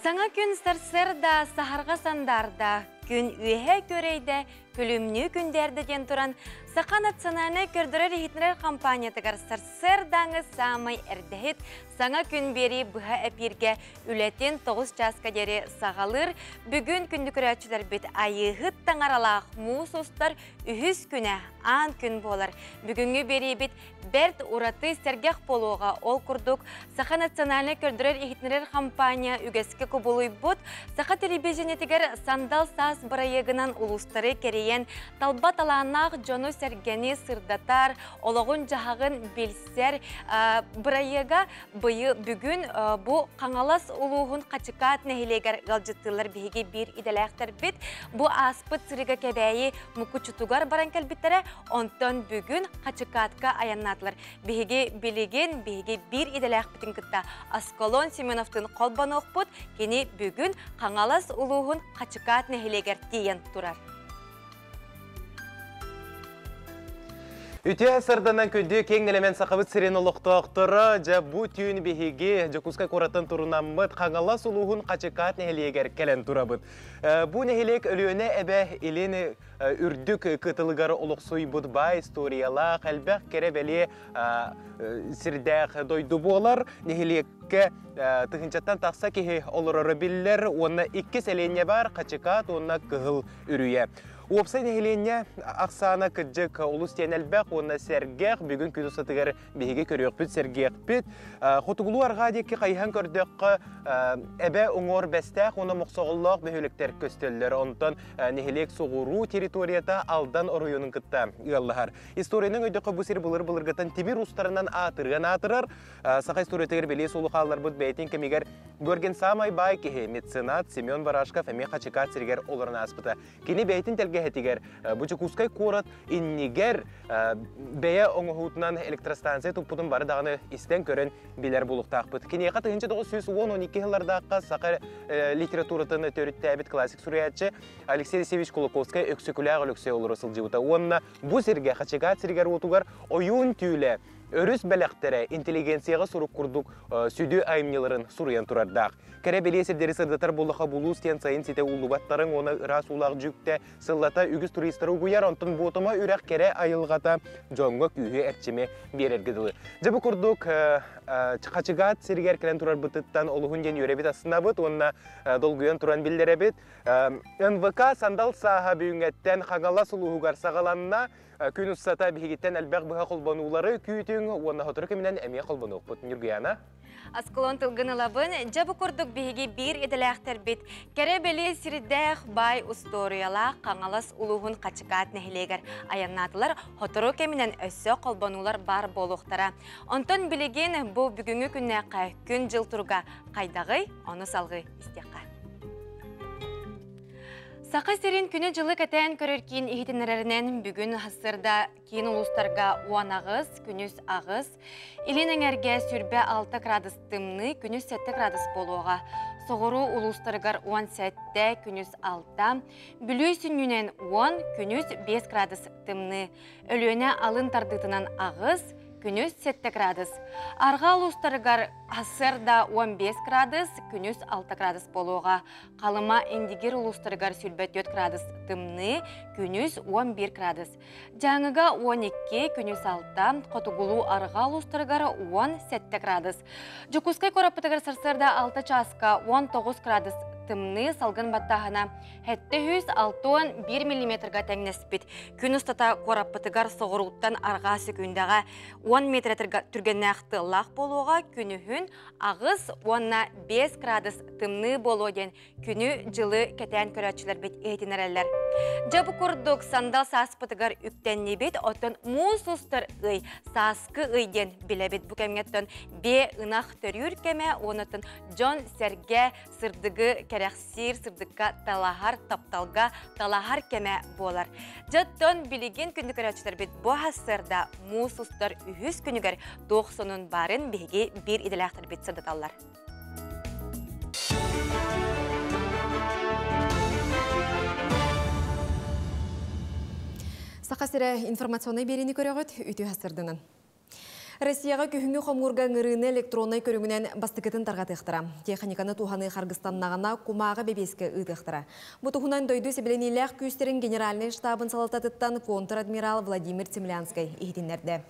Саҥа күн сарсыарда саһарҕа сандаарда, күн үөһэ күөрэйдэ, күлүмнүү күндээрдэ диэн туран, Саха национальнай көрдөрөр-иһитиннэрэр компаниятыгар сарсыардааҥы саамай эрдэһит саҥа күн биэрии быһа эпииргэ үлэтин 9 чааска диэри саҕалыыр. Бүгүн күндү көрөөччүлэрбит Айыыһыт таҥаралаах муус устар үһүс күнэ аан күн буолар. Бүгүҥҥү биэриибит бэрт ураты сэргэх буолуоҕа. Ол курдук, Саха национальнай көрдөрөр-иһитиннэрэр хампаанньа үгэскэ кубулуйбут Саха телевидениетигэр «Сандал саас» бырайыагынан улуустары кэрийэн, талба талааннаах дьону-сэргэни сырдатар, олоҕун-дьаһаҕын билсэр бырайыага быйыл бүгүн бу Хаҥалас улууһун Хачыкаат нэһилиэгэр ыалдьыттыыллар биһиги биир идэлээхтэрбит. Бу ааспыт сырыыга Кэбээйи Мукучутугар баран кэлбиттэрэ, онтон бүгүн Хачыкаатка айаннаатылар. Биһиги билигин биһиги биир идэлээхпитин кытта Аскалон Семеновтыын холбонуохпут. Кини бүгүн Хаҥалас улууһун Хачыкаат нэһилиэгэр тиийэн турар. Үтүө сырданан күндү киэҥ нэлэмэн Сахабыт сирин олохтоохторо, дьэ бу түүн биһиги Дьокуускай куораттан турунаммыт Хаҥалас улууһун Хачыкаат нэһилиэгэр кэлэн турабыт. Бу нэһилиэк Өлүөнэ эбэ илин үрдүк кытылыгар олохсуйбут баай историялаах, элбэх кэрэ-бэлиэ сирдээх дойду буолар. Нэһилиэккэ тыһыынчаттан тахса киһи олороро биллэр уонна икки сэлиэнньэ баар Хачыкаат уонна Кыһыл Үрүйэ. Уопсай нэһилиэнньэ ахсаана кырдьык олус диэн элбэх уонна сэргэх. Бүгүн күн устатыгар биһиги көрүөхпүт, сэргиэхпит. Хотугулуу-арҕаа диэки хайыһан көрдөххө, эбэ уҥуор Бэстээх уонна Мохсоҕоллоох бөһүөлэктэр көстөллөр. Онтон нэһилиэк соҕуруу территорията Алдан оройуонун кытта ыаллаһар. Историяны өйдөххө, бу сир былыр-былыргыттан тимир устарынан аатырыан аатырар. Саха историятыгар бэлиэ суолу хаалларбыт бэйэтин кэмигэр Георгин саамай баай киһи, меценат Семен Барашков эмиэ Хачыкаат сиригэр олорон ааспыта. Кини бэйэтин тэлгэһэтигэр бу Дьокуускай куорат иннигэр бэйэ оҥоһуутунан электростанция туппутун бары даҕаны истэн-көрөн билэр буолуохтаахпыт. Киниэхэ 1912 сыллардаахха саха литературатын төрүттээбит классик суруйааччы Алексей Алексеевич Кулаковскай Өксөкүлээх Өлөксөй олоро сылдьыбыта уонна бу сиргэ Хачыкаат сиригэр-уотугар Ойуун түүлэ өрүс бэлэхтэрэ интеллигенцияҕа сурук курдук сүдү айымньыларын суруйан турардаах. Кэрэ бэлиэ сирдэри сырдатар буоллаха булуус диэн сайын ситэ ууллубаттарыҥ уонна ыраас уулаах дьүктэ сыллата үгүс туристары угуйар, онтон Буотума үрэх кэрэ айылҕата дьоҥҥо күүһү эрчими биэрэргэ дылы. Дьэ бу курдук Хачыгаат сиригэр кэлэн турарбытыттан олуһун диэн үөрэбит астынабыт уонна долгуйан туран биллэрэбит. НВК Сандал сааһа бүгүҥҥэттэн Хаҥалас улууһугар саҕаланна. Күн устата биһигиттэн элбэх быһа холбонуулары күүтүҥ уонна сотору кэминэн эмиэ холбонуохпут. Ньургуяна? Аскалон тылгын ылабын. Дьэ бу курдук биһиги биир идэлээхтэрбит кэрэ-бэлиэ сирдээх баай устуоруйалаах Хаҥалас улууһун Хачыкаат нэһилиэгэр айаннаатылар. Сотору кэминэн өссө холбонуулар баар буолуохтара. Онтон билигин бу бүгүҥҥү күннээххэ күн-дьыл туруга хайдаҕый? Ону салҕыы истиэххэ. Саха сирин күнү-дьылы кэтээн көрөр киин иһитиннэрэринэн бүгүн сарсыарда киин улуустарга 18, күнүс 8, илин эҥэргэ 26 градус тымныы, күнүс 7 градус буолуоҕа. Соҕуруу улуустарыгар 17, күнүс 6, Бүлүү сүнньүнэн 10, күнүс 5 градус тымныы. Өлүөнэ алын тардыытынан 8, күнүс 7 градус. Арҕаа улуустарыгар сарсыарда 15 градус, күнүс 6 градус буолуоҕа. Халыма Индигир улуустарыгар 24 градус тымныы, күнүс 11 градус. Дьааҥыга 12, күнүс 6, хотугулуу арҕаа улуустарыгар 17 градус. Дьокуускай куораппытыгар сарсыарда 6 чааска 19 градус тымныы салгын баттааһына 761 миллиметрга тэҥнэспит. Күн устата куораппытыгар соҕурууттан арҕаа сөкүүндэҕэ 10 метр түргэннээх тыаллаах буолуоҕа, күнүһүн 8 уонна 5 градус тымныы буолуо диэн күнү-дьылы кэтээн көрөөччүлэрбит иһитиннэрэллэр. Дьэ бу курдук сандал сааспытыгар үктэннибит, оттон муус устар ый, сааскы ый диэн билэбит. Бу кэмҥэ биэ ынах төрүүр кэмэ, уонна дьон-сэргэ сырдыгы кэрэхсиир, сырдыкка талаһар, тапталга талаһар кэмэ буолар. Дьоттон билигин күндү көрөөччүлэрбит бу сарсыарда муус устар үһүс күнүгэр туох сонун баарын биһиги биир идэлээхтэрбит сырдаталлар. Саха сирэ информационнай биэриини көрөҕүт үтүө сырдынан. Россияҕа күһүҥҥү хомуурга ыҥырыыны электроннай көрүҥүнэн бастакытын тарҕатыахтара. Техниканы туһаныы харгыстаннаҕына кумааҕы бэбиэскэ ыытыахтара. Бу туһунан дойду сэбилэниилээх күүстэрин генеральнай штабын салалтатыттан контр-адмирал Владимир Цемлянскай иһитиннэрдэ.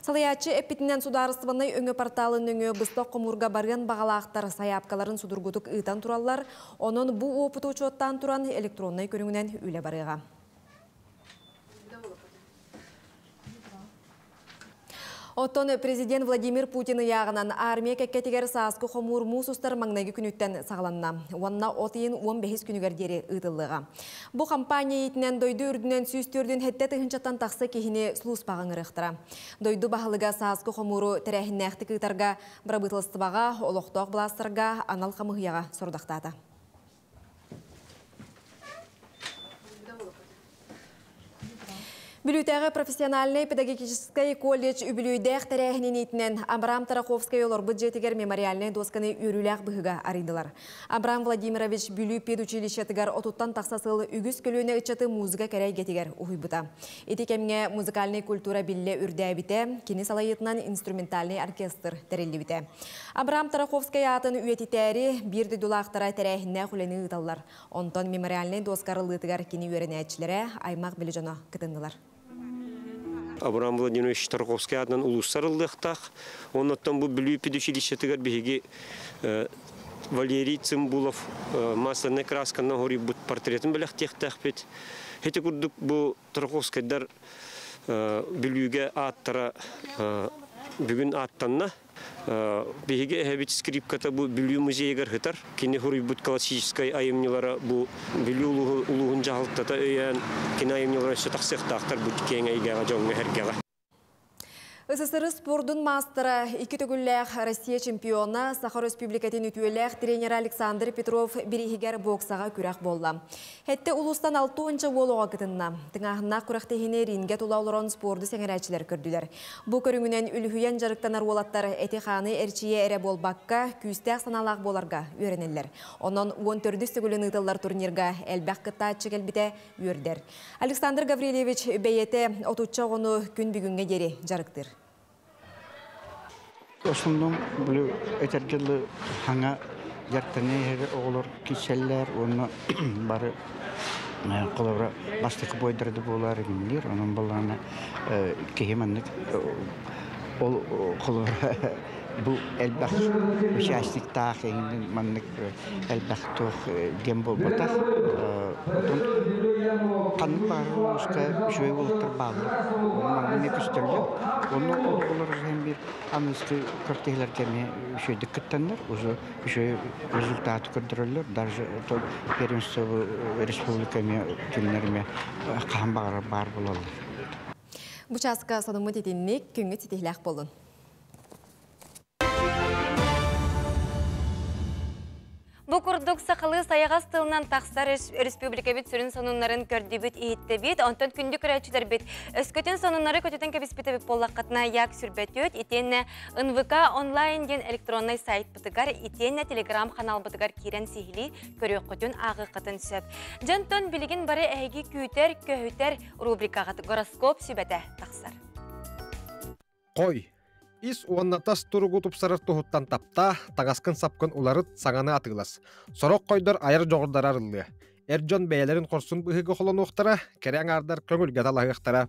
Салайааччы эппитинэн судаарыстыбаннай өҥө порталын нөҥүө быстах хомуурга барыан баҕалаахтар сайаапкаларын судургутук ыытан тураллар. Онон бу уопуту учуоттаан туран электроннай көрүҥүнэн үлэ барыаҕа. Оттон президент Владимир Путин ыйааҕынан армия кэккэтигэр сааскы хомуур муус устар маҥнайгы күнүттэн саҕаланна уонна от ыйын 15 күнүгэр диэри ыытыллыаҕа. Бу хампаанньа иитинэн дойду үрдүнэн 147 тыһыынчаттан тахса киһини сулууспаҕа ыҥырыахтара. Дойду баһылыга сааскы хомууру тэрээһиннээхтик ыытарга бырабыыталыстыбаҕа, олохтоох былаастарга анал хамыыһыйаҕа сорудахтаата. Бүлүүтээҕи профессиональнай педагогическай колледж үбүлүөйдээх тэрээһинин иитинэн Абрам Тараховскай олорбут дьиэтигэр мемориальнай дуосканы үөрүүлээх быһыыга арыйдылар. Абрам Владимирович Бүлүү педучилищетыгар отуттан тахса сыл үгүс көлүөнэ ыччаты музыка кэрэ эйгэтигэр уһуйбута. Ити кэмҥэ музыкальнай культура биллэ үрдээбитэ, кини салайыытынан инструментальнай оркестр тэриллибитэ. Абрам Тараховскай аатын үйэтитээри биир дойдулаахтара тэрээһиннээх үлэни ыыталлар. Онтон мемориальнай дуоска арыллыытыгар кини үөрэнээччилэрэ, аймах били дьоно кытыннылар. Абрам Владимирович Тарковский аатынан улуустар ыллыахтаах. Оннуттан бу Бүлүү педучилищетыгар биһиги Валерий Цымбулов масляный красканан хоруйбут портретын бэлэхтиэхтээхпит. Ити курдук бу Тарковскайдар Бүлүүгэ ааттара бүгүн ааттанна. Биһиги эһэбит скрипката бу Бүлүү музейыгар сытар. Кини суруйбут классическай айымньылара бу Бүлүү улууһун дьаһалтата өйөөн, кини айымньылара өссө тахсыахтаахтар бу киэҥ эйгэҕэ, дьоҥҥо-сэргэҕэ. СССР спордун маастара, икки төгүллээх Россия чемпиона, Саха Өрөспүүбүлүкэтин үтүөлээх тренера Александр Петров бирииһигэр боксаҕа күрэх буолла. Хэттэ улуустан 60 уол оҕо кытынна. Тыҥааһыннаах күрэхтэһиини рингэ тула олорон спорду сэҥэрээччилэр көрдүлэр. Бу көрүҥүнэн үлүһүйэн дьарыктанар уолаттар эти-хааны эрчийэ эрэ буолбакка, күүстээх санаалаах буоларга үөрэнэллэр. Онон 14 төгүлүн ыытыллар турнирга элбэх кыттааччы кэлбитэ үөрдэр. Александр Гаврильевич бэйэтэ отучча оҕону күн бүгүҥҥэ диэри дьарыктыыр. Основном били этэргэ дылы хаҥа дьарыктаныы иһэр оҕолор киирсэллэр уонна бары холобура бастакы буойдара да буолаар иҥниир онон буоллаҕына киһи маннык ол холобура бу элбэх участниктаах эҥин маннык элбэх туох диэн буолбатах отон ханнык баҕарар улууска үчүгэй уолаттар бааллар манна эмиэ көстөллөр онно ол оҕолор биир аныгыскы күрэхтэһиилэргэ эмиэ үчүгэйдик кыттаннар уже үчүгэй результаты көрдөрөллөр даже первенство республика эмиэ кинилэр эмиэ хаһан баҕарар баар буолаллар. Бу чааска сонуммут итинник күҥҥүт ситиһилээх буоллун. Бу курдук сахалыы сайаҕас тылынан тахсар республикабыт сүрүн сонуннарын көрдүбүт, иһиттэбит. Онтон күндү көрөөччүлэрбит өскөтүн сонуннары көтүтэн кэбиспитэбит буоллаххытына Як сүрбэтүөт итиэннэ НВК онлайн диэн электроннай сайтпытыгар итиэннэ телеграм ханаалбытыгар киирэн сиһилии көрүөххүтүн ааҕыаххытын сөп. Дьонтон билигин бары эһиги күүтэр, көһүтэр рубрикаҕыт гороскоп сүбэтэ тахсар. Хой, ис уонна тас туругу тупсарар туһуттан таптаа, таҥаскын-сапкын уларыт, саҥаны атыылас. Сорох хойдор айар дьоҕурдара арыллыа. Эр дьон бэйэлэрин хорсун быһыыга холонуохтара, кэрэ аҥаардар көҥүлгэ талаһыахтара.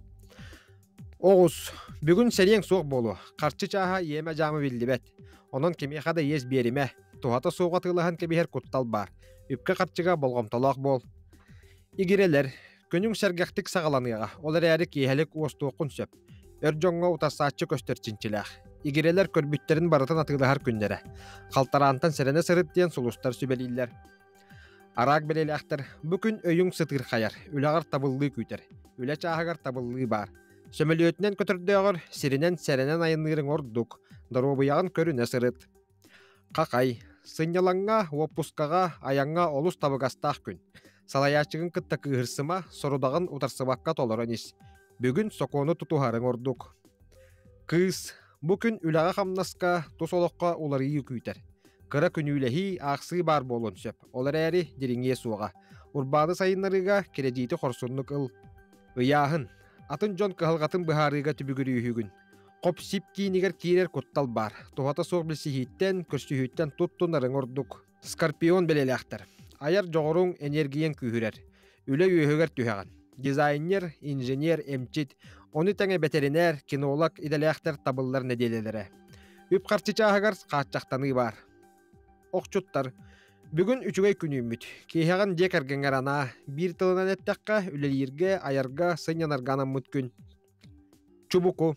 Оҕус, бүгүн сэриэҥ суох буолуо, харчы чааһа иэмэ-дьаама биллибэт. Онон кимиэхэ да иэс биэримэ, туһата суох атыылаһан кэбиһэр куттал баар. Үпкэ-харчыга болҕомтолоох буол. Игирэлэр, күнүҥ сэргэхтик саҕаланыаҕа, ол эрээри киэһэлик уостуоххун сөп. Өр дьоҥҥо утарсааччы көстөр чинчилээх. Игирэлэр көрбүттэрин барытын атыылаһар күннэрэ. Халтараантан сэрэнэ сырыт диэн сулустар сүбэлииллэр. Араак бэлиэлээхтэр бу күн өйүҥ сытыырхайар, үлэҕэр табыллыы күүтэр. Үлэ чааһыгар табыллыы баар. Сөмөлүөтүнэн көтөрдөөҕөр сиринэн сэрэнэн айанныырыҥ ордук, доруобуйаҕын көрүнэ сырыт. Хахай, сынньалаҥҥа, уоппускаҕа, айаҥҥа олус табыгастаах күн. Салайааччыгын кытта кыыһырсыма, сорудаҕын утарсыбакка толорон ис. Бүгүн сокуону тутуһарыҥ ордук. Кыыс, бу күн үлэҕэ-хамнаска, тус олоххо уларыйыы күүтэр. Кыра күнүүлэһии, аахсыы баар буолуон сөп, ол эрээри дириҥиэ суоҕа. Урбааны сайыннарыыга кирэдьиити хорсуннук ыл. Ыйааһын. Атын дьон кыһалҕатын быһаарыыга түбүгүрүүһүгүн. Хоп-сип киинигэр киирэр куттал баар. Туһата суох билсиһииттэн, көрсүһүүттэн туттунарыҥ ордук. Скорпион бэлиэлээхтэр. Айар дьоҕуруҥ, энергияҥ күүһүрэр. Үлэ үөһүгэр түһэҕин. Дизайнер, инженер, эмчит, ону тэҥэ бэтэринээр, кинолог идэлээхтэр табыллар нэдиэлэлэрэ. Үп-харчы чааһыгар хааччахтаныы баар. Охчуттар. Бүгүн үчүгэй күн үүммүт. Киэһэҕин дьиэ кэргэҥҥэр анаа. Биир тылынан эттэххэ, үлэлииргэ, айарга, сынньанарга анаммыт күн. Чубуку.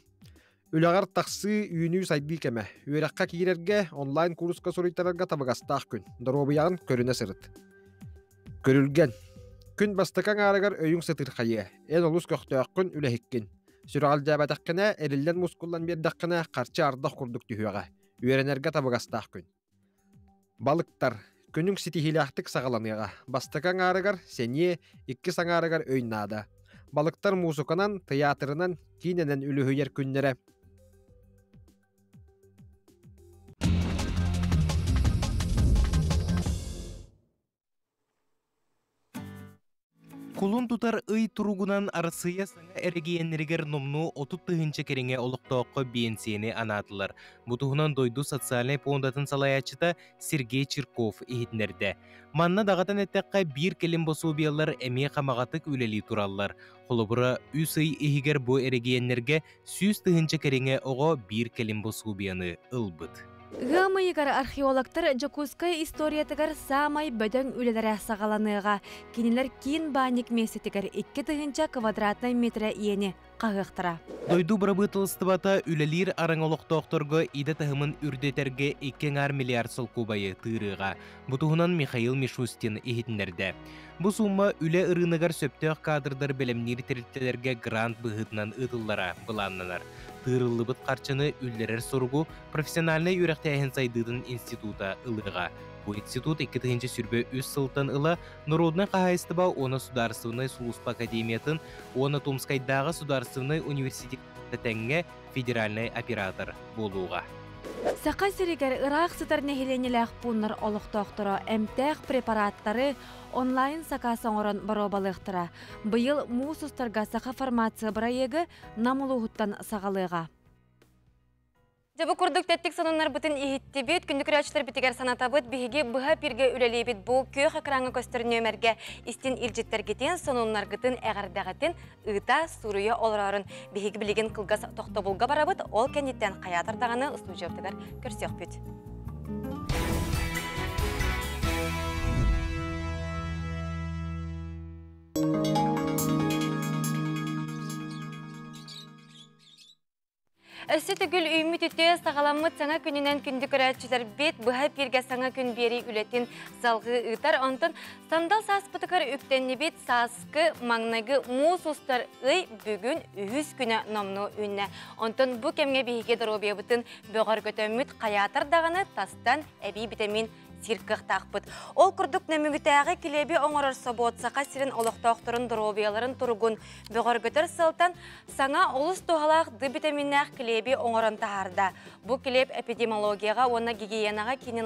Үлэҕэр тахсыы, үүнүү-сайдыы кэмэ. Үөрэххэ киирэргэ, онлайн-кууруска суруйтарарга табыгастаах күн. Доруобуйаҕын көрүнэ сырыт. Көрүлгэн. Күн бастакы аҥаарыгар өйүҥ сытыырхайыа. Эн олус көхтөөххүн, үлэһиккин. Сүрэҕэлдьээбэтэххинэ, эриллэн-мускуллан биэрдэххинэ, харчы ардах курдук түһүөҕэ. Үөрэнэргэ табыгастаах күн. Балыктар. Күнүҥ ситиһиилээхтик саҕаланыаҕа. Бастакы аҥаарыгар сэниэ, иккис аҥаарыгар өй наада. Балыктар муусуканан, тыйаатырынан, киинэнэн үлүһүйэр күннэрэ. Кулун тутар ый туругунан Арассыыйа саҥа эрэгийиэннэригэр номнуо 30 тыһыынча кэриҥэ олохтооххо биэнсийэни анаатылар. Бу туһунан дойду социальнай пуондатын салайааччыта Сергей Чирков иһитиннэрдэ. Манна даҕатан эттэххэ, биир кэлим босуобуйалар эмиэ хамаҕатык үлэлии тураллар. Холобура, үс ый иһигэр бу эрэгийиэннэргэ 100 тыһыынча кэриҥэ оҕо биир кэлим босуобуйаны ылбыт. Ыам ыйыгар археологтар Дьокуускай историятыгар саамай бөдөҥ үлэлэрэ саҕаланыаҕа. Кинилэр киин баанньык миэстэтигэр 2 тыһыынча квадратнай метрэ иэни хаһыахтара. Дойду бырабыыталыстыбата үлэлиир араҥ олохтоохторго идэ таһымын үрдэтэргэ 2,5 миллиард солкуобайы тыырыаҕа. Бу туһунан Михаил Мишустин иһитиннэрдэ. Бу суумма үлэ ырыынагар сөптөөх кадрдар бэлэмниир тэрилтэлэргэ грант быһыытынан ыытыллара былааннанар. Тыырыллыбыт харчыны үллэрэр соругу профессиональнай үөрэхтээһин сайдыытын института ылыаҕа. Бу институт 2023 сылтан ыла Народнай хаһаайыстыба уонна судаарыстыбаннай сулууспа академиятын уонна Томскайдааҕы судаарыстыбаннай университет тэҥҥэ федеральнай оператор буолуоҕа. Саха сиригэр ыраах сытар нэһилиэнньэлээх пууннар олохтоохторо эмтээх препараттары онлайн сакаас оҥорон боруобалыахтара. Быйыл муус устарга Саха фармация бырайыагы Нам улууһуттан саҕалыаҕа. Дьэ бу курдук тэттик сонуннарбытын иһиттибит, күндү көрөөччүлэрбитигэр санатабыт, биһиги быһа эфиргэ үлэлиибит бу күөх экраҥҥа көстөр нүөмэргэ истин илдьиттэргитин, сонуннаргытын, эҕэрдэҕитин ыыта, суруйа олорорун биһиги билигин кылгас тохтобулга барабыт, ол кэнниттэн хайаатар даҕаны устуудьуйабытыгар көрсүөхпүт. Өссө төгүл үүммүт үтүө саҕаламмыт саҥа күнүнэн күндү көрөөччүлэрбит быһа эфиргэ саҥа күн биэрии үлэтин салҕыы ыытар. Онтон сандал сааспытыгар үктэннибит сааскы маҥнайгы муус устар ый бүгүн үһүс күнэ номнуо үүннэ. Онтон бу кэмҥэ биһиги доруобуйабытын бөҕөргөтөммүт хайаатар даҕаны тастан эбии витамин сиир кыахтаахпыт. Ол курдук Нөмүгүтээҕи килиэби оҥорор собуот Саха сирин олохтоохторун доруобуйаларын туругун бөҕөргөтөр сыалтан саҥа олус туһалаах Д витаминнээх килиэби оҥорон таһаарда. Бу килиэп эпидемиологияҕа уонна гигиенаҕа киинин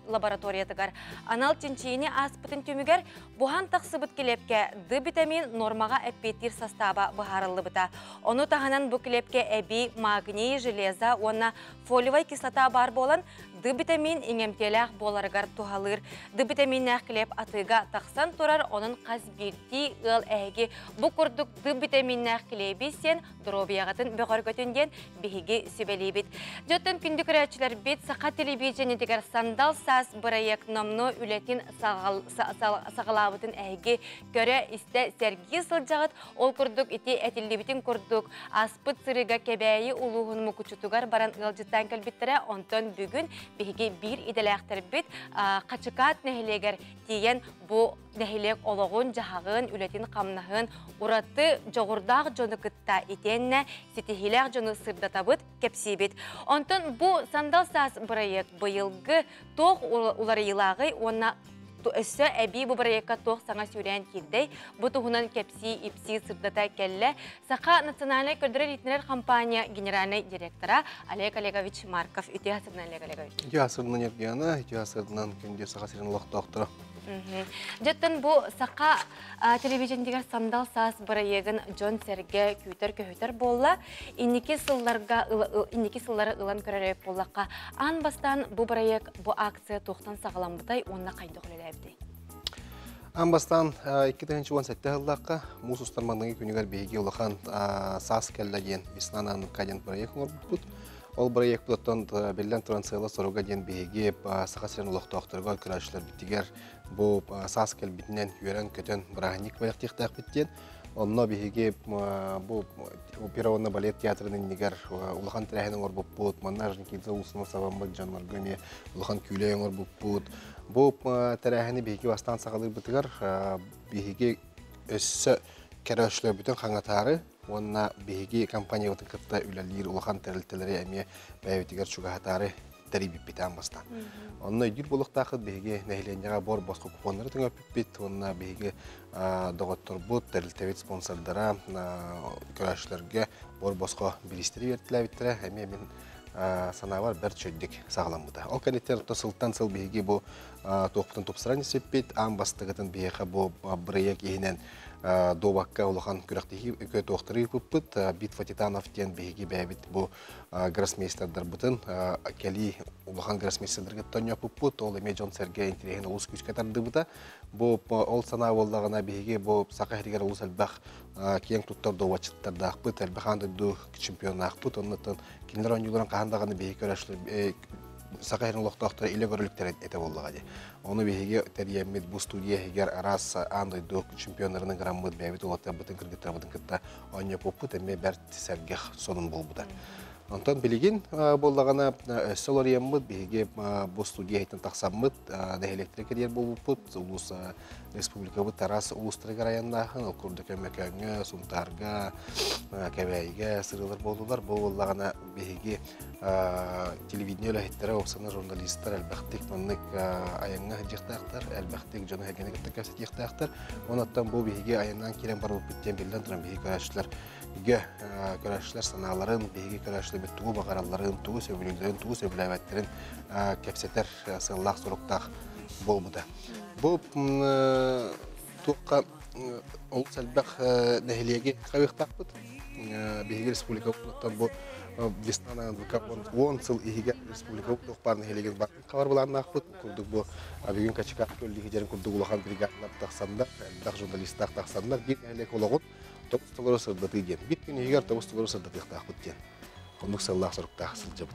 лабораториятыгар анал чинчийиини ааспытын түмүгэр буһан тахсыбыт килиэпкэ Д витамин нормаҕа эппиэттиир састааба быһаарыллыбыта. Ону таһынан бу килиэпкэ эбии магний, железо уонна фолиевай кислота баар буолан Д витамин иҥэмтиэлээх буоларыгар туһалыыр. Д витаминнээх килиэп атыыга тахсан турар, онон хас биирдии ыал эһиги бу курдук Д витаминнээх килиэби сиэн доруобуйаҕытын бөҕөргөтүн диэн биһиги сүбэлиибит. Дьоттон күндү көрөөччүлэрбит Саха телевидениетигэр Сандал саас бырайыак номнуо үлэтин саҕалаабытын эһиги көрө-истэ сэргии сылдьаҕыт. Ол курдук ити этиллибитин курдук ааспыт сырыыга Кэбээйи улууһун Мукучутугар баран ыалдьыттаан кэлбиттэрэ. Онтон бүгүн биһиги биир идэлээхтэрбит Хачыкаат нэһилиэгэр тиийэн бу нэһилиэк олоҕун-дьаһаҕын, үлэтин-хамнаһын ураты дьоҕурдаах дьону кытта итиэннэ ситиһиилээх дьону сырдатабыт, кэпсиибит. Онтон бу Сандал саас бырайыак быйылгы туох уларыйыылааҕый уонна өссө эбии бу бырайыакка туох саҥа сүүрээн киирдэй? Бу туһунан кэпсии-ипсии сырдата кэллэ Саха национальнай көрдөрөр-иһитиннэрэр компания генеральнай директора Олег Олегович Марков. Үтүө сырдынан, Олег Олегович. Үтүө сырдынан, Евгена, үтүө сырдынан, күндү Саха сирин олохтоохторо. Дьэттэн бу саха телевидениетигэр сандал саас бырайыагын дьон-сэргэ күүтэр-көһүтэр буолла. Инники сылларга инники сыллары ылан көрөр буоллахха, аан бастаан бу бырайыак, бу акция туохтан саҕаламмытай уонна хайдах үлэлээбитэй? Аан бастаан 2017 сыллаахха муус устар маҥнайгы күнүгэр биһиги улахан саас кэллэ диэн Весна на НВК диэн проект оҥорбуппут. Ол проекпытыттан биллэн туран сыала-соруга диэн биһиги Саха сирин олохтоохторугар көрөөччүлэрбитигэр бу саас кэлбитинэн үөрэн-көтөн бырааһынньык бэлэхтиэхтээхпит диэн. Онно биһиги бу опера уонна балет театрын иннигэр улахан тэрээһин оҥорбуппут. Манна Орджоникидзе уулуссаны сабаммыт дьоннорго эмиэ улахан күүлэй оҥорбуппут. Бу тэрээһини биһиги бастаан саҕалыырбытыгар биһиги өссө көрөөччүлэрбитин хаҥатаары уонна биһиги компаниябытын кытта үлэлиир улахан тэрилтэлэри эмиэ бэйэбитигэр чугаһатаары тэрийбиппит аан бастаан. Онно өйдүүр буолуохтааххыт биһиги нэһилиэнньэҕэ бор босхо купоннары түҥэппиппит уонна биһиги доҕотторбут, тэрилтэбит спонсордара көрөөччүлэргэ бор босхо бириистэри биэртилээбиттэрэ. Эмиэ мин санаабар бэрт чөйдүк саҕаламмыта. Ол кэнниттэн сылтан сыл биһиги бу туохпутун тупсаран испиппит. Аан бастакытын биһиэхэ бу бырайыак иһинэн дуобакка улахан күрэхтэһии туохтары ыыппыппыт. Битва титанов диэн биһиги бэйэбит бу гроссмейстердарбытын кэлии улахан гроссмейстердарга тонньоппуппут. Ол эмиэ дьон-сэргэ интэриэһин олус күүскэ тардыбыта. Бу ол санаа буоллаҕына биһиги бу Саха сиригэр олус элбэх киэҥ туттар дуобатчыттардаахпыт, элбэх аан дойду чемпионнаахпыт. Оннуттан кинилэр оонньууларын хаһан даҕаны биһиги көрөөччүлэр Саха сирин олохтоохторо илэ көрөлүктэр этэ буоллаҕа дии. Ону биһиги тэрийэммит бу студия иһигэр араас аан дойду чемпионнарын ыҥыраммыт, бэйэбит уолаттарбытын, кыргыттарбытын кытта оонньоппуппут эмиэ бэрт сэргэх сонун буолбута. Онтон билигин буоллаҕына өссө уларыйаммыт биһиги бу студия иһиттэн тахсаммыт нэһилиэктэрэ кэрийэр буолбуппут. Улуус республикабыт араас улуустарыгар айаннаахын, ол курдук Өймөкөөҥҥө, Сунтаарга, Кэбээйигэ сырыылар буоллулар. Бу буоллаҕына биһиги телевидение үлэһиттэрэ, уопсайынан журналистар элбэхтик маннык айаҥҥа сылдьыахтаахтар, элбэхтик дьону сэргэни кытта кэпсэтиэхтээхтэр. Онон бу биһиги айаннаан киирэн барбыппыт диэн биллэн туран биһиги көрөөччүлэр көрөөччүлэр санааларын, биһиги көрөөччүлэрбит тугу баҕаралларын, тугу сөбүлүүллэрин, тугу сөбүлээбэттэрин кэпсэтэр сыаллаах-соруктаах буолбута. Бу туохха олус элбэх нэһилиэги хабыахтаахпыт. Биһиги республикабытыттан бу Весна на НВК 10 сыл иһигэр республикабыт туох баар нэһилиэгин барын хабар былааннаахпыт. Курдук бу бүгүн Качикаах көллиһи курдук улахан бригадалар тахсаннар, элбэх журналистаах тахсаннар биир нэһилиэк олоҕун тоҕус толору сырдатыы диэн. Биир күн иһигэр тоҕус толору сырдатыахтаахпыт диэн. Оннук сыллаах соруктаах сылдьабыт.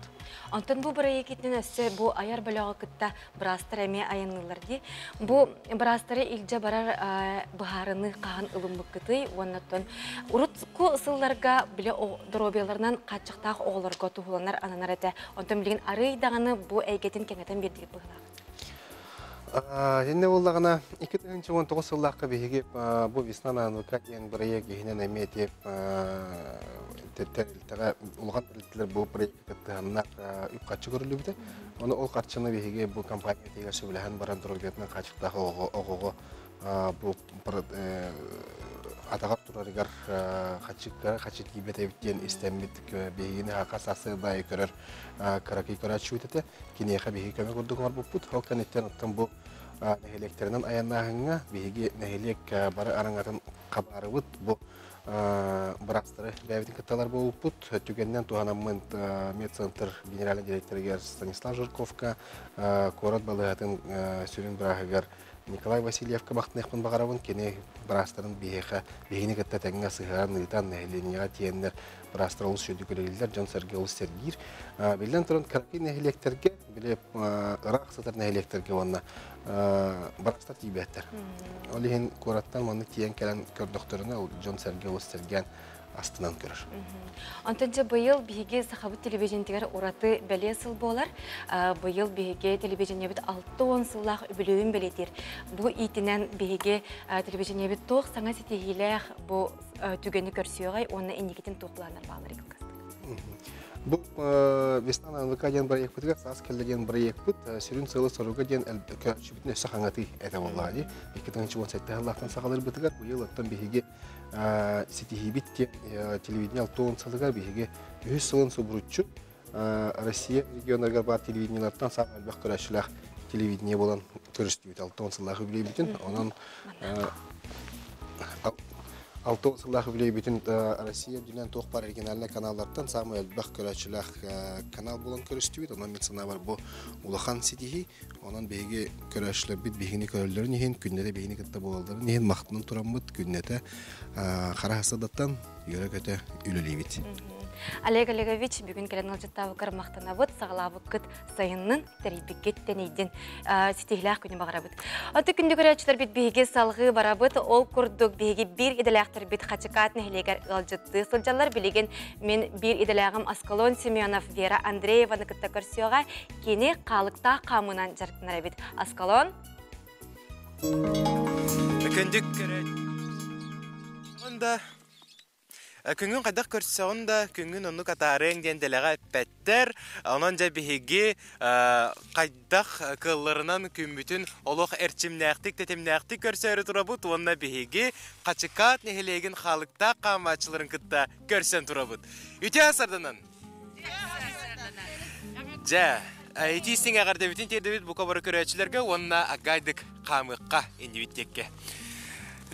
Онтон бу бырайыакитинэн өссө бу айар бөлөҕү кытта быраастар эмиэ айанныыллар дии. Бу быраастары илдьэ барар быһаарыныы хаһан ылыммыккытый уоннаттан урутку сылларга биле доруобуйаларынан хааччахтаах оҕолорго туһуланар ананар этэ. Онтон билигин арыый даҕаны бу эйгэтин кэҥэтэн биэрдигит быһыылаах. Иннэ буоллаҕына, 2019 сыллаахха биһиги бу Весна на НВК диэн бырайыак иһинэн эмиэ ити тэрилтэҕэ улахан тэрилтэлэр бу проекка кыттыһаннар үп-харчы көрүллүбүтэ. Ону ол харчыны биһиги бу компания тигэр сөбүлэһэн баран доруобуйатынан хааччахтаах оҕоҕо бу атаҕар турарыгар хаччыкка хаччы тиийбэт эбит диэн истэммит биһигини хас сарсыарда аайы көрөр кыракый көрөөччүбүт этэ. Киниэхэ биһиги көмө курдук оҥорбуппут. Ол кэнниттэн оттон бу нэһилиэктэринэн айаннааһыҥҥа биһиги нэһилиэк бары араҥатын хабаарыбыт. Бу быраастары бэйэбитин кытталар буолбуппут. Түгэнинэн туһанаммын медцентр генеральный директорыгар Станислав Жирковка, куорат балыыһатын сүрүн бырааһыгар Николай Васильевка махтаныахпын баҕарабын. Кини быраастарын биһиэхэ биһигини кытта тэҥҥэ сыһыаран ыытан, нэһилиэнньэҕэ тиийэннэр быраастар олус үчүгэйдик үлэлииллэр, дьон-сэргэ олус сэргиир. Биллэн туран, кыракый нэһилиэктэргэ, били ыраах сытар нэһилиэктэргэ уонна быраастар тиийбэттэр. Ол иһин куораттан маннык тиийэн кэлэн көрдөхтөрүнэ, дьон-сэргэ олус сэргээн астынан көрөр. Онтон дьэ быйыл биһиги Сахабыт телевидениетигэр ураты бэлиэ сыл буолар. Быйыл биһиги телевидениебит 60 сыллаах үбүлүөйүн бэлиэтиир. Бу иитинэн биһиги телевидениебит туох саҥа ситиһиилээх бу түгэни көрсүөҕэй уонна инникитин туох планнар бааллар кылгастык. Бу Весна на НВК диэн проекпытыгар саас кэллэ диэн проекпыт сүрүн сыала-соруга диэн көрөөччүбүтүн өссө хаҥатыы этэ буоллаҕа дии. 2017 сыллаахтан саҕалыырбытыгар быйыл оттон биһиги ситиһиибит диэн телевидение 60 сылыгар биһиги үһүс сылын субуруччу Россия регионнарыгар баар телевидениелартан саамай элбэх көрөөччүлээх телевидение буолан Көрүстүбүт 60 сыллаах үбүлүөйбүтүн. Онон 60 сыллаах үбүлүөйбүтүн Россия үрдүнэн туох баар региональнай каналлартан саамай элбэх көрөөччүлээх канал буолан көрүстүбүт. Онон мин санаабар бу улахан ситиһии. Онон биһиги көрөөччүлэрбит биһигини көрөллөрүн иһин, күннэтэ биһигини кытта буолалларын иһин махтанан тураммыт күннэтэ хара хасадаттан үөрэ-көтө үлэлиибит. Олег Олегович, бүгүн кэлэн ыалдьыттаабыккар махтанабыт, саҕалаабыккыт сайыннын, тэрийбиккит тэнийдин ситиһилээх күнү баҕарабыт. Аты күндү көрөөччүлэрбит биһиги салҕыы барабыт. Ол курдук биһиги биир идэлээхтэрбит Хачыкаат нэһилиэгэр ыалдьыттыы сылдьаллар. Билигин мин биир идэлээҕим Аскалон Семенов Вера Андрееваны кытта көрсүөҕэ. Кини хаалыктаах хаамыынан дьарыктанар эбит. Аскалон. Күндү көрөөччү. Күҥҥүн хайдах көрсөҕүн да, күҥҥүн оннук атаарыаҥ диэн дэлэҕэ эппэттэр. Онон дьэ биһиги хайдах кыалларынан күммүтүн олох эрчимнээхтик, тэтимнээхтик көрсөөрү турабыт уонна биһиги Хачыкаат нэһилиэгин хаалыктаах хаамааччыларын кытта көрсөн турабыт. Үтүө сарданан! Дьэ, итии истиҥ эҕэрдэбитин тиэрдэбит бука бары көрөөччүлэргэ уонна аггайдык хаамыахха иннибит диэккэ.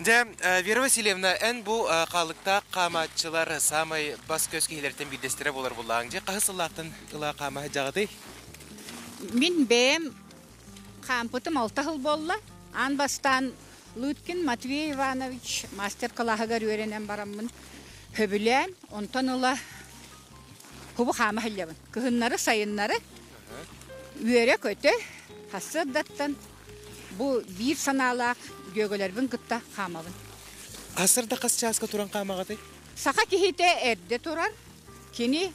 Дьэ, Вера Васильевна, эн бу хаалыктаах хаамааччылар саамай бас-көс киһилэртэн биирдэстэрэ буолар буллааҥ. Дьэ, хаһыс сыллаахтан ыла хаама сылдьаҕытый? Мин бэйэм хаампытым алта сыл буолла. Аан бастаан Лыткин Матвей Иванович мастер-кылааһыгар үөрэнэн бараммын сөбүлээн, онтон ыла кубу хаама сылдьабын. Кыһыннары, сайыннары үөрэ-көтө сарсыардаттан бу биир санаалаах дьүөгэлэрбин кытта хаамабын. Сарсыарда хас чааска туран хаамаҕытый? Саха киһитэ эрдэ турар. Кини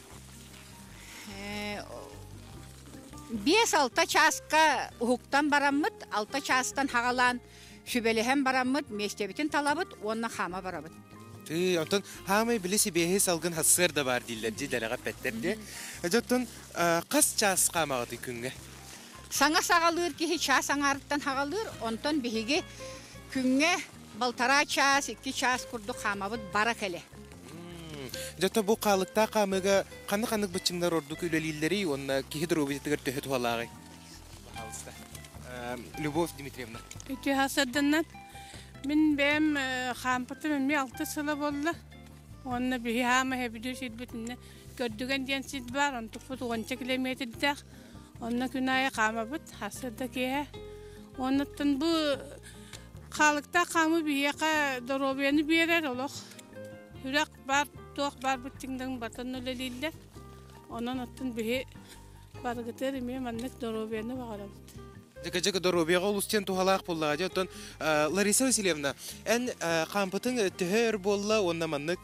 5-6 чааска уһуктан бараммыт, 6 чаастан хаҕалаан сүбэлэһэн бараммыт, миэстэбитин талабыт уонна хаама барабыт. Тыы, онтон хаамай били сибиэһи салгын хассыар да баар дииллэр дии, дэлэҕэ эппэттэр дии. Дьоттон хас чаас хаамаҕытый күҥҥэ? Саҥа саҕалыыр киһи чаас аҥаарыттан хаҕалыыр, онтон биһиги күҥҥэ балтараа чаас, икки чаас курдук хаамабыт бара кэлэ. Дьото бу хаалыктаах хаамыыга ханнык-ханнык быччыҥнар ордук үлэлииллэрий уонна киһи доруобуйатыгар төһө туһалааҕый? Пожалуйста. Любовь Дмитриевна. Үтүө сарданнан. Мин бэйэм хаампытым эмиэ алты сыла буолла. Уонна биһи хаама хэбидүү сирбитинэ көрдүгэн диэн сир баар, онтукпут уонча километрдээх. Онно күн аайы хаамабыт, сарсыарда киэһэ. Оннуттан бу хаалыктаах хаамыы биһиэхэ доруобуйаны биэрэр олох. Үрэх баар, туох баар быччыҥдан батан үлэлииллэр. Онон оттон биһи барыгытыгар эмиэ маннык доруобуйаны баҕарабыт. Дьыка-дьыка доруобуйаҕа олус диэн туһалаах буоллаҕа дии. Оттон Лариса Васильевна, эн хаампытыҥ төһө өр буолла уонна маннык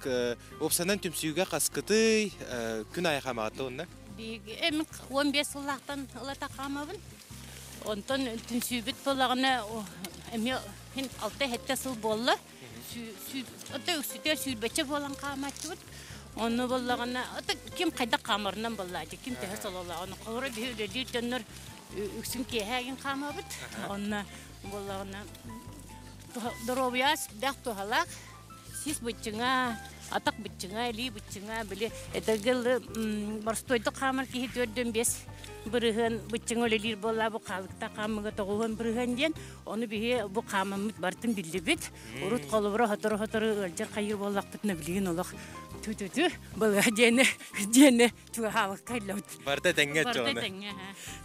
уопсанан түмсүүгэ хаскытый, күн аайы хаамаҕыт уонна? Биһиги эми 15 сыллаахтан ылата хаамабын. Онтон түмсүүбүт буоллаҕына эмиэ алта-сэттэ сыл буолла. Ото үксүтэ сүүрбэччэ буолан хаамааччыбыт. Онно буоллаҕына, ото ким хайдах хаамарынан буоллааччы, ким төһө сололооҕун. Холобура биһи үлэлиир дьоннор үксүн киэһээгин хаамабыт. Онно буоллаҕына доруобуйа сүрдээх туһалаах. Сис быччыҥа, атах быччыҥа, илии быччыҥа, били этэргэ дылы боростуойдук хаамар киһи 4-5 бырыһыан быччыҥа үлэлиир буоллаа бу хаалыктаах хаамыыга 90% диэн. Ону биһи бу хаамаммыт барытын биллибит. Урут холобура сотору-сотору ыалдьар хайыыр буоллахпытына билигин олох тү-тү-тү былыа диэни диэни чугаһаабакка иллэбит. Барыта тэҥҥэ Барыта тэҥҥэ.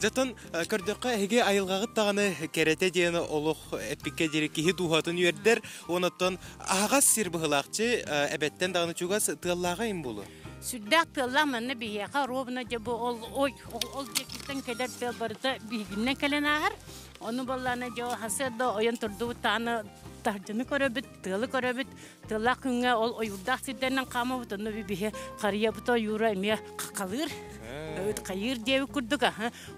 Дьэтон көрдөххө эһиги айылҕаҕыт даҕаны кэрэтэ диэн олох эппиккэ диэри киһи дууһатын үөрдэр, онуттан аһаҕас сир быһылаахчы эбэттэн даҕаны чугас тыаллааҕа им буолуо. Сүрдээх тыаллаах манна биһиэхэ ровно дьэ бу ол ой ол диэкиттэн кэлэр тыал барыта биһигиннэн кэлэн ааһар. Ону буоллаана дьэ хасыарда ойон турдубут тааны таһырдьаны көрөбүт, тыалы көрөбүт. Тыаллаах күҥҥэ ол ойуурдаах сирдэринэн хаамабыт, онно биһи харыйабыт ойуура эмиэ хаххалыыр, хайыыр диэбит курдук.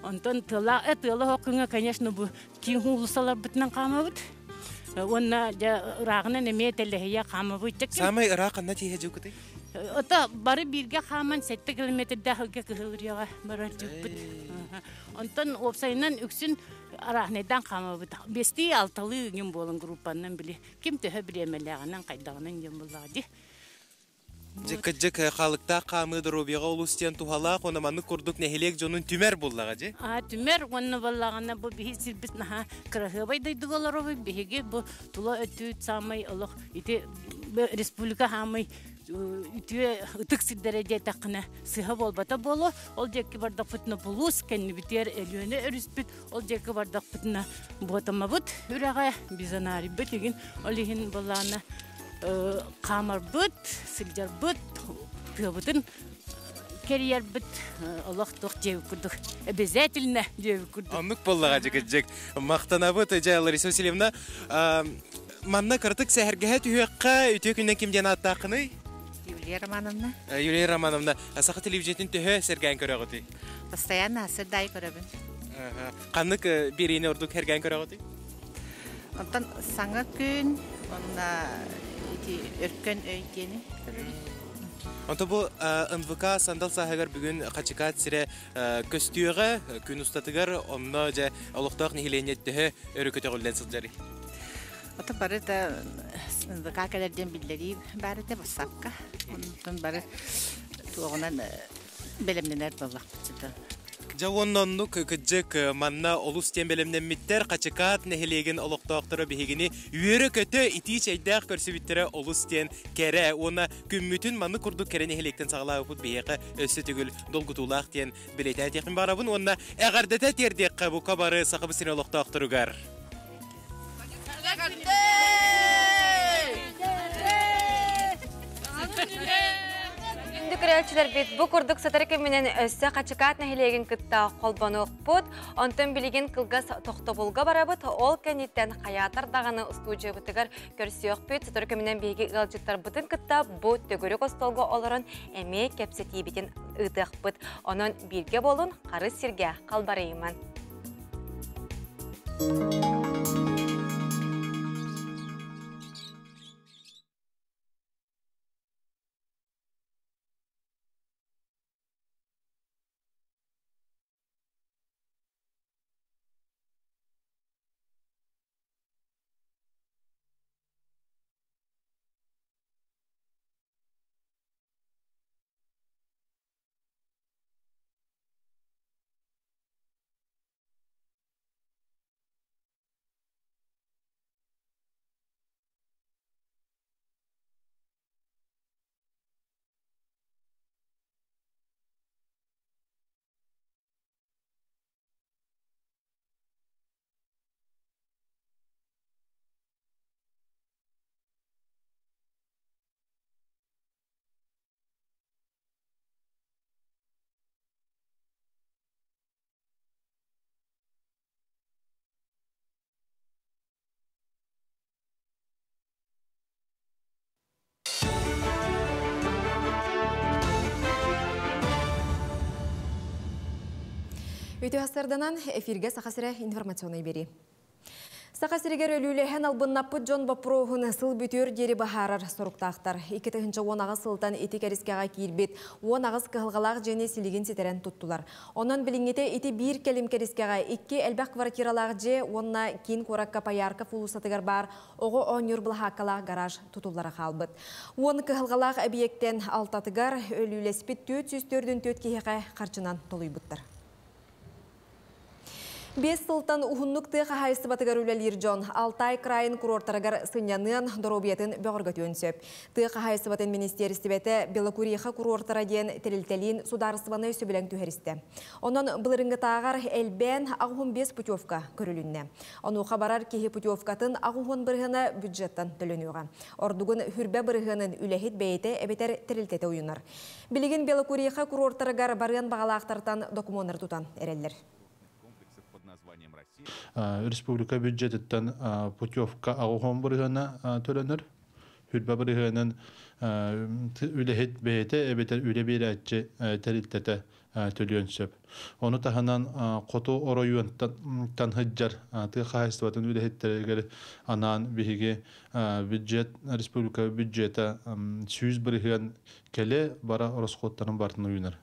Онтон тыалаах тыала оһох күҥҥэ, конечно, бу киин уулуссаларбытынан хаамабыт. Уонна дьэ ырааҕынан эмиэ тэлэһийэ хаамабыт. Саамай ыраах ханна тиийэ дьукутуй? Ото бары бииргэ хааман 7 километрдаах ылга Кыһыл Ырыаҕа барар дьукпут. Онтон уопсайынан үксүн арааһынайдаан хаамабыт. Биэстии алталыы үҥүн буолан группаннан били ким төһө бириэмэлээҕинэн хайдаҕынан диэн буоллаҕа дии. Дьэ, кырдьык, хаалыктаах хаамыы доруобуйаҕа олус диэн туһалаах, уонна маннык курдук нэһилиэк дьонун түмэр буллаҕа дьи. А түмэр уонна баллаҕына бу биһи сирбит наһаа кыраһыабай дойдуга олоробут, биһиги бу тула өттүбүт саамай олох ити республика хаамай үтүө ытык сирдэрэ диэтэххинэ сыһа буолбата буолуо. Ол диэки бардахпытына булуус кэннибитигэр Өлүөнэ өрүспүт, ол диэки бардахпытына Буотамабыт үрэҕэ, Бизонарийбыт игин ол иһин былаана хаамарбыт, сылдьарбыт, тыабытын кэрийэрбит олох туох диэбит курдук обязательно диэбит курдук. Оннук буоллаҕа дьик Махтанабыт, дьэ, Лариса Васильевна. Манна кыратык сэһэргэһэ түһүөххэ, үтүө күннэн ким диэн ааттааххыный? Юлия Романовна. Юлия Романовна, саха телевидениетин төһө сэргээн көрөҕүтүй? Постоянно сырдай көрөбүн. Ханнык биэриини ордук сэргээн көрөҕүтүй? Онтон саҥа күн, онна ити өркөн өй диэни көрөбүн. Онто бу НВК сандал сааһыгар бүгүн Хачыкаат сирэ көстүөҕэ, күн устатыгар онно дьэ олохтоох нэһилиэнньэ төһө өрө көтөҕүллэн сылдьарый? Ото бары да НВК кэлэр диэн биллэрии баар этэ бассаапка. Онтон бары туоҕунан бэлэмнэнэр буоллахпыт сытан. Дьэ уонна оннук кыдьык манна олус диэн бэлэмнэммиттэр Хачыкаат нэһилиэгин олохтоохторо биһигини үөрэ-көтө итии чэйдээх көрсүбүттэрэ олус диэн кэрэ уонна күммүтүн маннык курдук кэрэ нэһилиэктэн саҕалаабыппыт биһиэхэ өссө төгүл долгутуулаах диэн бэлиэтээтиэхпин баҕарабын уонна эҕэрдэтэ тиэрдиэххэ бука бары Сахабыт сирин олохтоохторугар. Күндү көрөөччүлэрбит, бу курдук сатары кэминэн өссө Хачыкаат нэһилиэгин кытта холбонуохпут. Онтон билигин кылгас тохтобулга барабыт. Ол кэнниттэн хайаатар даҕаны устуудьуйабытыгар көрсүөхпүт. Сотору кэминэн биһиги ыалдьыттарбытын кытта бу төгүрүк остуолга олорон эмиэ кэпсэтиибитин ыытыахпыт. Онон бииргэ буолун, харыс сиргэ халбарыйыман. Үтүө сарданан эфирге Саха сирэ информационный бери. Саха сиригэр өлүүлэһэн албыннаппыт дьон боппуруоһун сыл бүтүөр диэри быһаарар соруктаахтар. 2018 сылтан ити кэрискэҕэ киирбит 18 кыһалҕалаах дьиэни силигин ситэрэн туттулар. Онон билиҥҥитэ ити биир кэлим кэрискэҕэ икки элбэх квартиралаах дьиэ уонна киин куоракка Поярков уулуссатыгар баар оҕо оонньуур былаһааккалаах гараж тутуллара хаалбыт. Уон кыһалҕалаах эбийиэктэн алтатыгар өлүүлэспит 444 киһиэхэ харчынан толуйбуттар. Бес сылтан уһуннук тыа хаһаайыстыбатыгар үлэлиир дьон Алтай крайын курортарыгар сынньаныан, доруобуйатын бөҕөргөтүөн сөп. Тыа хаһаайыстыбатын министиэристибэтэ Белокуриха курортара диэн тэрилтэлиин судаарыстыбаннай сөбүлэҥ түһэристэ. Онон былырыҥҥытааҕар элбээн 85 путевка көрүлүннэ. Онуоха барар киһи путевкатын 80 бырыһыана бюджеттан төлөнүөҕэ. Ордугун хүрбэ бырыһыанын үлэһит бэйэтэ эбэтэр тэрилтэтэ уйунар. Билигин Белокуриха курортарыгар барыан баҕалаахтартан докумуоннары тутан эрэллэр. Республика бюджетиттэн путевка 80 бырыһыана төлөнөр. Хүрбэ бырыһыанын үлэһит бэйэтэ эбэтэр үлэ биэрээччи тэрилтэтэ төлүөн сөп. Ону таһынан хоту оройуонтан сылдьар тыа хаһаайыстыбатын үлэһиттэригэр анаан биһиги бюджет республика бюджета 100 бырыһыан кэлэ бара ороскуоттарын барытын уйунар.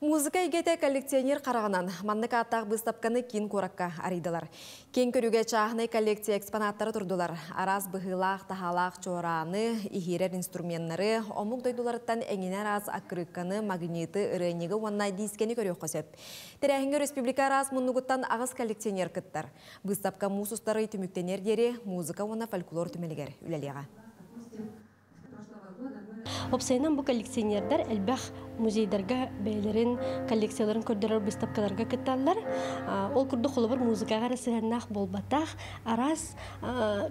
Музыка эйгэтэ коллекционер хараҕынан маннык ааттаах быыстапканы киин куоракка арыйдылар. Киэҥ көрүүгэ чааһынай коллекция экспонаттара турдулар. Араас быһыылаах, таһаалаах чуорааны, иһиирэр инструменнары, омук дойдуларыттан эҥинэ араас аккырыыкканы, магниты, ырыанньыгы уонна диискэни көрүөххэ сөп. Тэрээһиҥҥэ республика араас муннугуттан аҕыс коллекционер кыттар. Быыстапка муус устар ый түмүктэниэр диэри музыка уонна фольклор түмэлигэр үлэлиэҕэ. Уопсайынан бу коллекционердар элбэх музейдарга бэйэлэрин коллекцияларын көрдөрөр быыстапкаларга кытталлар. Ол курдук холобур музыкаҕа эрэ сыһыаннаах буолбатах, араас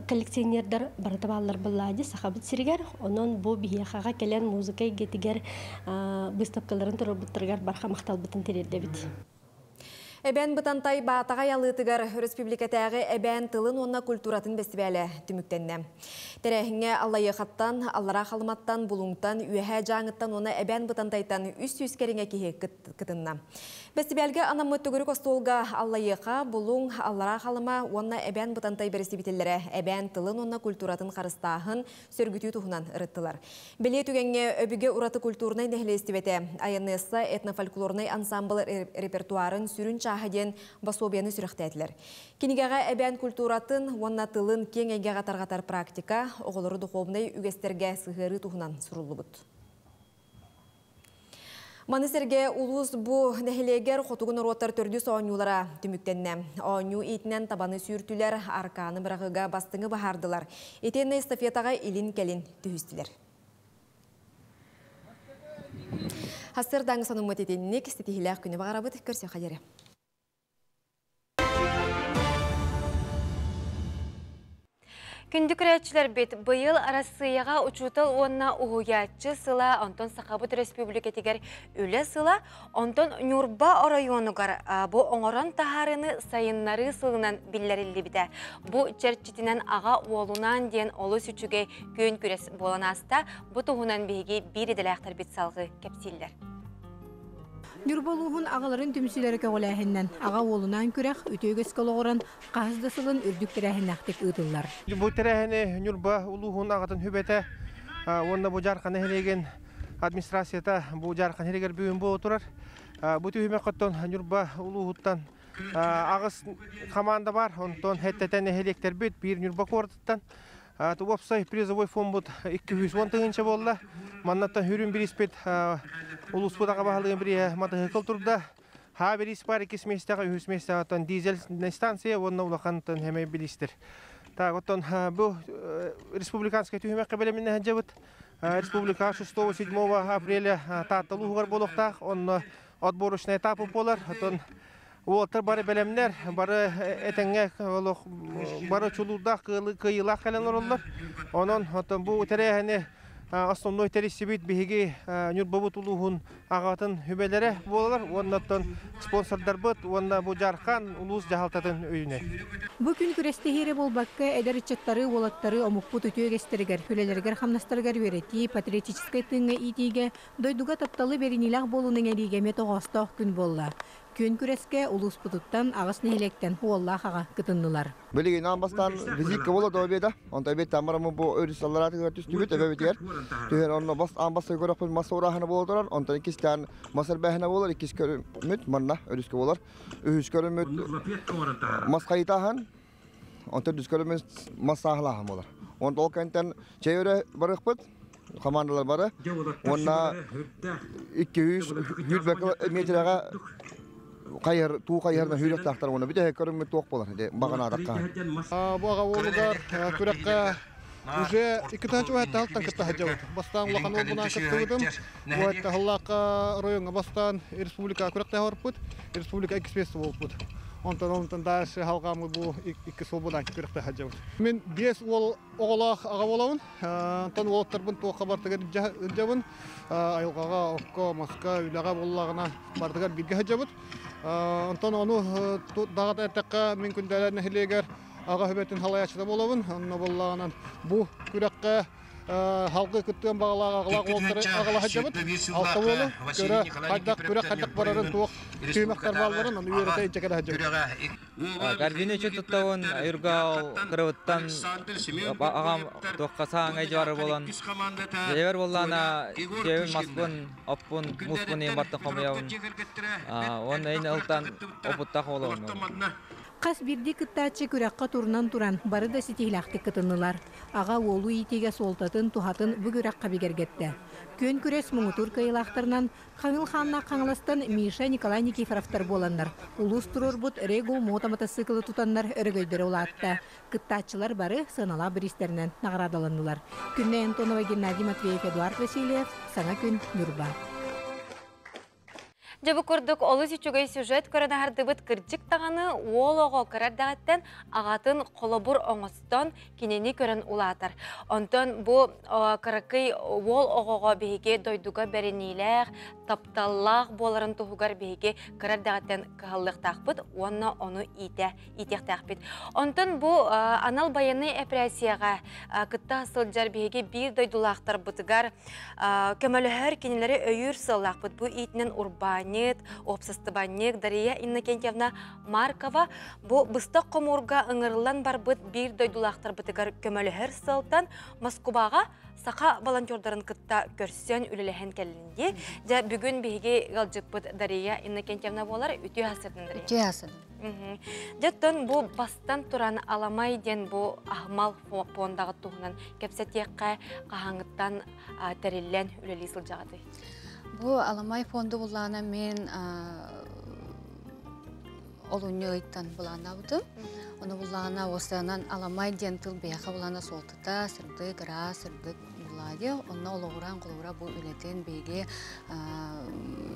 коллекционердар барыта бааллар быллаадьы Сахабыт сиригэр. Онон бу биһиэхэҕэ кэлэн музыка эйгэтигэр быыстапкаларын туруорбуттарыгар барҕа махталбытын тириэрдэбит. Эбээн Бытантай Баатаҕай алыытыгар өрөспүүбүлүкэтээҕи эбээн тылын уонна культуратын бэстибээлэ түмүктэннэ. Тэрээһиҥҥэ Аллайыахаттан, Аллараа Халыматтан, Булуҥтан, Үөһээ Дьааҥыттан уонна Эбээн Бытантайтан 300 кэриҥэ киһи кытынна. Бэстибээлгэ анаммыт төгүрүк остуолга Аллайыаха, Булуҥ, Аллараа Халыма уонна Эбээн Бытантай бэрэстэбиитэллэрэ эбээн тылын уонна культуратын харыстааһын, сөргүтүү туһунан ырыттылар. Бэлиэ түгэҥҥэ өбүгэ ураты культурнай нэһилиэстибэтэ Айанесса этнофольклорнай ансамбл репертуарын сүрүн чааһа диэн босуобуйаны сүрэхтээтилэр. Кинигэҕэ эбээн культуратын уонна тылын киэҥ эйгэҕэ тарҕатар практика, оҕолору духовнай үгэстэргэ сыһыарыы туһунан суруллубут. Маны сэргэ улуус бу нэһилиэгэр хотугу норуоттар төрдүс оонньуулара түмүктэннэ. Оонньуу иитинэн табаны сүүртүлэр, аркааны быраҕыыга бастыҥы баһаардылар. Итиэннэ эстафетаҕа илин-кэлин түһүстүлэр. Хасырдаҥ сонуммут итинник ситиһилээх күнү баҕарабыт көрсүөххэ диэри. Күндү көрөөччүлэрбит, быйыл Арассыыйаҕа учуутал уонна уһуйааччы сыла, онтон Сахабыт Өрөспүүбүлүкэтигэр үлэ сыла, онтон Ньурба оройуонугар бу оҥорон таһаарыыны сайыннарыы сылынан биллэриллибитэ. Бу чэрчитинэн аҕа уолунаан диэн олус үчүгэй күөн күрэс буолан ааста. Бу туһунан биһиги биир идэлээхтэрбит салҕыы кэпсииллэр. Ньурба улууһун аҕаларын түмсүүлэрэ көҕүлээһининэн аҕа уолунаан күрэх үтүө үгэскэ олоҕуран хаһыс да сылын үрдүк тэрээһиннээхтик ыытыллар. Бу тэрээһини Ньурба улууһун аҕатын сүбэтэ уонна бу Дьаархан нэһилиэгин администрацията бу Дьаархан сиригэр бүгүн буола турар. Бу түһүмэххэ Ньурба улууһуттан аҕыс хамаанда бар, онтон хэттэтэ нэһилиэктэрбит биир Ньурба куоратыттан Уопсай призовой фондбут 210 тыһыынча буолла. Маннаттан хүрүн бириспит улууспут аҕа баһылыгын бирииһэ матаһыыкыл турда. Ха бириис бар иккис миэстэҕэ, үһүс миэстэҕэ оттон дизельнай станция уонна улахан хэмэй билистер. Так, оттон бу республиканскай түһүмэххэ бэлэмнэнэ сылдьабыт. Республика 6-7 апреля Таатта улууһугар буолуохтаах. Онно отборочный этап буолар. Оттон Уолаттар бары бэлэмнэр, бары этэҥҥэ олох бары чулуурдаах кыайыылаах кэлэн олороллор. Онон оттон бу тэрээһини основной тэрийсибит биһиги Ньурбабыт улууһун аҕатын үбэлэрэ буолалар уонна оттон спонсордарбыт уонна бу Дьаархан улуус дьаһалтатын өйүнэ. Бу күн күрэстэһиэрэ буолбакка, эдэр ыччаттары, уолаттары омукпут үтүө үгэстэригэр, үлэлэригэр-хамнастарыгар үөрэтии, патриотическай тыыҥҥа иитиигэ, дойдуга тапталы бэриниилээх буолууну иҥэриигэ эмиэ тоҕоостоох күн буолла. Күөн күрэскэ улууспутуттан аҕыс нэһилиэктэн уоллаах аҕа кытыннылар. Билигин аан бастаан визитка буола до обеда. Онто обедтан бараммын бу өрүс аллараатыгар түстүбүт эбэбитигэр. Түһэн онно бас аан бастакы көрөхпүт мас ураһына буола турар. Онтон иккистээн мас эрбээһинэ буолар. Иккис көрүммүт манна өрүскэ буолар. Үһүс көрүммүт мас хайытааһын. Онтон үс көрүммүт мас сааһылааһын буолар. Онтон ол кэнтэн чэй өрө барыахпыт. Командалар бары. Уонна 200 метрэҕэ хайыр туу хайыһарынан сүүрүөхтаахтар уонна бүтэһик көрүҥмүт туох буолар ити баҕанаатахха. Бу аҕа уолугар күрэххэ уже икки тыһыынча уһаттаһылтан кытта сылдьабыт. Бастаан улахан уолбунаан кыттыбытым. Уһаттаһыллаахха оройуоҥҥа бастаан республика күрэхтэһэ олорпут. Республика иккис миэстэ буолбут. Онтон онтон дальше халҕааммыт бу икки суолбунаан күрэхтэһэ сылдьабыт. Мин биэс уол оҕолоох аҕа буолабын. Онтон уолаттарбын туохха барытыгар илдьэбин. Айылҕаҕа, окко, маска, үлэҕэ буоллаҕына барытыгар бииргэ сылдьабыт. Онтон ону даҕата эттэххэ, мин Күндэлэ нэһилиэгэр аҕа сүбэтин салайааччыта буолабын. Онно буоллаҕынан бу күрэххэ Халгы кыттыан бағалаах ағалақ уолтары ағала хajабыт. Алта уолу көрө хайдах күрэх хайдах барарын туох түймәктер балларын аны үйрәтә инчекеле хajабыт. Гарбини үчүн туттабын, айырга кырыбыттан ағам туохха сааңай жыбары болан. Жебер боллана жебин маспын, оппун, муспун ең бартын хомуябын. Он эйн ылтан опуттах болобун. Хас биирдии кыттааччы күрэххэ турунан туран, бары да ситиһиилээхтик кытыннылар. Аҕа уолу иитиигэ суолтатын, туһатын бу күрэххэ бигэргэттэ. Күөн күрэс муҥутуур кыайыылаахтарынан Хаҥыл хааннаах Хаҥаластан Миша, Николай Никифоровтар буоланнар, улуус туруорбут Регул мото-мотоциклы тутаннар өрөгөйдөрө улаатта. Кыттааччылар бары сыаналаах бириистэринэн наҕараадаланнылар. Күннэй Антонова, Геннадий Матвеев, Эдуард Васильев, Саҥа күн, Ньурба. Дьэ бу курдук олус үчүгэй сюжет көрөн аһардыбыт кырдьык даҕаны уол оҕо кыра эрдэҕиттэн аҕатын холобур оҥостон кинини көрөн улаатар. Онтон бу кыракый уол оҕоҕо биһиги дойдуга бэриниилээх, тапталлаах буоларын туһугар биһиги кыра эрдэҕиттэн кыһаллыахтаахпыт уонна ону иитэ иитиэхтээхпит. Онтон бу анал байыаннай эпэрээссийэҕэ кытта сылдьар биһиги биир дойдулаахтарбытыгар көмөлөһөр, кинилэри өйүүр сыаллаахпыт. Бу иитинэн урбаанньыт, уопсастыбанньык Дария Иннокентьевна Маркова бу быстах хомуурга ыҥырыллан барбыт биир дойдулаахтарбытыгар көмөлөһөр сыалтан Москубаҕа саха волонтердарын кытта көрсөн үлэлэһэн кэллин дии. Дьэ, бүгүн биһиги ыалдьыппыт Дария Иннокентьевна буолар. Үтүө асырдын, Дария. Үтүө асырдын. Дьэ, бу бастан туран Аламай диэн бу аһымал пуондаҕыт туһунан кэпсэтиэххэ хаһааҥҥыттан тэриллэн үлэлии сылдьаҕытый? Бу Аламай фонду буллаана мен олунньу ыйтан былааннаабытым. Ону буллаана осанан Аламай диэн тыл биһиэхэ булаана суолтата сырдык, ыраас, сырдык булаа Онно олоҕуран холобура бу үлэтин биһиги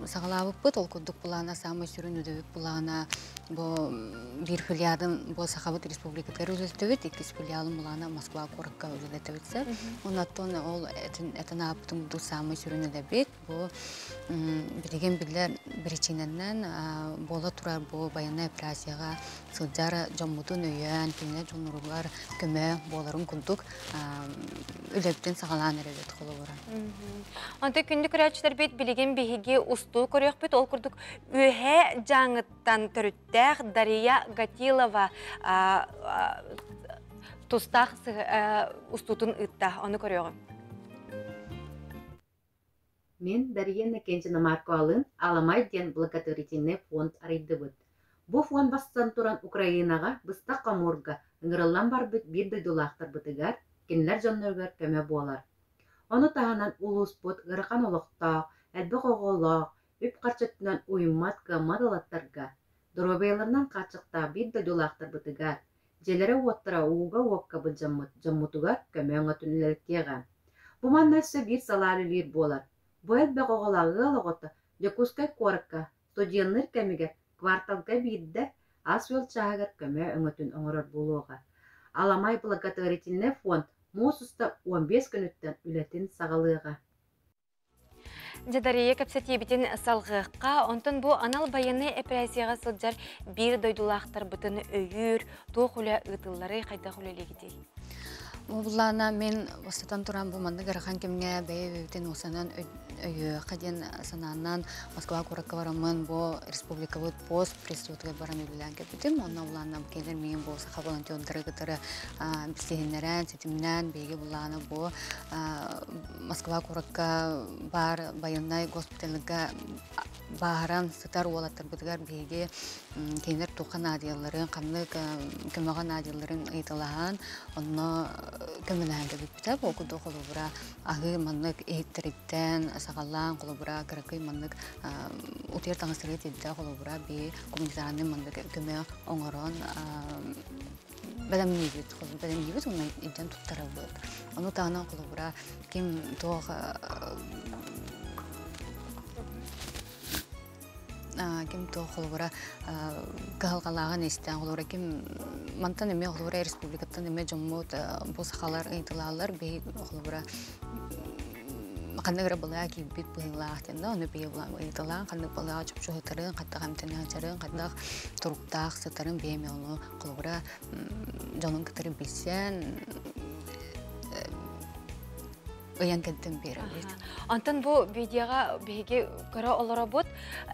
саҕалаабыппыт. Ол курдук булаана саамай сүрүн үдөбүт булаана бу биир филиалын бу Сахабыт Республикатыгар үлэлэтэбит, иккис филиалын булаана Москва куоракка үлэлэтэбит. Оннуттан ол этин ааппытын курдук саамай сүрүн үлэбит. Бу билигин биллэр биричиинэнэн буола турар бу байыаннай операцияҕа сылдьар дьоммутун өйөөн, кинилэр дьонноругар көмө буоларын курдук үлэбитин саҕалаан эрэбит холобура. Онто күндү көрөөччүлэрбит билигин биһиги устуу көрүөхпүт. Ол курдук Үөһээ Дьааҥыттан төрүттээх Дария Гатилова тустаах устуутун ыытта. Ону көрүөҕүм. Мин Дария Иннокентьевна Марковалыын Аламай диэн благотворительнай фонд арыйдыбыт. Бу фонд бастатан туран Украинаҕа быстах хомуурга ыҥырыллан барбыт биир дойдулаахтарбытыгар, кинилэр дьонноругар көмө буолар. Ону таһынан улууспут ыарахан олохтоох, элбэх оҕолоох, үп-харчы өттүнэн уйуммат, кыаммат уолаттарга, доруобуйаларынан хааччахтаах биир дойдулаахтарбытыгар, дьиэлэрэ-уоттара ууга-уокка былдьаммыт дьоммутугар көмө өҥөтүн үлэлэтиэҕэ. Бу манна өссө биир салаа үлэлиир буолар. Бу элбэх оҕолоох ыал оҕото Дьокуускай куоракка студенныыр кэмигэр кварталга биирдэ ас-үөл чааһыгар көмө өҥөтүн оҥорор буолуоҕа. Аламай благотворительнай фонд муус устар 15 күнүттэн үлэтин саҕалыаҕа. Дьэ, Дария кэпсэтиибитин салҕыахха. Онтон бу анал байыаннай эпэрээссийэҕэ сылдьар биир дойдулаахтарбытын өйүүр, туох үлэ ыытылларый, хайдах үлэлиигитий? Буллаана мен бастатан туран бу маннык ыарахан кэмҥэ бэйэ-бэйэбитин усанан өйүөххэ диэн санаанан Москва куоракка бараммын бу республикабыт пост присутствуетугар баран үлэлээн кэлбитим. Онно булаана кэлэр миигин бу саха волонтердары кытары билсиһиннэрэн, ситимнээн биһиги булаана бу Москва куоракка баар байыаннай госпиталга бааһыран сытар уолаттарбытыгар биһиги кинилэр туохха наадыйалларын, ханнык көмөҕө наадыйалларын ыйыталаһан, онно көмөлөһөн кэбиппитэ. Ол курдук холобура аһыы маннык иһиттэриттэн саҕалаан холобура кыракый маннык утуйар таҥастары тиэрдэ холобура би гуманитарный маннык көмө оҥорон бэлэмниибит бэлэмниибит уонна илдьэн туттарабыт. Ону таһынан холобура ким туох ким туох холобура кыһалҕалааҕын истэн холобура ким мантан эмиэ холобура республикаттан эмиэ дьоммут бу сахалар ыйыталааллар биһи холобура ханнык эрэ балыга киирбит быһыылаах диэн да ону биһи ыйыталаан ханнык балыга чопчуһутарын хайдах эмтэнэ хайдах туруктаах сытарын биһи ону холобура дьонун кытары билсэн ыйан кэлтэн биэрэбит. Онтон бу видеоҕа биһиги көрө олоробут,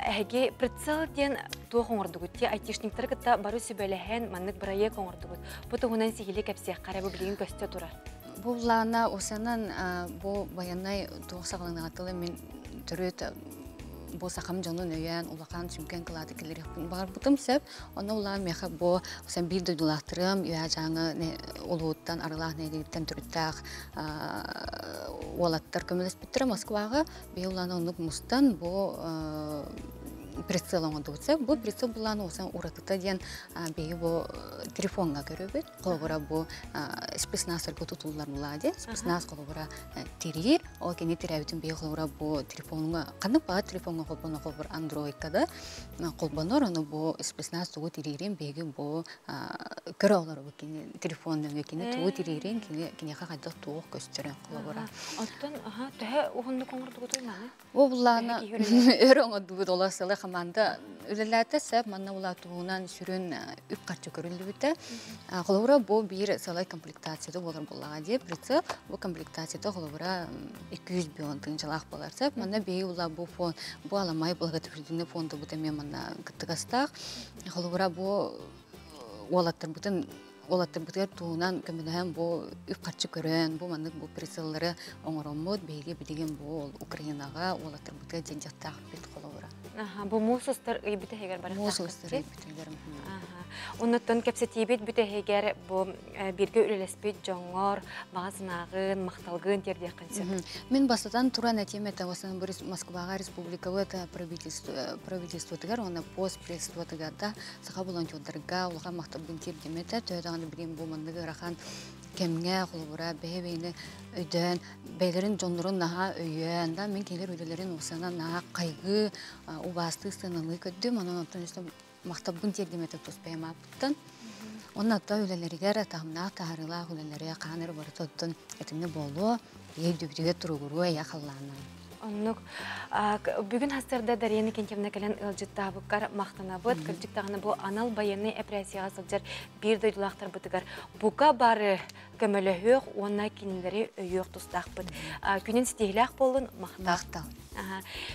эһиги прицел диэн туох оҥордугут? Ти айтишниктары кытта бары сүбэлэһэн маннык бырайыак оҥордугут. Бу туһунан сиһили кэпсиэххэ эрэ бу билигин көстө турар. Бу былаана осанан бу байанай туох саҕаланыаҕа тылы мин төрүт бу сахам дьонун өйөөн улахан сүҥкэн кылааты киллэриэхпин баҕарбытым сөп. Онно улаан миэхэ бу сан биир дойдулаахтарым Үөһээ Дьааҥы улууттан Арылаах нэһилиэгиттэн төрүттээх уолаттар көмөлөспүттэрэ Москваҕа. Биһи улаан оннук мустан бу прицел оҥордубут сөп. Бу прицел булаан уосан уратыта диэн биһи бу телефоҥҥа көрөбүт. Холобура бу спецназтарга тутуллар була диэн. Спецназ холобура тириир. Ол кини тирээбитин биһи холобура бу телефоҥҥа ханнык баҕар телефоҥҥа холбоно холобур андроидка да холбонор. Ону бу спецназ тугу тириирин биһиги бу көрө олоробут кини телефон нөҥүө кини тугу тириирин кини киниэхэ хайдах туох көстөрүн холобура. Оттон төһө уһуннук оҥордугутуй маны? Ол буллаана өр оҥордубут ола сылы хамаанда үлэлээтэ сөп манна улаатуунан сүрүн үп-харчы көрүллүбүтэ. Холобура бу биир сылай комплектацията буолар буоллаҕа дии прицел бу комплектацията холобура 200 миллион тыһыынчалаах буолар сөп. Манна биһиги ула бу фонд бу аламай благотворительный фонда бу эмиэ манна кыттыгастаах. Холобура бу уолаттарбытын уолаттарбытыгар туһунан көмөлөһөн бу үп-харчы көрөн, бу маннык бу прицеллары оҥороммут, биһиги билигин бу Украинаҕа уолаттарбытыгар дьиҥ-дьахтаахпыт холобура. Бу муус устар ый бүтэһигэр барыахтаахпыт. Муус устар ый бүтэһигэр. Оннуттан кэпсэтиибит бүтэһигэр бу бииргэ үлэлэспит дьоҥҥор баҕа санааҕын, махталгын тиэрдиэххин сөп. Мин бастатан туран этиэм этэ, Москваҕа республикабыт правительствотыгар уонна постпредствотыгар да саха волонтердарга улахан махталбын тиэрдим этэ. Төһө даҕаны билигин бу маннык ыарахан кэмҥэ холобура бэйэ-бэйэни өйдөөн, бэйэлэрин дьоннорун наһаа өйөөн, да мин кинилэр үлэлэрин уусанан наһаа хайгыы, убаастыы сыаналыы көрдүм. Онон онтон өссө махталбын тиэрдим этэ тус бэйэм ааппыттан. Онно оттон үлэлэригэр таһымнаах таһаарыылаах үлэлэри хаан эрэ барыта оттон этимҥэ буолуо, ийэ өйдөбүтүгэр туругуруо, эйэ халлааннаан. Оннук. Бүгүн хастарда Дария Никитьевна кэлэн ыалдьыттаабыккар махтанабыт. Кырдьык даҕаны бу анал байыаннай эпэрээссийэҕэ сылдьар биир дойдулаахтарбытыгар бука бары көмөлөһүөх уонна кинилэри өйүөх тустаахпыт. Күнүн ситиһилээх буоллун, махтал. Махтал.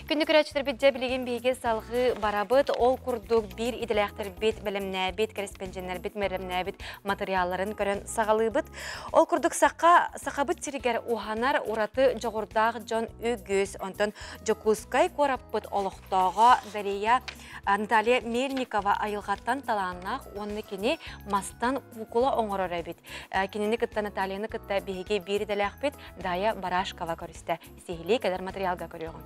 Күндү көрөөччүлэрбит дьэ билигин биһиги салҕыы барабыт. Ол курдук биир идэлээхтэрбит бэлэмнээбит, кэрэспэндьэннэрбит бэлэмнээбит матырыйаалларын көрөн саҕалыыбыт. Ол курдук саха сахабыт сиригэр уһанар ураты дьоҕурдаах дьон үгүс. Онтон Дьокуускай куораппыт олохтооҕо Дария Наталья Мельникова айылҕаттан талааннаах уонна кини мастан куукула оҥорор эбит. Кинини кытта Натальяны кытта биһиги биир идэлээхпит Дая Барашкова көрүстэ. Сиһилии кэлэр материалга көрүөҕүм.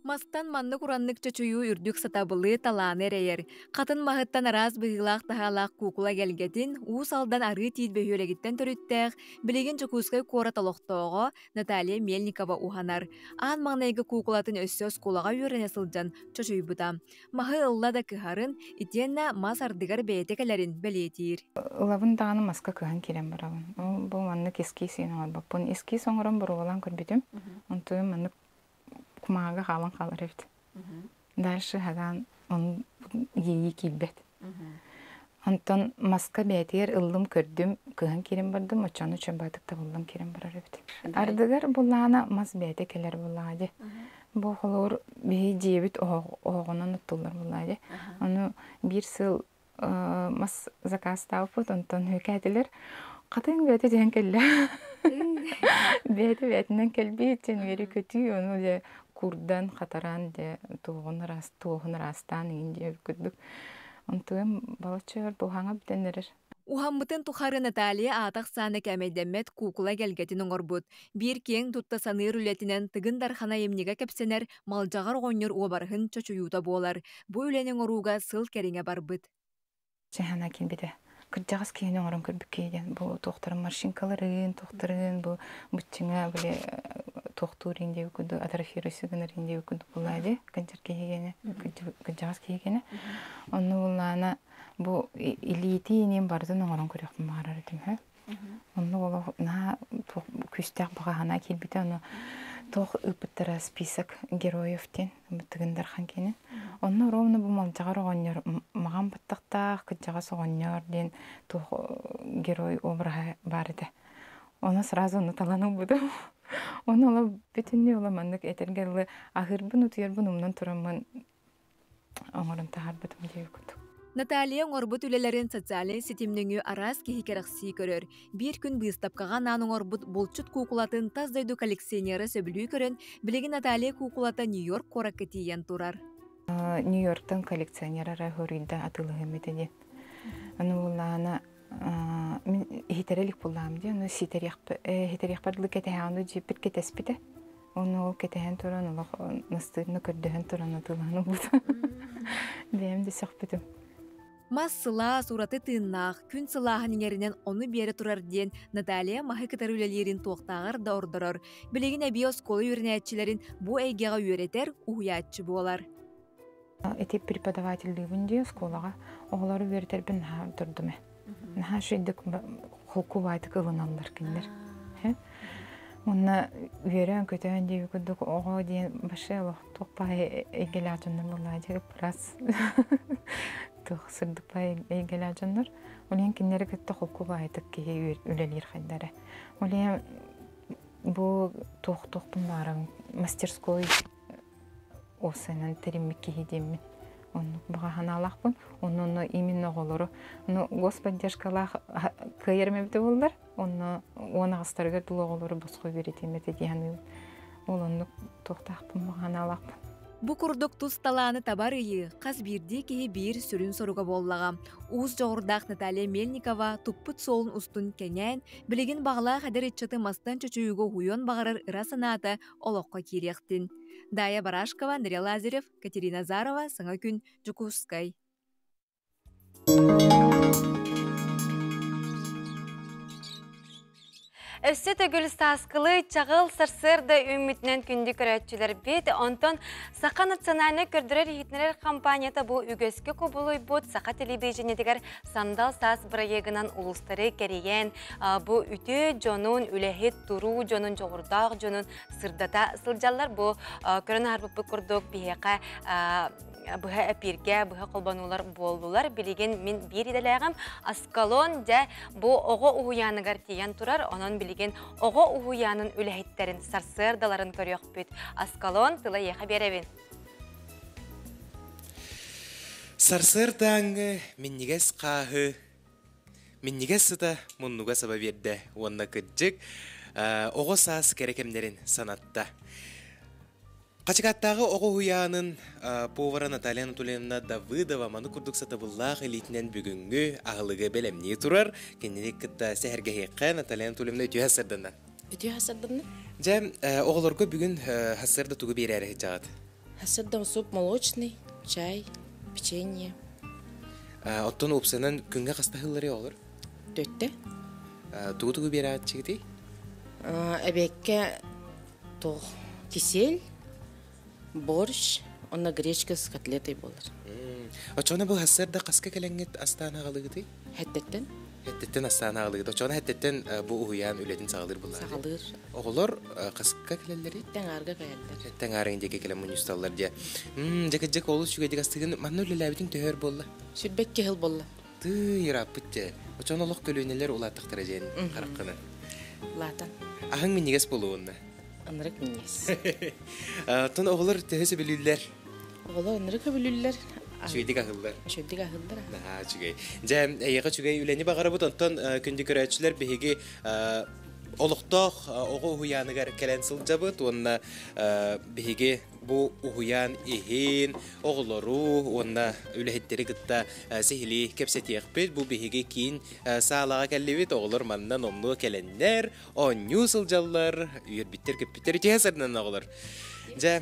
Мастан маннык ураннык чочуйуу үрдүк сатабылы, талааны эрэйэр. Хатын маһыттан араас быһыылаах-таһаалаах куукула эгэлгэтин Уус Алдан Арыы Тиит бөһүөлэгиттэн төрүттээх, билигин Дьокуускай куорат олохтооҕо Наталья Мельникова уһанар. Аан маҥнайгы куукулатын өссө оскуолаҕа үөрэнэ сылдьан чочуйбута. Маһы ылла да кыһарын, итиэннэ мас ардыгар бэйэтэ кэлэрин бэлиэтиир. Ылабын даҕаны маска кыһан киирэн барабын. Ол бу маннык эскиз иһин оҥорбоппун. Эскиз оҥорон боруобалаан көрбүтүм. Онтуйум маннык кумааҕыга хаалан хаалар эбит. Дальше хагаан он иэйии киирбэт. Онтон маска бэйэтигэр ыллым көрдүм, кыһан киирэн бардым, оччону чөмбаатык табыллан киирэн барар эбит. Ардыгар буллаана мас бэйэтэ кэлэр буллаҕа дии. Бу холобур биһи дьиэбит оһоҕунан оттуллар буоллаҕа дии. Ону биир сыл мас заказтаабыппыт, онтон үөкээтилэр. Хатыҥ бэйэтэ түһэн кэллэ. Бэйэтэ бэйэтинэн кэлбит, дьэн үөрүү-көтүү, ону дьэ курдан, хатаран, дьэ туоҕун ыраас, туоһун ыраастаан иҥин диэбит курдук. Онтугам балачча өр буһаҥа бүтэн эрэр. Уһаммытын тухары Наталья аата-ахсаана кээмэйдэммэт куукула эгэлгэтин оҥорбут. Биир киэҥ тутта саныыр үлэтинэн Тыгын Дархан айымньыга кэпсэнэр Малдьаҕар оҕонньор уобараһын чочуйуута буолар. Бу үлэни оҥорууга сыл кэриҥэ барбыт. Чехана киирбитэ. Кырдьаҕас киһини оҥорон көрбүккэ диэн бу туохтарын морщинкаларын, туохтарын бу быччыҥа били туохтуур индиэ курдук атрофируйсы гынар индиэ курдук буллаа дии кырдьар киһигини кырдьаҕас киһигини онну буллаана бу илиити иниин барытын оҥорон көрүөхпүн баҕарар этим үһү. Оннук олох наһаа күүстээх баҕа санаа киирбитэ ону туох ыыппыттара список героев диэн Тыгын Дархан киинин. Онно ровно бу Малдьаҕар оҕонньор маҕан баттахтаах кырдьаҕас оҕонньор диэн туох герой обраһа баар этэ. Ону сразу ону талан ылбытым. Ону ола бүтүннүү ола маннык этэргэ дылы аһыырбын утуйарбын умнан тураммын оҥорон таһаарбытым диэбит курдук. Наталья оҥорбут үлэлэрин социальнай ситим нөҥүө араас киһи кэрэхсии көрөр. Биир күн быыстапкаҕа анаан оҥорбут булчут куукулатын тас дойду коллекционера сөбүлүү көрөн, билигин Наталья куукулата Нью-Йорк куоракка тиийэн турар. Нью-Йорктан коллекционер ара хоруйда атыылаһым этэ диэн. Аны буллаана мин иһитэрэ илик буллаам дии, ону ситэриэхпэр дылы кэтэһэҕин дьиэппит кэтэспитэ. Ону ол кэтэһэн туран олох настырны көрдөһөн туран атыылаһан ылбыта. Бэйэм да сөхпүтүм. Мас сылаас, ураты тыыннаах, күн сылааһын иҥэринэн ону биэрэ турар диэн Наталья маһы кытары үлэлиирин туохтааҕар да ордорор. Билигин эбии оскуола үөрэнээччилэрин бу эйгэҕэ үөрэтэр, уһуйааччы буолар. Ити преподавателлиибин дии оскуолаҕа. Оҕолору үөрэтэрбин наһаа ордордум ээ. Наһаа үчүгэйдик холку баайтык ылыналлар кинилэр. Уонна үөрэн-көтөн диэби курдук оҕо диэн вообще олох туох баай эйгэлээх дьоннор буоллаҕа дии ыппырас туох сырдык баай эйгэлээх дьоннор. Ол иһин кинилэри кытта холку баайтык киһи үлэлиир хайдара. Ол иһин бу туох-туохпун баарабын мастерской уопсайынан тэриммит киһи диэммин оннук баҕа санаалаахпын онно онно именно оҕолору ну господдержкалаах кыайарым эбитэ буоллар онно уон аҕыстарыгар дылы оҕолору босхо үөрэтиэм этэ дии саныыбын ол оннук туохтаахпын баҕа санаалаахпын. Бу курдук тус талааны табар ыйыы хас биирдии киһи биир сүрүн соруга буоллаҕа. Уус дьоҕурдаах Наталья Мельникова туппут суолун устун кэҥээн, билигин баҕалаах эдэр ыччаты мастан чочуйууга уһуйуон баҕарар ыра санаата олоххо киириэхтин. Дая Барашкова, Андрей Лазарев, Катерина Азарова, Саҥа күн, Дьокуускай. Өссө төгүл сааскылыы чаҕыл сарсыарда үүммүтүнэн күндү көрөөччүлэрбит, онтон Саха национальнай көрдөрөр-иһитиннэрэр компанията бу үгэскэ кубулуйбут саха телевидениетигэр Сандал саас бырайыагынан улуустары кэрийэн, бу үтүө дьонун, үлэһит туруу дьонун, дьоҕурдаах дьонун сырдата сылдьаллар. Бу көрөн аһарбыппыт курдук биһиэхэ быһа эпииргэ, быһа холбонуулар буоллулар. Билигин мин биир идэлээҕим Аскалон дьэ бу оҕо уһуйааныгар тиийэн турар. Онон билигин оҕо уһуйаанын үлэһиттэрин сарсыардаларын көрүөхпүт. Аскалон тыла эйиэхэ биэрэбин. Сарсыардааҥҥы минньигэс хааһы минньигэс сыта муннуга саба биэрдэ уонна кырдьык оҕо саас кэрэ кэмнэрин санатта. Хачыкааттааҕы оҕо уһуйаанын повара Наталья Анатольевна Давыдова маны курдук сатабыллаах илиитинэн бүгүҥҥү аһылыгы бэлэмнии турар. Кинини кытта сэһэргэһиэххэ Наталья Анатольевна үтүө сарсыарданна. Үтүө сарсыарданна. Дьэ, оҕолорго бүгүн сарсыарда тугу биэрээри сылдьаҕыт? Сарсыарда суп молочный, чай, печенье. Оттон уопсайынан күҥҥэ хаста аһыылларый оҕолор? Төттө. Тугу-тугу биэрээччигитий? Эбиэккэ Туох кисель, борщ, онно гречка с котлетой буолар. Оччоҕуна бу сарсыарда хаска кэлэҥҥит астаан аҕалыгытый? Хэттеттен. Хэттеттен астаан аҕалыгыт. Оччоҕуна хэттеттен бу уһуйаан үлэтин саҕалыыр буоллаҕа. Саҕалыыр. Оҕолор хаска кэлэллэрий? Хэттэн аарга кэлэллэр. Хэттэн аарыҥ диэки кэлэн мунньусталлар диэ. Дьэ кырдьык олус үчүгэйдик астыгын. Манна үлэлээбитиҥ төһө өр буолла? Сүрбэкки сыл буолла. Тыы ырааппыт дьэ. Очон олох көлүөнэлэр улааттахтара диэн хараххына. Улаатан. Аһыҥ минньигэс буолуонна. Ынырык минньигэс. Оттон оҕолор төһө сөбүлүүллэр? Оҕолор ынырык сөбүлүүллэр. Үчүгэйдик аһыллар. Үчүгэйдик аһыллар. Наһаа үчүгэй. Дьэ, эйиэхэ үчүгэй үлэни баҕарабыт. Онтон күндү көрөөччүлэр биһиги олохтоох оҕо уһуйааныгар кэлэн сылдьабыт уонна биһиги Бу уһуйаан иһин, оҕолору уонна үлэһиттэри кытта сиһилии кэпсэтиэхпит. Бу биһиги киин саалаҕа кэллибит. Оҕолор манна номнуо кэлэннэр, оонньуу сылдьаллар, үөрбүттэр-көппүттэр. Үтүө сарынан оҕолор. Дьэ,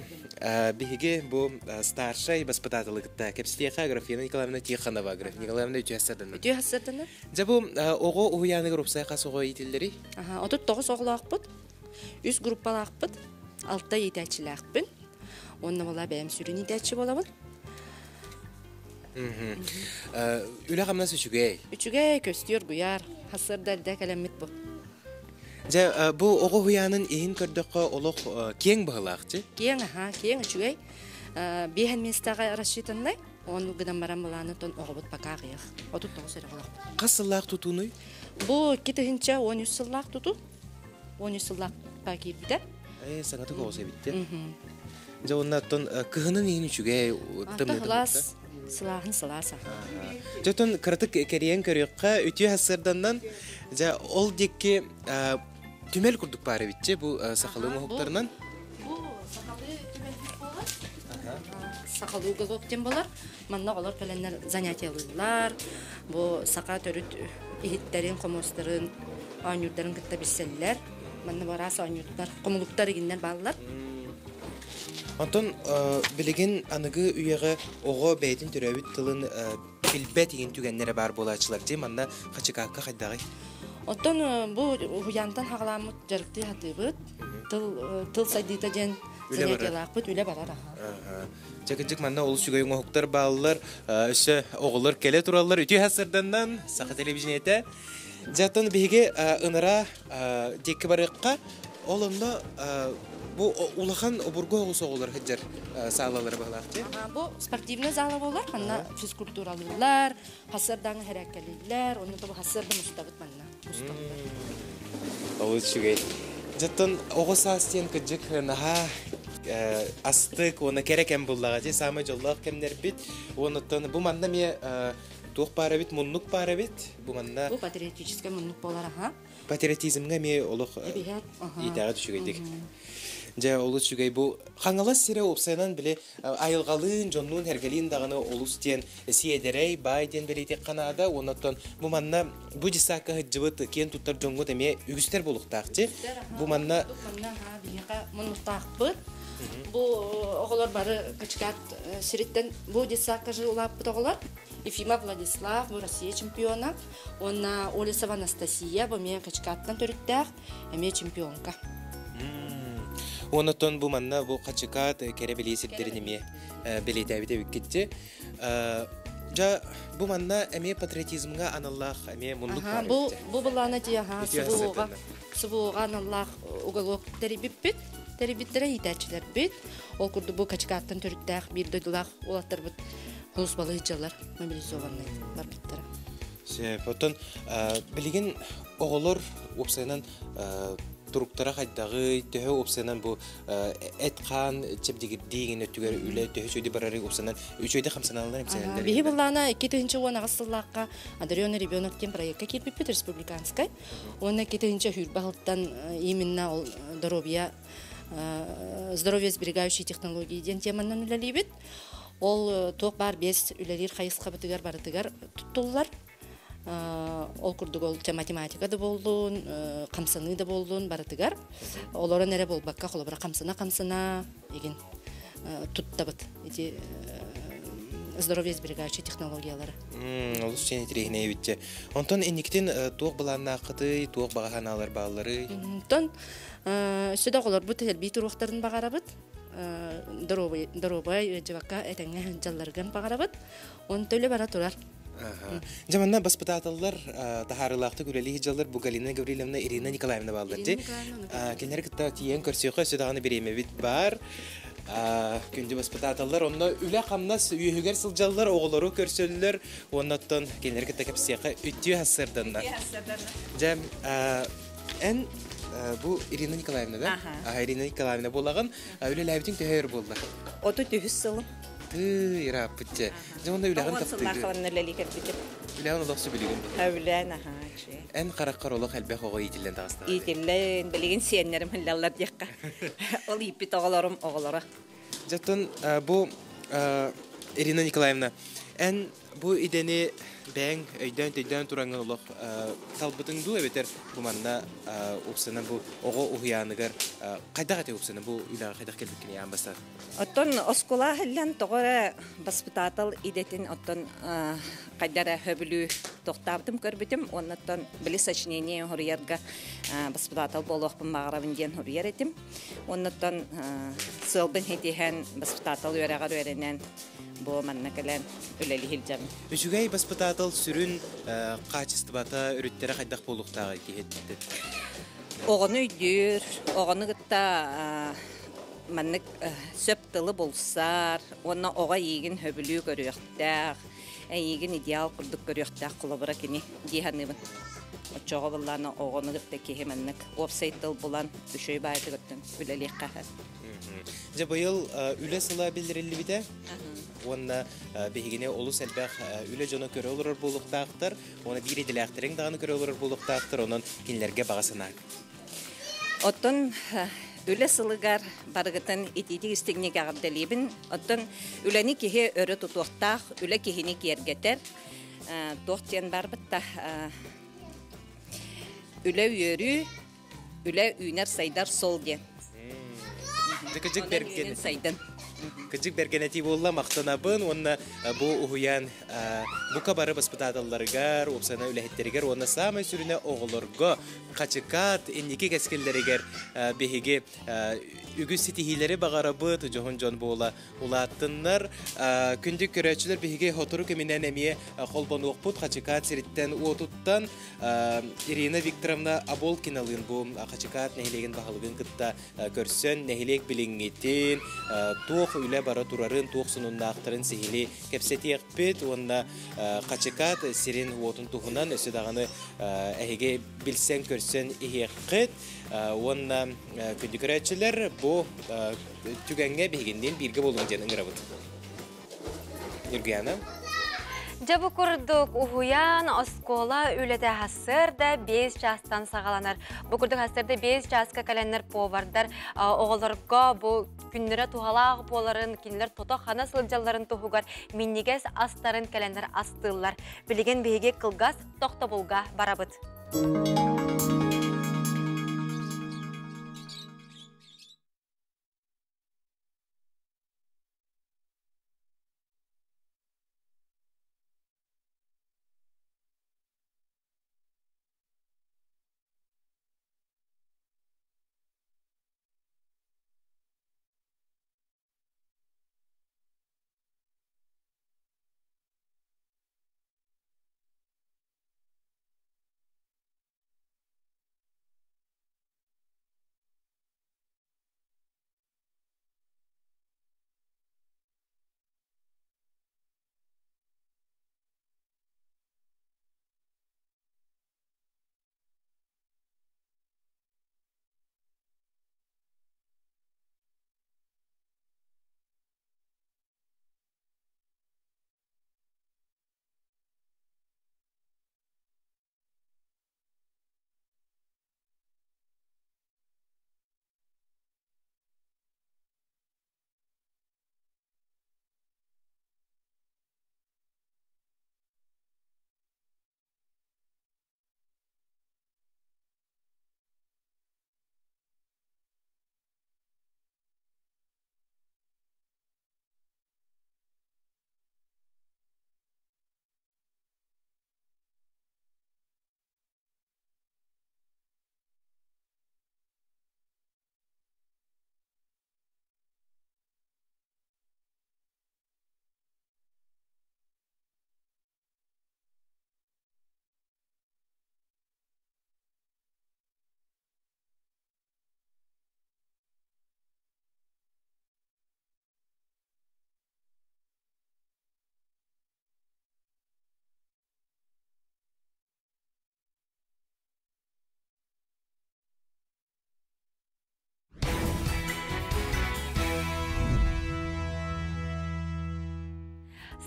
биһиги бу старшай баспытаатылы кытта кэпсэтиэхэ Аграфена Николаевна Тихонова. Аграфена Николаевна үтүө сарынан. Үтүө сарынан. Дьэ, бу оҕо уһуйааныгар уопсай хас оҕо иитиллэрий? 39 оҕолоохпут. Үс группалаахпыт, алта иитээччилээхпин. Уонна була бэйэм сүрүн иитээччи буолабын. Үлэ-хамнас үчүгэй. Үчүгэй, көстүөр гуйар. Хасырда эрдэ кэлэммит бу. Дьэ, бу оҕо уһуйаанын иһин көрдөххө олох киэҥ быһылаах дьи? Киэҥ, аха, киэҥ үчүгэй. Биэһэн миэстэҕэ рассчитаннай. Он гынан баран былааны тон оҕобут пока аҕыйах. 39 эрэ олохпут. Хас сыллаах тутуунуй? Бу 2013 сыллаах тутуу. 13 сыллаахха киирбитэ. Э, саҥата оҕус эбитте. Дьэ, онно оттон кыһынын иһин үчүгэй тымныытын Сылаас, сылааһын сылаас. Дьэ, оттон кыратык кэрийэн көрүөххэ, үтүө сарсыарданнан, дьэ, ол диэки түмэл курдук баар эбитчи бу сахалыы оҥоһуктарынан. Бу сахалыы түмэлбит буолар. Сахалыы уголок диэн буолар. Манна оҕолор кэлэннэр занятиялыыллар. Бу саха төрүт иһиттэрин, хомуостарын, оонньуурдарын кытта билсэллэр. Манна бу араас оонньуурдар, хомулуктар игиннэр бааллар. Онтон билигин аныгы үйэҕэ оҕо бэйэтин төрөөбүт тылын билбэт игин түгэннэрэ баар буолааччылар дии. Манна Хачыкаакка хайдаҕый? Оттон бу уһуйаантан хаҕаламмыт дьарыктыы сатыыбыт. Тыл тыл сайдыыта диэн занятиялаахпыт, үлэ барар аха. Дьэ, кырдьык манна олус үчүгэй оҥоһуктар бааллар. Өссө оҕолор кэлэ тураллар. Үтүө сарсыарданнан Саха телевидениетэ. Дьэ, оттон биһиги ынара диэки барыахха. Ол онно бу улахан обургу оҕус оҕолор сылдьар саалалара баһылаах дии. Бу спортивный зала буолар. Манна физкультуралыыллар, хасыардаҥы хэрээккэлииллэр. Онно бу хасыарда мустабыт манна. Мусталлар. Олус үчүгэй. Дьэ, оҕо саас диэн кырдьык наһаа астык уонна кэрэ кэм буллаҕа дии саамай дьоллоох кэмнэрбит. Уонуттан бу манна эмиэ туох баар эбит, муннук баар эбит. Бу манна Бу патриотическай муннук буолар аха. Патриотизмҥа эмиэ олох иитэҕэ үчүгэйдик. Дьэ, олус үчүгэй бу Хаҥалас сирэ уопсайынан били айылҕалыын, дьоннуун, эргэлиин даҕаны олус диэн сиэдэрэй, баай диэн бэлиэтиэххэ наада. Оннуттан бу манна бу дьыссаакка сылдьыбыт киэн туттар дьоҥҥут эмиэ үгүстэр буолуохтаах дии. Бу манна манна биһиэхэ муннуктаахпыт. Бу оҕолор бары Качкат сириттэн бу детсадка же улааппыт оҕолор. Ефимов Владислав, бу Россия чемпиона. Уонна Олесова Анастасия, бу эмиэ Качкаттан төрүттээх, эмиэ чемпионка. Онотон бу манна бу Хачыкаат кэрэ бэлиэ сирдэрин эмиэ бэлиэтээбит эбиккитти. Жа бу манна эмиэ патриотизмҥа аналлаах эмиэ муннук баар Бу бу былаана тиэха СВО-га СВО-га аналлаах уголок тэрийбиппит. Тэрийбиттэрэ иитээччилэрбит. Ол курдук бу Качкааттан төрүттээх биир дойдулаах уолаттарбыт хулус балыһыдьалар мобилизованный барбыттара. Сөп. Оттон билигин оҕолор уопсайынан туруктара хайдаҕый, төһө уопсайынан бу эт-хаан чэбдигирдии иҥин өттүгэр үлэ төһө үчүгэйдик барарый уопсайынан үчүгэйдик хамсаналлар эмсэнэллэр. Биһи былаана 2018 сыллаахха Одаренный ребенок диэн проекка киирбиппит республиканскай. Уонна 2020 сылтан именно ол здоровье здоровье сберегающие технологии диэн теманан үлэлиибит. Ол туох баар биэс үлэлиир хайысхабытыгар барытыгар туттуллар. Ол курдук ол математика да буоллун, хамсаныы да буоллун барытыгар. Олорон эрэ буолбакка, холобура хамсана-хамсана игин туттабыт. Ити здоровье сберегающие технологиялары. Олус сен интириэһинэй эбитчэ. Онтон инниктин туох былааннааххытый, туох баҕа санаалар баалларый? Онтон өссө да оҕолорбут элбии туруохтарын баҕарабыт. Доруобай ыалдьыбакка этэҥҥэ сылдьалларыгар баҕарабыт. Онто үлэ бара турар. Дьэ манна баспытааталлар таһаарыылаахтык үлэлии сылдьаллар бу Галина Гаврильевна, Ирина Николаевна бааллар дии. Кинилэри кытта тиийэн көрсүөххэ өссө даҕаны бириэмэбит баар. Күндү баспытааталлар онно үлэ-хамнас үөһүгэр сылдьаллар, оҕолору көрсөллөр уонна оттон кинилэри кытта кэпсиэххэ үтүө сарсыарданна. Дьэ, эн бу Ирина Николаевна да? Ирина Николаевна буолаҕын. Үлэлээбитиҥ төһө өр буолла? 33 сылым. Тыы, ырааппыт дьэ. Дьэ, онно үлэҕин таптыыгын. Сыллаахабын үлэлии кэлбитим. Үлэҕин олох сөбүлүүгүн Үлээн аһаа, үчүгэй. Эн хараххар олох элбэх оҕо иитиллэн таҕыстаҕа. Иитиллэн, билигин сиэннэрим ыллаллар диэххэ. Ол ииппит оҕолорум оҕолоро. Дьэ, оттон бу Ирина Николаевна, эн Бу идэни бэйэҥ өйдөөн-төйдөөн тураҥҥын олох талбытыҥ дуу эбэтэр бу манна упсана бу оҕо уһуйааныгар хайдах этэ упсана бу үлэҕэ хайдах кэлбиккиний аан бастаан? Оттон оскуола иһиллэн тоҕо эрэ баспытаатал идэтин оттон хайда эрэ хөбүлүү тохтаабытым көрбүтүм уонна оттон били сочинение хоруйарга баспытаатал буолуохпун баҕарабын диэн хоруйар этим. Уонна оттон сыалбын хитиһэн баспытаатал үөрэҕэр үөрэнэн Бу манна кэлэн үлэлии сылдьабын. Үчүгэй баспытаатал сүрүн хаачыстыбата, өрүттэрэ хайдах буолуохтааҕый киһиттэн? Оҕону өйдүүр, оҕону кытта маннык сөп тылы булсар уонна оҕо эйиигин сөбүлүү көрүөхтээх, эйиигин идеал курдук көрүөхтээх холобура кини дии саныыбын. Оччоҕо буоллаҕына оҕону кытта киһи маннык уопсай тыл булан үчүгэй баайытык өттүн үлэлиэххэ сөп. Дьэ быйыл үлэ сыла биллэриллибитэ уонна биһигини олус элбэх үлэ дьоно көрө олорор буолуохтаахтар уонна биир идэлээхтэриҥ даҕаны көрө олорор буолуохтаахтар, онон кинилэргэ баҕа санаа. Оттон үлэ сылыгар барыгытын итиитик истиҥник эҕэрдэлиибин. Оттон үлэни киһи өрө тутуохтаах, үлэ киһини киэргэтэр. Туох диэн барбыт да үлэ үөрүү, үлэ үүнэр-сайдар суол диэн. Кыдьык бэргэн сайдын. Кыдьык бэргэн этии буолла, махтанабын уонна бу уһуйаан бука бары баспытааталларыгар, уопсайынан үлэһиттэригэр уонна саамай сүрүнэ оҕолорго хачыкаат инники кэскиллэригэр биһиги үгүс ситиһиилэри баҕарабыт, дьоһун дьон буола улааттыннар. Күндү көрөөччүлэр, биһиги сотору кэминэн эмиэ холбонуохпут Хачыкаат сириттэн уотуттан Ирина Викторовна Аболкиналыын бу Хачыкаат нэһилиэгин баһылыгын кытта көрсөн нэһилиэк билиҥҥитин, туох үлэ бара турарын, туох сонуннаахтарын сиһилии кэпсэтиэхпит уонна Хачыкаат сирин уотун туһунан өссө даҕаны эһиги билсэн-көрсөн иһиэххит. Уонна күндү көрөөччүлэр, бу түгэҥҥэ биһигинниин бииргэ буолуҥ диэн ыҥырабыт. Ньургуяна. Дьэ бу курдук уһуйаан оскуола үлэтэ сарсыарда 5 чаастан саҕаланар. Бу курдук сарсыарда 5 чааска кэлэннэр повардар оҕолорго бу күннэрэ туһалаах буоларын, кинилэр тото-хана сылдьалларын туһугар минньигэс астарын кэлэннэр астыыллар. Билигин биһиги кылгас тохтобулга барабыт.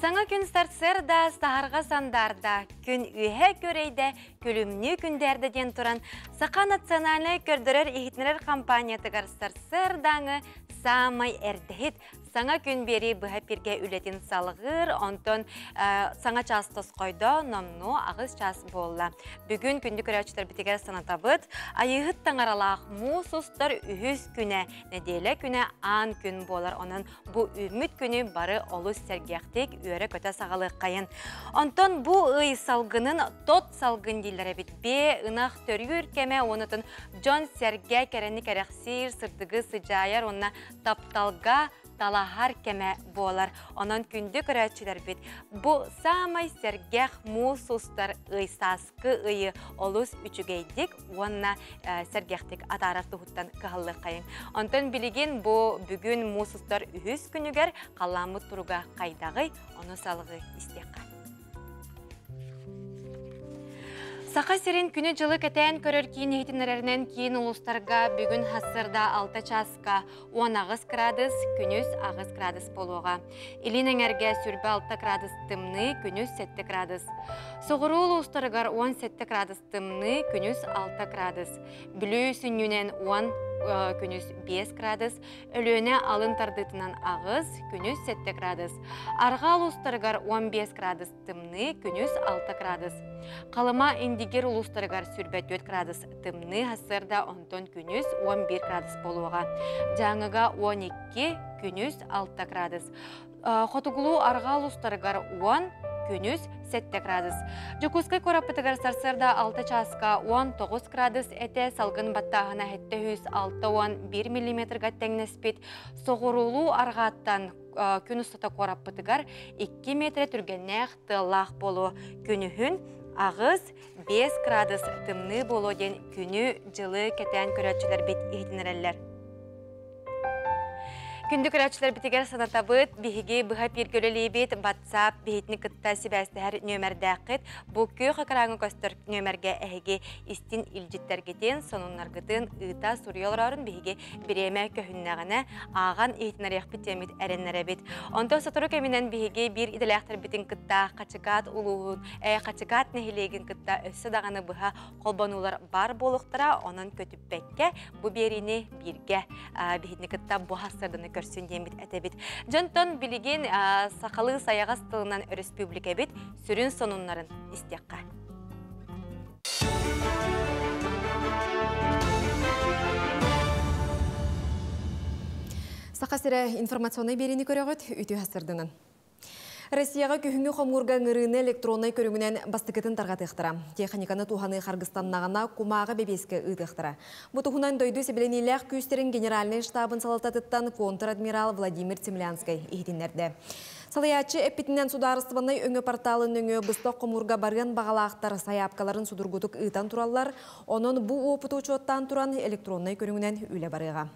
Саҥа күн сарсыарда саһарҕа сандаарда, күн үөһэ күөрэйдэ, күлүмнүү күндээрдэ диэн туран, Саха национальнай көрдөрөр-иһитиннэрэр компаниятыгар сарсыардааҥы саамай эрдэһит Саҥа күн биэрии быһа пиргэ үлэтин салҕыыр, онтон саҥа чаас тосхойдо, номнуо аҕыс чаас буолла. Бүгүн күндү көрөөччүлэрбитигэр санатабыт, Айыыһыт таҥаралаах муус устар үһүс күнэ, нэдиэлэ күнэ аан күн буолар. Онон бу үүммүт күнү бары олус сэргэхтик үөрэ-көтө саҕалыаххайын. Онтон бу ый салгынын тот салгын дииллэр эбит. Биэ ынах төрүүр кэмэ уонутун дьон-сэргэ кэрэни кэрэхсиир, сырдыгы сыдьаайар уонна тапталга талаһар кэмэ буолар. Онон күндү көрөөччүлэрбит, бу саамай сэргэх муус устар ый сааскы ыйы олус үчүгэйдик уонна сэргэхтик атаарар туһуттан кыһаллыаххайыҥ. Онтон билигин бу бүгүн муус устар үһүс күнүгэр халлааммыт туруга хайдаҕый, ону салҕыы истиэххэ. Саха сирин күнү-дьылы кэтээн көрөр киин иһитиннэрэринэн киин улуустарга бүгүн сарсыарда 6 чааска 18 градус, күнүс 8 градус буолуоҕа. Илин эҥэргэ 26 градус тымныы, күнүс 7 градус. Соҕуруу улуустарыгар 17 градус тымныы, күнүс 6 градус. Бүлүү сүнньүнэн 10 күнүс 5 градус, Өлүөнэ алын тардыытынан 8, күнүс 7 градус. Арҕаа улуустарыгар 15 градус тымныы, күнүс 6 градус. Халыма Индигир улуустарыгар 24 градус тымныы сарсыарда, онтон күнүс 11 градус буолуоҕа. Дьааҥыга 12, күнүс 6 градус. Хотугулуу арҕаа улуустарыгар 10, күнүс 7 градус. Дьокуускай куораппытыгар сарсыарда 6 чааска 19 градус этэ, салгын баттааһына 761 миллиметрга тэҥнэспит. Соҕуруулуу арҕааттан күн устата куораппытыгар 2 метрэ түргэннээх тыаллаах буолуо. Күнүһүн 8-5 градус тымныы буолуо диэн күнү-дьылы кэтээн көрөөччүлэрбит иһитиннэрэллэр. Күндү көрөөччүлэрбитигэр санатабыт, биһиги быһа пииргэ үлэлиибит, WhatsApp биһитини кытта сибээстэһэр нүөмэрдээххит. Бу күөх экраҥҥа көстөр нүөмэргэ эһиги истин илдьиттэргитин, сонуннаргытын ыыта суруйа олорорун биһиги бириэмэ көһүннэҕинэ ааҕан иһитиннэриэхпит диэммит эрэннэрэбит. Онтон сотору кэминэн биһиги биир идэлээхтэрбитин кытта Хачыкаат улууһун, Хачыкаат нэһилиэгин кытта өссө даҕаны быһа холбонуулар баар буолуохтара, онон көтүппэккэ бу биэриини бииргэ биһитини кытта бу сарсыарданы көрсүн диэммит этэбит. Дьонтон билигин сахалыы сайаҕас тылынан өрөспүүбүлүкэбит сүрүн сонуннарын истиэххэ. Саха сирэ информационнай биэриини көрөҕүт үтүө сарсыарданан. Россияҕа күһүҥҥү хомуурга ыҥырыыны электроннай көрүҥүнэн бастакытын тарҕатыахтара. Техниканы туһаныы харгыстаннаҕына кумааҕы бэбиэскэ ыытыахтара. Бу туһунан дойду сэбилэниилээх күүстэрин генеральнай штабын салалтатыттан контр-адмирал Владимир Цемлянскай иһитиннэрдэ. Салайааччы эппитинэн судаарыстыбаннай өҥө порталын нөҥүө быстах хомуурга барыан баҕалаахтар сайаапкаларын судургутук ыытан тураллар. Онон бу уопуту учуоттаан туран электроннай көрүҥүнэн үлэ барыаҕа.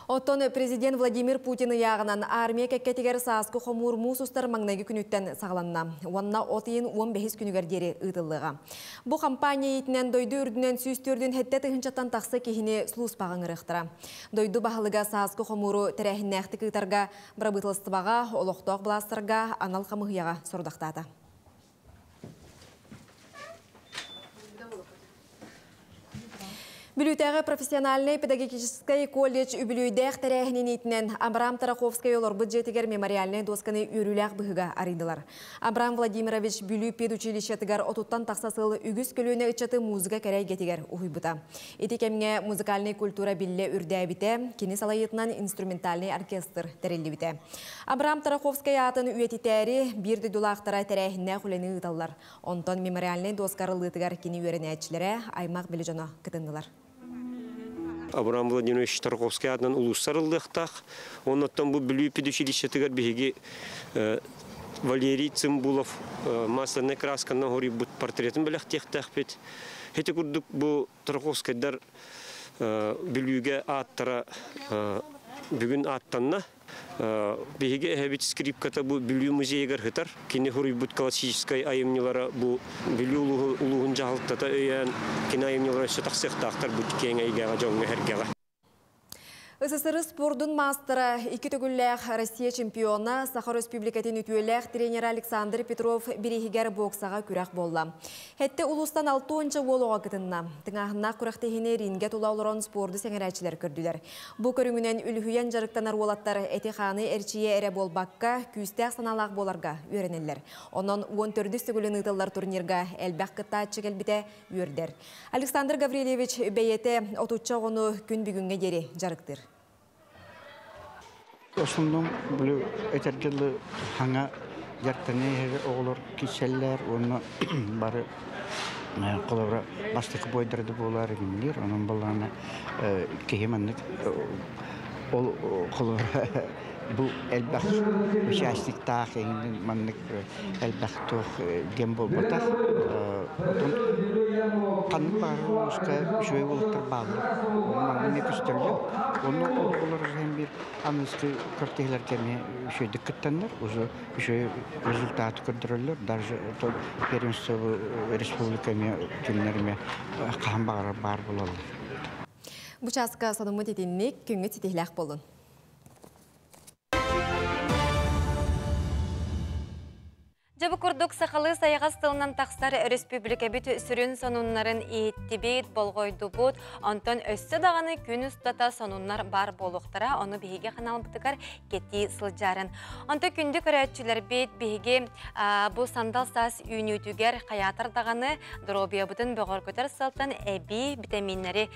Оттон президент Владимир Путин ыйааҕынан армия кэккэтигэр сааскы хомуур муус устар маҥнайгы күнүттэн саҕаланна уонна от ыйын 15 күнүгэр диэри ыытыллыаҕа. Бу хампаанньа иитинэн дойду үрдүнэн 104 тыһыынчаттан тахса киһини сулууспаҕа ыҥырыахтара. Дойду баһылыга сааскы хомууру тэрээһиннээхтик ыытарга бырабыыталыстыбаҕа, олохтоох былаастарга анал хамыыһыйаҕа сорудахтаата. Бүлүүтээҕи профессиональнай педагогическай колледж үбүлүөйдээх тэрээһинин иитинэн Абрам Тараховскай олорбут дьиэтигэр мемориальнай дуосканы үөрүүлээх быһыыга арыйдылар. Абрам Владимирович Бүлүү педучилищетыгар отуттан тахса сыл үгүс көлүөнэ ыччаты музыка кэрэ эйгэтигэр уһуйбута. Ити кэмҥэ музыкальнай культура биллэ үрдээбитэ, кини салайыытынан инструментальнай оркестр тэриллибитэ. Абрам Тараховскай аатын үйэтитээри биир дойдулаахтара тэрээһиннээх үлэни ыыталлар. Онтон мемориальнай дуоска арыллыытыгар кини үөрэнээччилэрэ, аймах били дьоно кытыннылар. Абрам Владимирович Тарковскай аатынан улуустар ыллыахтаах. Оннуттан бу Бүлүү педучилищетыгар биһиги Валерий Цымбулов масляный красканан хоруйбут портретын бэлэхтиэхтээхпит. Ити курдук бу Тарковскайдар Бүлүүгэ ааттара бүгүн ааттанна. Биһиги эһэбит скрипката бу Бүлүү музейыгар сытар. Кини суруйбут классическай айымньылара бу Бүлүү улууһун дьаһалтата өйөөн, кини айымньылара өссө тахсыахтаахтар бу киэҥ эйгэҕэ, дьоҥҥо-сэргэҕэ. СССР спордун маастара, икки төгүллээх Россия чемпиона, Саха Өрөспүүбүлүкэтин үтүөлээх тренера Александр Петров бирииһигэр боксаҕа күрэх буолла. Хэттэ улуустан 60 уол оҕо кытынна. Тыҥааһыннаах күрэхтэһиини рингэ тула олорон спорду сэҥэрээччилэр көрдүлэр. Бу көрүҥүнэн үлүһүйэн дьарыктанар уолаттар эти-хааны эрчийэ эрэ буолбакка, күүстээх санаалаах буоларга үөрэнэллэр. Онон 14 төгүлүн ыытыллар турнирга элбэх кыттааччы кэлбитэ үөрдэр. Александр Гаврильевич бэйэтэ отучча оҕону күн бүгүҥҥэ диэри дьарыктыыр. Основном били этэргэ дылы хаҥа дьарыктаныы иһэр оҕолор киирсэллэр уонна бары холобура бастакы бойдара да буолаар иҥнир онон балаана киһи маннык ол холобура бу элбэх участниктаах эҥин маннык элбэх туох диэн буолбатах. Отон Ханнык баҕарар улууска үчүгэй уолаттар бааллар. Ону манна эмиэ көстөллөр. Онно ол оҕолор уже биир аныгыскы күрэхтэһиилэргэ эмиэ үчүгэйдик кыттаннар, уже үчүгэй результаты көрдөрөллөр. Даже первенство республика эмиэ кинилэр эмиэ хаһан баҕарар баар буолаллар. Бу чааска сонуммут итинник күҥҥүт ситиһилээх буолун. Дьэ бу курдук сахалыы сайаҕас тылынан тахсар өрөспүүбүлүкэбит сүрүн сонуннарын иһиттибит, болҕойдубут. Онтон өссө даҕаны күн устата сонуннар баар буолуохтара. Ону биһиги ханаалбытыгар кэтии сылдьарын. Онтон күндү көрөөччүлэрбит биһиги бу сандал саас үүнүүтүгэр хайаатар даҕаны доруобуйабытын бөҕөргөтөр сылтан эбии битэмииннэри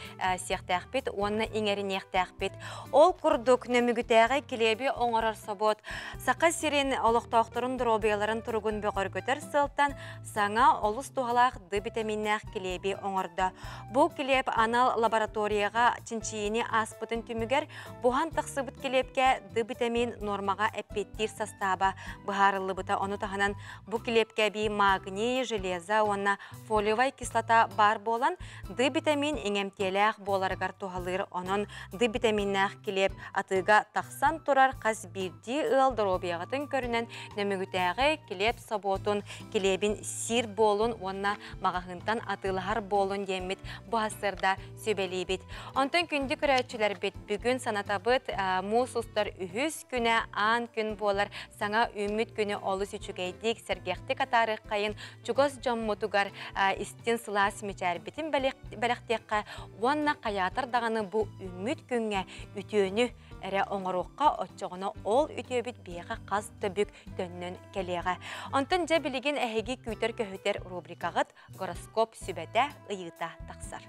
сиэхтээхпит уонна иҥэриниэхтээхпит. Ол курдук Нөмүгүтээҕи килиэби оҥорор собуот Саха сирин олохтоохторун доруобуйаларын туругун бөҕөргөтөр сыалтан саҥа олус туһалаах Д битэмииннээх килиэби оҥордо. Бу килиэп анал лабораторияҕа чинчийиини ааспытын түмүгэр буһан тахсыбыт килиэпкэ Д битэмиин нуормаҕа эппиэттиир састааба быһаарыллыбыта. Ону таһынан бу килиэпкэ эбии магний, железо уонна фолиевай кислота баар буолан Д битэмиин иҥэмтиэлээх буоларыгар туһалыыр. Онон Д битэмииннээх килиэп атыыга тахсан турар хас биирдии ыал доруобуйаҕытын көрүнэн Нөмүгүтээҕи килиэп собуотун килиэбин сиир буолун уонна маҕаһыынтан атыылаһар буолун диэммит бу сарсыарда сүбэлиибит. Онтон күндү көрөөччүлэрбит бүгүн санатабыт муус устар үһүс күнэ аан күн буолар саҥа үүммүт күнү олус үчүгэйдик, сэргэхтик атаарыаххайын чугас дьоммутугар истин сылаас мичээрбитин бэлэхтиэххэ уонна хайаатар даҕаны бу үүммүт күҥҥэ үтүөнү эрэ оҥоруохха, оччоҕуна ол үтүөбүт биһиэхэ хас да бүк төннөн кэлиэҕэ. Онтон дьэ билигин эһиги күүтэр-көһүтэр рубрикаҕыт гороскоп сүбэтэ ыйыыта тахсар.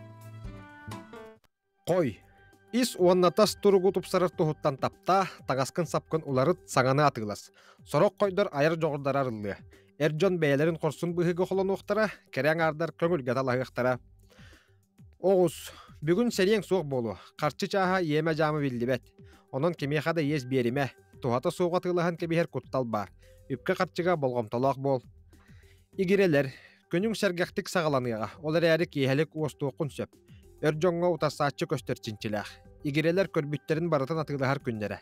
Хой, ис уонна тас туругу тупсарар туһуттан таптаа, таҥаскын-сапкын уларыт, саҥаны атыылас. Сорох хойдор айар дьоҕурдара арыллыа. Эр дьон бэйэлэрин хорсун быһыыга холонуохтара, кэрэ аҥаардар көҥүлгэ талаһыахтара. Оҕус, бүгүн сэриэҥ суох буолуо, харчы чааһа иэмэ-дьаама биллибэт. Онон кимиэхэ да иэс биэримэ, туһата суох атыылаһан кэбиһэр куттал баар. Үпкэ-харчыга болҕомтолоох буол. Игирэлэр, күнүҥ сэргэхтик саҕаланыаҕа, ол эрээри киэһэлик уостуоххун сөп. Өр дьоҥҥо утарсааччы көстөр чинчилээх. Игирэлэр көрбүттэрин барытын атыылаһар күннэрэ.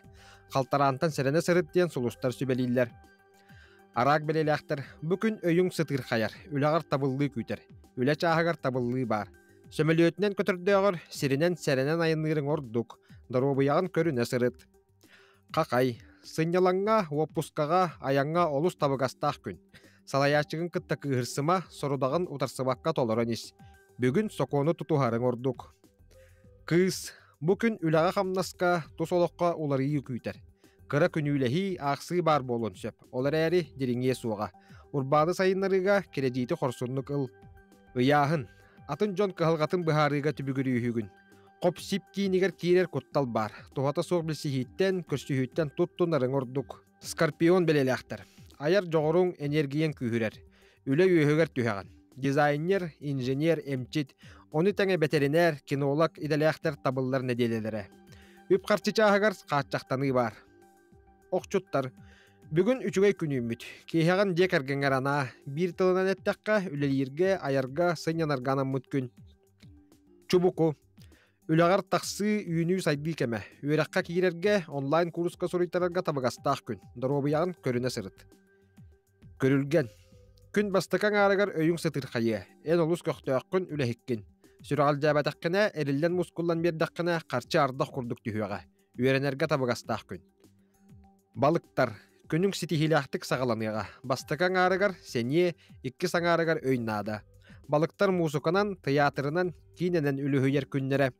Халтараантан сэрэнэ сырыт диэн сулустар сүбэлииллэр. Араак бэлиэлээхтэр, бу күн өйүҥ сытыырхайар, үлэҕэр табыллыы күүтэр. Үлэ чааһыгар табыллыы баар. Сөмөлүөтүнэн көтөрдөөҕөр сиринэн сэрэнэн айанныырыҥ ордук, доруобуйаҕын көрүнэ сырыт. Хахай, сынньалаҥҥа, уоппускаҕа, айаҥҥа олус табыгастаах күн. Салайааччыгын кытта кыыһырсыма, сорудаҕын утарсыбакка толорон ис. Бүгүн сокуону тутуһарыҥ ордук. Кыыс, бу күн үлэҕэ-хамнаска, тус олоххо уларыйыы күүтэр. Кыра күнүүлэһии, аахсыы баар буолуон сөп, ол эрээри дириҥиэ суоҕа. Урбааны сайыннарыыга кирэдьиити хорсуннук ыл. Ыйааһын. Атын дьон кыһалҕатын быһаарыыга түбүгүрүүһүгүн. Хоп-сип киинигэр киирэр куттал баар. Туһата суох билсиһииттэн, көрсүһүүттэн туттунарыҥ ордук. Скорпион бэлиэлээхтэр. Айар дьоҕуруҥ, энергияҥ күүһүрэр. Үлэ үөһүгэр түһэҕин. Дизайнер, инженер, эмчит, ону тэҥэ бэтэринээр, кинолог идэлээхтэр табыллар нэдиэлэлэрэ. Үп-харчы чааһыгар хааччахтаныы баар. Охчуттар. Бүгүн үчүгэй күн үүммүт. Киэһэҕин дьиэ кэргэҥҥэр анаа. Биир тылынан эттэххэ, үлэлииргэ, айарга, сынньанарга анаммыт күн. Чубуку. Үлэҕэр тахсыы, үүнүү-сайдыы кэмэ. Үөрэххэ киирэргэ, онлайн-кууруска суруйтарарга табыгастаах күн. Доруобуйаҕын көрүнэ сырыт. Көрүлгэн. Күн бастакы аҥаарыгар өйүҥ сытыырхайыа. Эн олус көхтөөххүн, үлэһиккин. Сүрэҕэлдьээбэтэххинэ, эриллэн-мускуллан биэрдэххинэ, харчы ардах курдук түһүөҕэ. Үөрэнэргэ табыгастаах күн. Балыктар. Күнүҥ ситиһиилээхтик саҕаланыаҕа. Бастакы аҥаарыгар сэниэ, иккис аҥаарыгар өй наада. Балыктар муусуканан, тыйаатырынан, киинэнэн үлүһүйэр күннэрэ.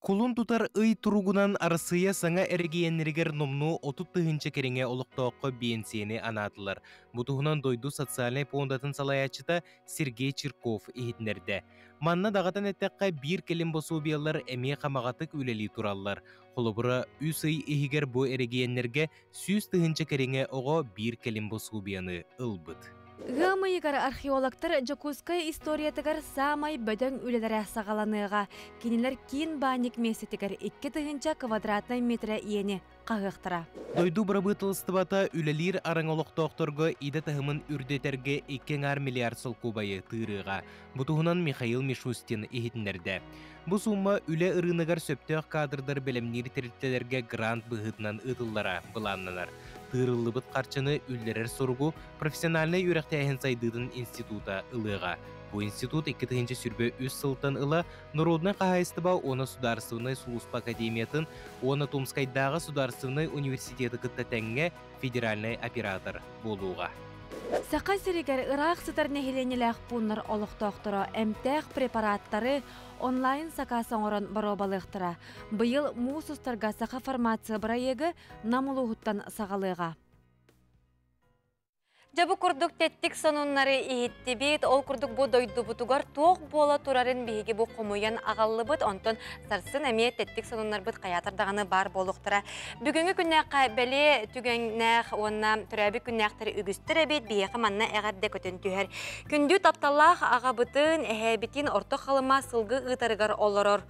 Кулун тутар ый туругунан Арассыыйа саҥа эрэгийиэннэригэр номнуо 30 тыһыынча кэриҥэ олохтооххо биэнсийэни анаатылар. Бу туһунан дойду социальнай пуондатын салайааччыта Сергей Чирков иһитиннэрдэ. Манна даҕатан эттэххэ, биир кэлим босуобуйалар эмиэ хамаҕатык үлэлии тураллар. Холобура, үс ый иһигэр бу эрэгийиэннэргэ 100 тыһыынча кэриҥэ оҕо биир кэлим босуобуйаны ылбыт. Ыам ыйыгар археологтар Дьокуускай историятыгар саамай бөдөҥ үлэлэрэ саҕаланыаҕа. Кинилэр киин баанньык миэстэтигэр 2000 квадратнай метрэ иэни хаһыахтара. Дойду бырабыыталыстыбата үлэлиир араҥа олохтоохторго идэ таһымын үрдэтэргэ икки аҥаар миллиард солкуобайы тыырыаҕа. Бу туһунан Михаил Мишустин иһитиннэрдэ. Бу суумма үлэ ырыынагар сөптөөх кадрдар бэлэмниир тэрилтэлэргэ грант быһыытынан ыытыллара былааннанар. Тыырыллыбыт харчыны үллэрэр соругу профессиональнай үөрэхтээһин сайдыытын института ылыаҕа. Бу институт 2023 сылтан ыла Народнай хаһаайыстыба уонна судаарыстыбаннай сулууспа академиятын уонна Томскайдааҕы судаарыстыбаннай университеты кытта тэҥҥэ федеральнай оператор буолуоҕа. Саха сиригэр ыраах сытар нэһилиэнньэлээх пууннар олохтоохторо эмтээх препараттары онлайн сакаас оҥорон боруобалыахтара. Быйыл муус устарга Саха фармация бырайыагы Нам улууһуттан саҕалыаҕа. Дьэ бу курдук тэттик сонуннары иһиттибит, ол курдук бу дойдубутугар туох буола турарын биһиги бу хомуйан аҕаллыбыт, онтон сарсын эмиэ тэттик сонуннарбыт хайаатар даҕаны баар буолуохтара. Бүгүҥҥү күннээххэ бэлиэ түгэннээх уонна төрөөбүт күннээхтэр үгүстэр эбит, биһиэхэ манна эҕэрдэ көтөн түһэр. Күндү тапталлаах аҕабытын, эһээбитин Орто Халыма сылгы ыытарыгар олорор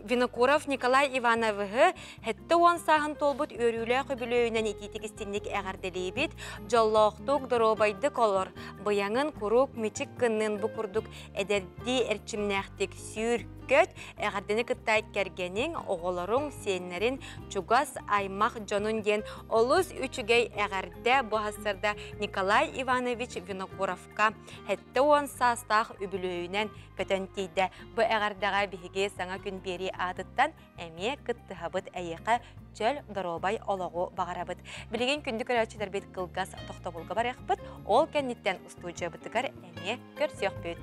Винокуров Николай Ивановиһы 70 сааһын туолбут үөрүүлээх үбүлүөйүнэн итиитик истинник эҕэрдэлиибит, дьоллоохтук, доруобайдык олор, быйаҥын куруук мичик гыннын бу курдук эдэрдии эрчимнээхтик сүүр-көт, эҕэрдэни кытта кэргэниҥ, оҕолоруҥ, сиэннэрин, чугас аймах дьонун диэн олус үчүгэй эҕэрдэ бу сарда Николай Иванович Винокуровка 70 саастаах үбүлүөйүнэн көтөн тиийдэ. Бу эҕэрдэҕэ биһиги саҥа күн биэрии аатыттан эмиэ кыттыһабыт эйиэхэ чөл доруобай олоҕу баҕарабыт. Билигин күндү көрөөччүлэрбит кылгас тохтобулга барыахпыт, ол кэнниттэн устуудьуйабытыгар эмиэ көрсүөхпүт.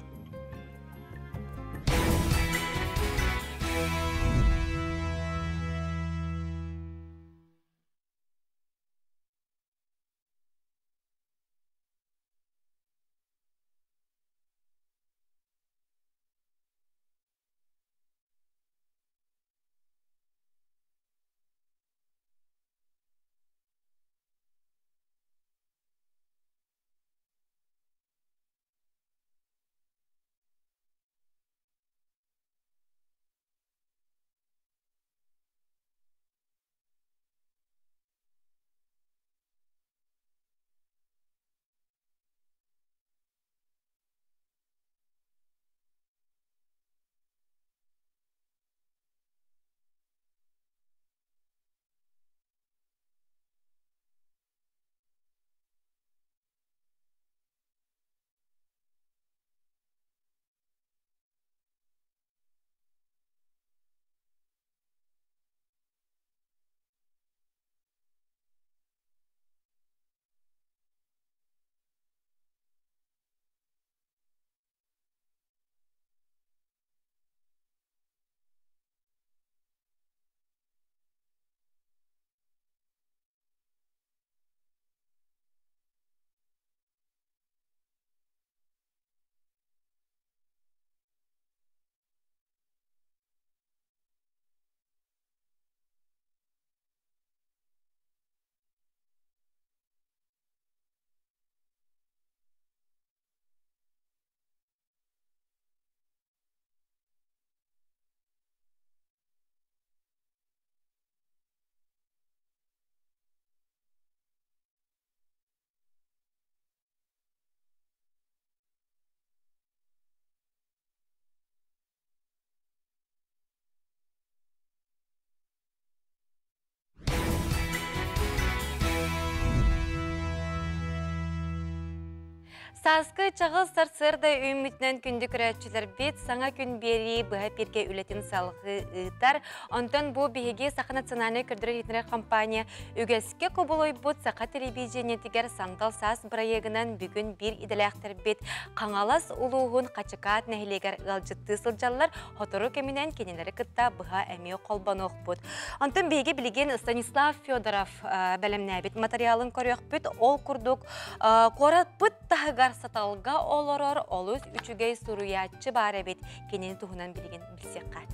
Сааскы чаҕыл сарсыарда үүммүтүнэн күндү көрөөччүлэрбит саҥа күн биэрии быһа пиргэ үлэтин салҕыы ыытар. Онтон бу биһиги Саха национальнай көрдөрөр-иһитиннэрэр компания үгэскэ кубулуйбут Саха телевидениетигэр Сандал саас бырайыагынан бүгүн биир идэлээхтэрбит Хаҥалас улууһун Хачыкаат нэһилиэгэр ыалдьыттыы сылдьаллар. Сотору кэминэн кинилэри кытта быһа эмиэ холбонуохпут. Онтон биһиги билигин Станислав Федоров бэлэмнээбит материалын көрүөхпүт. Ол курдук куораппыт таһыгар саталга олорор олус үчүгэй суруйааччы баар эбит. Кинини туһунан билигин билсиэххэ.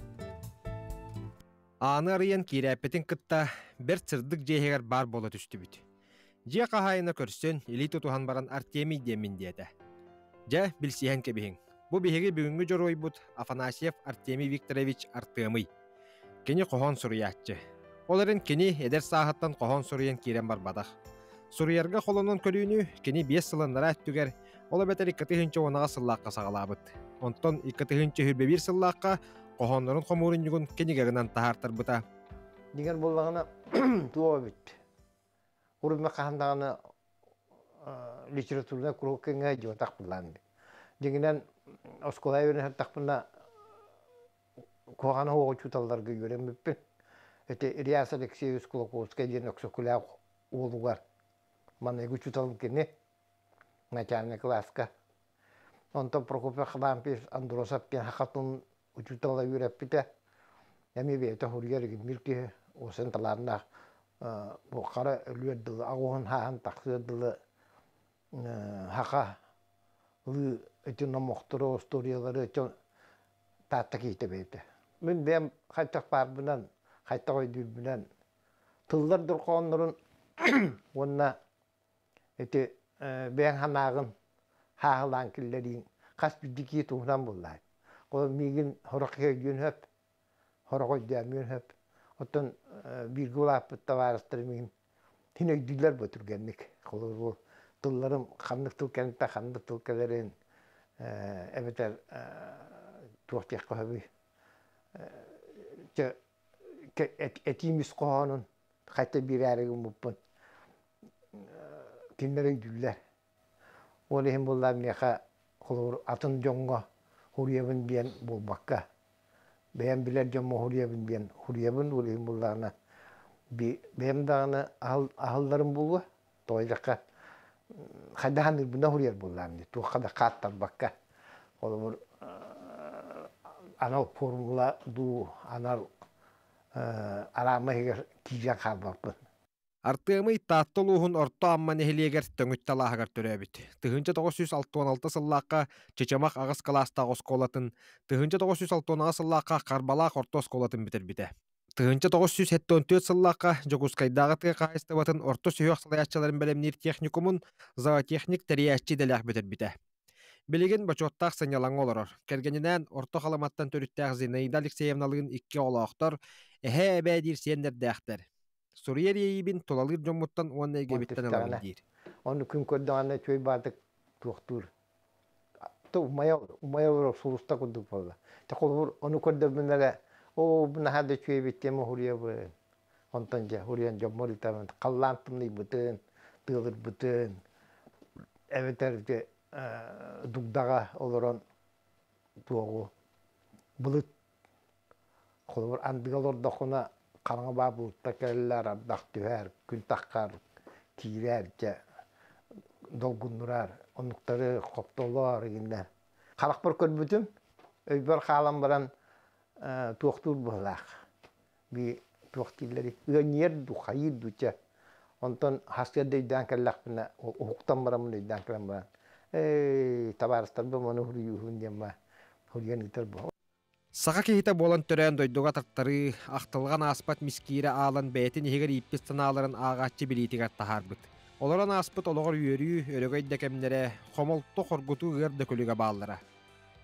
Ааны арыйан киирээппитин кытта бэрт сырдык дьиэһигэр баар буола түстүбүт. Дьиэ хаһаайына көрсөн, илии тутуһан баран Артемий диэммин диэтэ. Дьэ, билсиһэн кэбиһиҥ. Бу биһиги бүгүҥҥү дьоруойбут Афанасьев Артемий Викторович Артыамый. Кини хоһоон суруйааччы. Ол эрэн кини эдэр сааһыттан хоһоон суруйан киирэн барбатах. Суруйарга холонон көрүүнү кини биэс сылыннара өттүгэр, ол эбэтэр 2010 сыллаахха саҕалаабыт. Онтон 2021 сыллаахха хоһооннорун хомуурунньугун кинигэгынан таһаартарбыта. Дигэр буоллаҕына туох эбит. Урут хаһан даҕаны литературнай куруһук кэҥэ дьуотах буллаан. Дьиҥинэн оскуола үөрэнэ сыртахпына куһаҕан оһоҕу учууталларга үөрэммиппин. Ити Ильяс Алексеевич Кулаковскай диэн Өксөкүлээх уолугар маныгы учууталым кини начальный кылааска. Онтон Прокопий Харлампьевич Андросов диэн сахатын учуутала үөрэппитэ. Эмиэ бэйэтэ суруйар игиннир киһи, уосын талааннаах бу хара өлүөр дылы, аҕуһун хааһын тахсыар дылы саха ыы ити номохтору, остуоруйалары Таатта киһитэ бэйэтэ. Мин бэйэм хайдах баарбынан, хайдах өйдүүрбүнэн тыллар дорҕооннорун уонна ити бэйэҥ санааҕын хааһылаан киллэрииҥ хас биирдии киһи туһунан буоллаҕай. Ол миигин сорох киһи өйдүөн сөп, сорох өйдөөмүөн сөп. Оттон бииргэ улааппыт табаарыстарым миигин син өйдүүллэр бу түргэнник. Холобур, тылларым ханнык тыл кэнниттэн ханнык тыл кэлэрин эбэтэр туох диэххэ сөбүй этиим ис хоһоонун хайта биэрээри гыммыппын кинилэр өйдүүллэр. Ол иһин буоллар миэхэ холобур атын дьоҥҥо хуруйабын диэн буолбакка бэйэм билэр дьоммор хуруйабын диэн хуруйабын ол иһин буоллаҕына бэйэм даҕаны аһылларым буолуо тоҕо диэтэххэ хайдах саныырбынан хуруйар буоллаҕым дии туохха да хааттарбакка холобур анал формула дуу анал араама иһигэр киирэн хаалбаппын. Артыамый Таатта улууһун Орто Амма нэһилиэгэр Төҥүт талааһыгар төрөөбүт. 1966 сыллаахха Чычымах аҕыс кылаастаах оскуолатын, 1968 сыллаахха Харбалаах орто оскуолатын бүтэрбитэ. 1974 сыллаахха Дьокуускайдааҕы тыа хаһаайыстыбатын орто сүһүөх салайааччыларын бэлэмниир техникумун зоотехник тэрийээччи идэлээх бүтэрбитэ. Билигин бочуоттаах сынньалаҥҥа олорор. Кэргэнинээн Орто Халыматтан төрүттээх Зинаида Алексеевналыын икки оҕолоохтор, эһээ-эбээ диир сиэннэрдээхтэр. Суруйар иэйиибин тулалыыр дьоммуттан уонна эйгэбиттэн ылабын диир. Ону күн көрдөҕүнэ үчүгэй баардык туохтуур. Умайа умайа сулуста курдук буолла. Холобур ону көрдөрбүн эрэ оо бу наһаа да үчүгэй эбит диэн уһуруйабын. Онтон дьэ уһуруйан дьоммор ыытабын. Халлаан тымныйбытын, тыалырбытын, эбэтэр ити дугдаҕа олорон туоҕу былыт Холобур, андыга олордоххуна хараҥа баа булта кэллэр, ардах түһэр, күн таххар, киирэр, дьэ долгуннурар, оннуктары хоптолоор игиннэр. Харахпар көрбүтүм, өйбөр хаалан баран туохтуур быһылаах. Би туох дииллэрий, ыанньыйар дуу, хайыыр дуу чэ. Онтон сарсыарда өйдөөн кэллэхпинэ, уһуктан бараммын өйдөөн кэлэн баран, эй, табаарыстарбын маны уһуруйууһун диэн ба, уһуруйан ыытар бу. Саха киһитэ буолан төрөөн дойдуга тартарыы, ахтылҕан ааспат мискиирэ аалан бэйэтин иһигэр ииппит санааларын ааҕааччы билиитигэр таһаарбыт. Олорон ааспыт олоҕор үөрүү, өрөгөй да кэмнэрэ, хомолто, хоргутуу ыар да күлүгэ бааллара.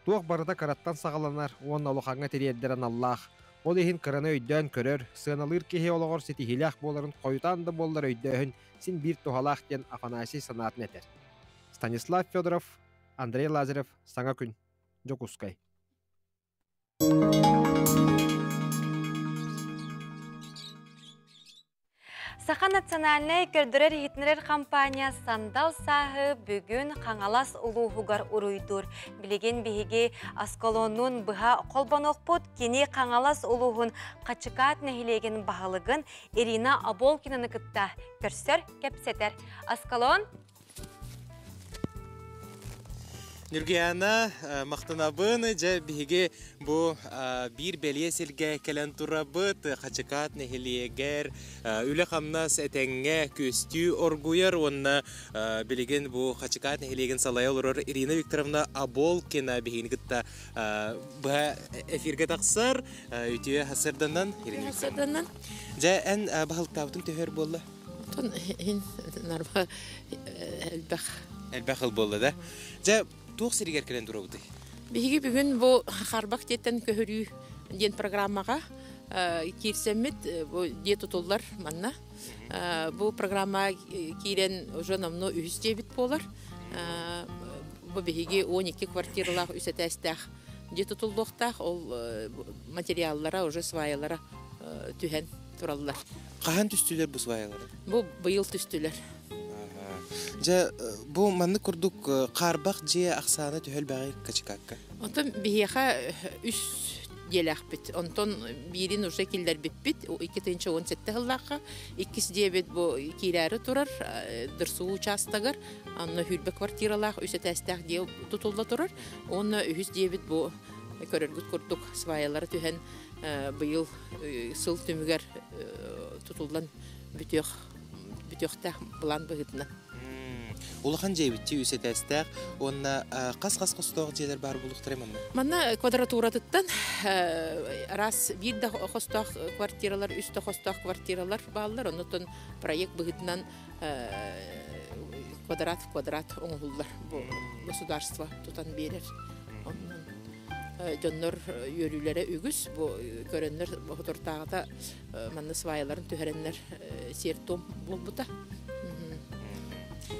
Туох барыта кыраттан саҕаланар уонна улахаҥҥа тириэрдэр аналлаах, ол иһин кыраны өйдөөн көрөр, сыаналыыр киһи олоҕор ситиһиилээх буоларын хойутаан да буоллар өйдөөһүн син биир туһалаах диэн Афанасий санаатын этэр. Станислав Федоров, Андрей Лазарев, Саҥа күн, Дьокуускай. Саха национальнай көрдөрөр-иһитиннэрэр компания Сандал сааһы бүгүн Хаҥалас улууһугар уруйдуур. Билигин биһиги Аскалоннуун быһа холбонуохпут. Кини Хаҥалас улууһун Хачыкаат нэһилиэгин баһылыгын Ирина Оболкинаны кытта көрсөр, кэпсэтэр. Аскалон, Ньургуйаана, махтанабын. Дьэ, биһиги бу биир бэлиэ сиргэ кэлэн турабыт. Хачыкаат нэһилиэгэр үлэ-хамнас этэҥҥэ күөстүү оргуйар уонна билигин бу Хачыкаат нэһилиэгин салайа олорор Ирина Викторовна Аболкина биһигини кытта быһа эфиргэ тахсар. Үтүө сарсыарданан, Ирина Викторовна. Дьэ, эн баһылыктаабытыҥ төһөр буолла? Тон хин нарма элбэх. Элбэх ыл буолла да. Дьэ, туох сиригэр кэлэн турабытый? Биһиги бүгүн бу Харбах диэттэн көһөрүү диэн программаҕа киирсэммит бу дьиэ тутуллар манна. Бу программа киирэн уже номнуо үһүс дьиэбит буолар. Бу биһиги 12 квартиралаах үс этээстээх дьиэ тутуллуохтаах. Ол материаллара уже сваялара түһэн тураллар. Хаһан түстүлэр бу сваялары? Бу быйыл түстүлэр. Дьэ, бу маннык курдук хаарбах дьиэ ахсаана төһө элбэҕий Качикакка? Онтон биһиэхэ үс дьиэлээхпит. Онтон биирин уже киллэрбиппит 2017 сыллаахха. Иккис дьиэбит бу киирээри турар Дырсуу учаастагар. Онно хүрбэ квартиралаах үс этээстээх дьиэ тутулла турар. Уонна үһүс дьиэбит бу көрөргүт курдук сваялара түһэн быйыл сыл түмүгэр тутуллан бүтүөх бүтүөхтээх былаан быһыытынан. Улахан дьиэбитчи үс этээстээх уонна хас-хас хостоох дьиэлэр баар буолуохтарай манна? Манна квадратуратыттан араас биир да хостоох квартиралар, үс да хостоох квартиралар бааллар. Оннуттан проект быһыытынан квадрат в квадрат оҥоһуллар бу государство тутан биэрэр. Оннун дьоннор үөрүүлэрэ үгүс. Бу көрөннөр хотортааҕыта манна сваяларын түһэрэннэр сиэр-туом буолбута.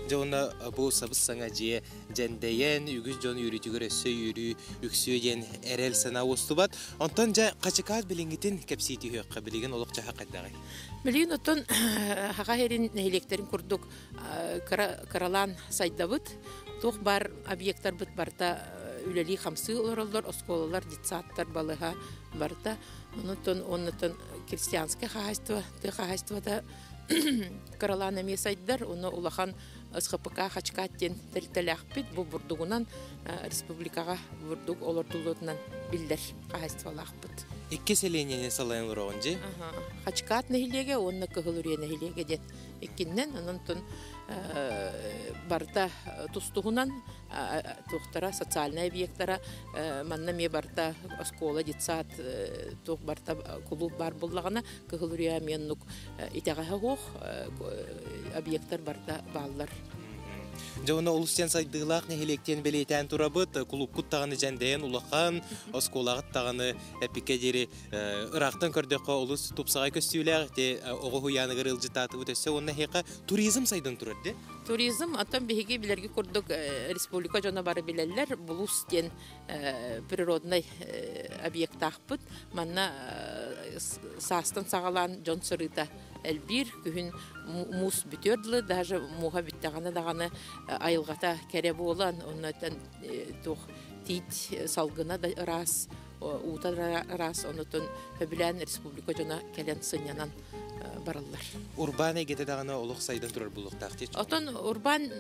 Дьэ уонна бу сабыс-саҥа дьиэ дьэндэйэн, үгүс дьон үөрүүтүгэр өссө үөрүү үксүө диэн эрэл санаа уостубат. Онтон дьэ Хачыкаат билиҥҥитин кэпсии түһүөххэ, билигин олох-дьаһах хайдаҕый? Билигин оттон Хаха сирин нэһилиэктэрин курдук кыралаан сайдабыт. Туох баар объектарбыт барыта үлэлии-хамсыы олороллор, оскуолалар, детсадтар, балыһа барыта. Онтон оннуттан крестьянское хаһаайыстыба, тыа хаһаайыстыбата кыралаан эмиэ сайдар. Ону улахан СХПК Хачкат диэн тэрилтэлээхпит. Бу бурдугунан республикаҕа бурдук олордуллуутунан биллэр хаһаайыстыбалаахпыт. Икки селениени салайан олороҕун дии? Хачкат нэһилиэгэ уонна Кыһыл Үрүйэ нэһилиэгэ диэн иккиннэн. Онон барыта тус-туһунан туохтара социальнай объектара манна эмиэ барыта оскуола, детсад туох барыта кулууп баар буоллаҕына Кыһыл Үрүйэ эмиэ оннук итэҕэһэ суох объектар барыта бааллар. Дьэ уонна олус диэн сайдыылаах нэһилиэктиэн бэлиэтээн турабыт. Кулуупкут даҕаны дьэндэйэн улахан, оскуолаҕыт даҕаны эпиккэ диэри ыраахтан көрдөххө олус тупсаҕай көстүүлээх. Ити оҕо уһуйааныгар ыалдьыттаатыбыт өссө уонна эһиэхэ туризм сайдан турар дии. Туризм, оттон биһиги билэрги курдук республика дьоно бары билэллэр, Булуус диэн природнай объектаахпыт. Манна саастан саҕалаан дьон сырыыта элбиир. Күһүн муус бүтүөр дылы, даже мууһа бүттэҕинэ даҕаны айылҕата кэрэ буолан, оннуттан туох тиит салгына да ыраас, уута ыраас, онутун сөбүлээн республика дьоно кэлэн сынньанан бараллар. Урбаан эйгэтэ даҕаны олох сайдан турар буолуохтаах дии. Отон урбаан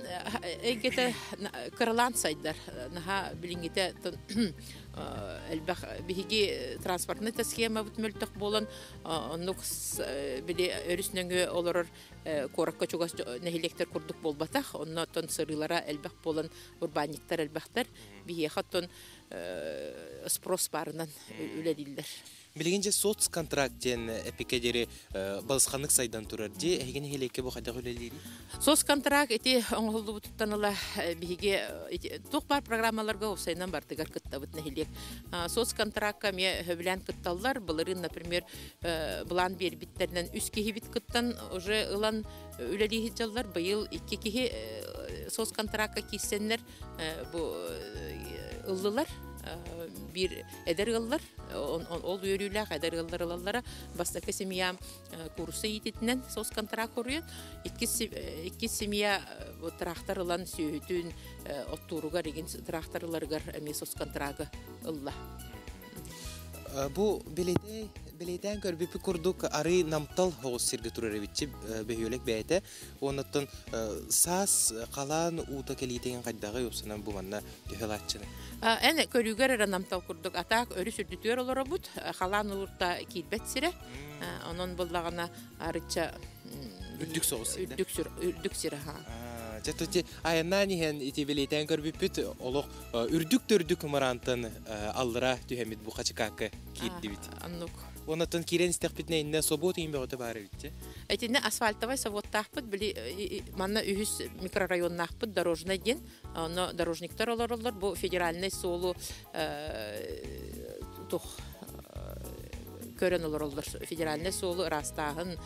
эйгэтэ кыралаан сайдар. Наһаа билиҥҥитэ элбэх биһиги транспортнай схемабыт мөлтөх буолан оннук били өрүс нөҥүө олорор куоракка чугас нэһилиэктэр курдук буолбатах. Онно оттон сырыылара элбэх буолан урбаанньыктар элбэхтэр. Биһиэхэ оттон спрос баарынан үлэлииллэр. Билигин дьэ соцконтракт диэн эпикэ диэри балысханнык сайдан турар дии. Эһиги нэһилиэккэ бу хайдах үлэлиирий? Соцконтракт ити оҥоһуллубутуттан ыла биһиги туох баар программаларга уопсайынан бардыгар кыттабыт нэһилиэк. Соцконтракка эмиэ сөбүлээн кытталлар. Былырыын, например, былаан биэрбиттэринэн үс киһибит кыттан уже ылан үлэлии сылдьаллар. Быйыл икки киһи соцконтракка киирсэннэр бу ыллылар. Биир эдэр ыаллар, ол үөрүүлээх эдэр ыаллар ылаллара. Бастакы семья куурусса иититинэн соцконтракт хоруйан, иккис семья трактор ылан сүөһүтүн оттууругар игин трактор ыларыгар эмиэ соцконтрагы ылла. Бу билетээн көрбүппүт курдук арыы намтал оҕус сиргэ турар эбитчи бөһүөлэк бэйэтэ. Оннуттан саас халаан уута кэлиитин хайдаҕый уопсанан бу манна төһө ылааччыны? Эн көрүүгэр эрэ намтал курдук атаак өрүс үрдүтүгэр олоробут, халаан уурта киирбэт сирэ. Онон буллаҕына арычча үрдүк соҕус сирдэ. Үрдүк сирэ ха. Дьэ ити айаннаан иһэн ити бэлиэтээн көрбүппүт олох үрдүк төрдүк мыраантан аллара түһэммит бу хачыкаакка киирдибит. Оннук. Оннаттан киирэн истэхпитинэ иннэ собуот иин бөҕөтө баар эбит. Итиннэ асфальтовай заводтаахпыт, били манна үһүс микрорайоннаахпыт Дорожный диэн. Онно дорожниктар олороллор. Бу федеральнай суолу тух көрөн олороллор. Федеральнай суолу ыраастааһын,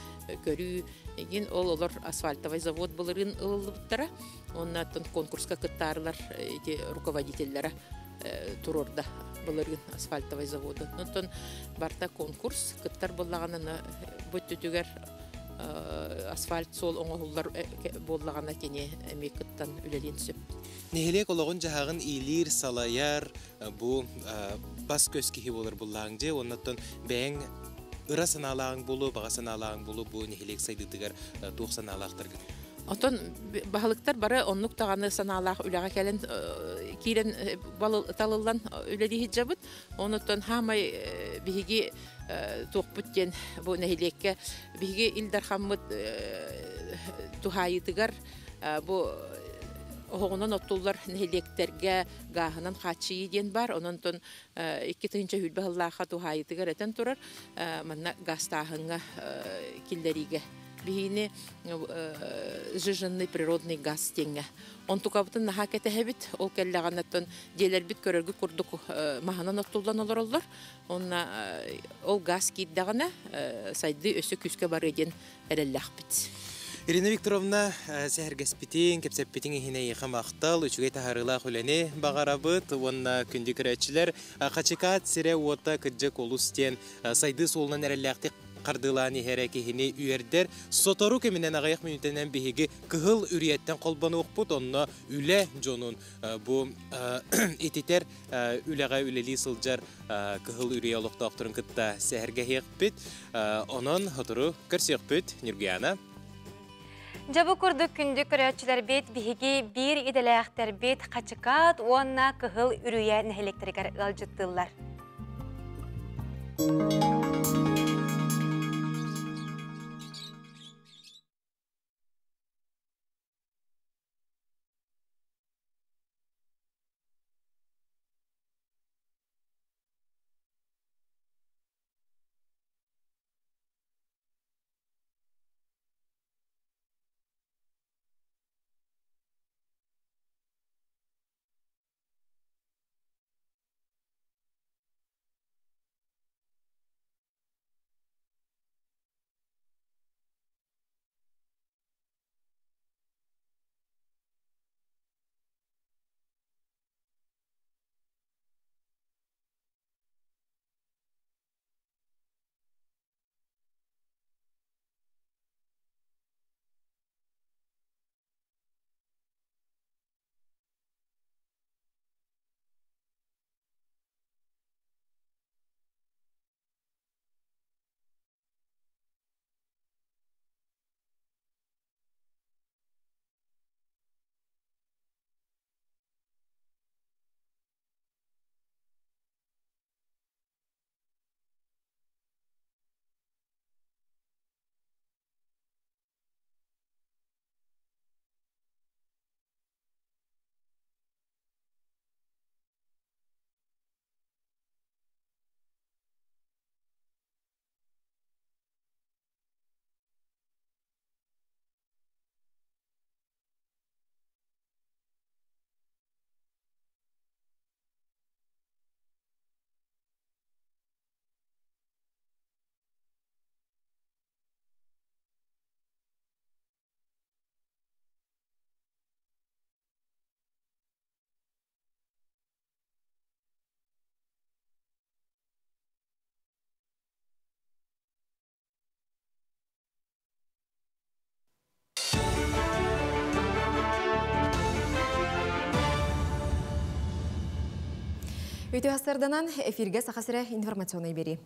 көрүү игин ол олор асфальтовай завод былырыын ылыллыбыттара. Онно конкурска кыттаарылар ити руководителлэрэ туруорда былырыын асфальтовай заводу. Онтон барта конкурс кыттар буоллаҕына бу өттүтүгэр асфальт суол оҥоһуллар буоллаҕына кини эмиэ кыттан үлэлиэн сөп. Нэһилиэк олоҕун-дьаһаҕын иилиир, салайар бу бас-көс киһи буолар буллааҥ дьэ, оннуттан бэйэҥ ыра санаалааҕыҥ буолуо, баҕа санаалааҕыҥ буолуо бу нэһилиэк сайдыытыгар туох санаалаахтаргын? Оттон баһылыктар бары оннук даҕаны санаалаах үлэҕэ кэлэн киирэн талыллан үлэлии сылдьабыт. Онуттан хаамай биһиги туохпут диэн бу нэһилиэккэ биһиги Ил Дархаммыт туһаайыытыгар бу оһоҕунан оттуллар нэһилиэктэргэ гааһынан хааччыйыы диэн баар. Онон 2020 сыллаахха туһаайыытыгар этэн турар манна гаастааһыҥҥа киллэриигэ биһиини сжиженный природный газ диэҥҥэ. Онтукабытын наһаа кэтэһэбит. Ол кэллэҕинэ дьиэлэрбит көрөргүт курдук маһынан оттуллан олороллор. Онно ол газ киирдэҕинэ сайдыы өссө күүскэ барыа диэн эрэллээхпит. Ирина Викторовна, сэһэргэспитиҥ, кэпсэппитиҥ иһин эйиэхэ махтал, үчүгэй таһаарыылаах үлэни баҕарабыт уонна күндү көрөөччүлэр, Хачыкаат сирэ-уота кырдьык олус диэн сайдыы суолунан эрэллээхтик хардыылаан иһэрэ киһини үөрдэр. Сотору кэминэн аҕыйах мүнүүтэнэн биһиги Кыһыл Үрүйэттэн холбонуохпут, онно үлэ дьонун бу ититэр үлэҕэ үлэлии сылдьар Кыһыл Үрүйэ олохтоохторун кытта сэһэргэһиэхпит. Онон сотору көрсүөхпүт, Ньургуяна. Дьэ бу курдук күндү көрөөччүлэрбит биһиги биир идэлээхтэрбит Хачыкаат уонна Кыһыл Үрүйэ нэһилиэктэригэр ыалдьыттыыллар. Үтүө сарданан эфиргэ Саха сирэ информационнай биэрии.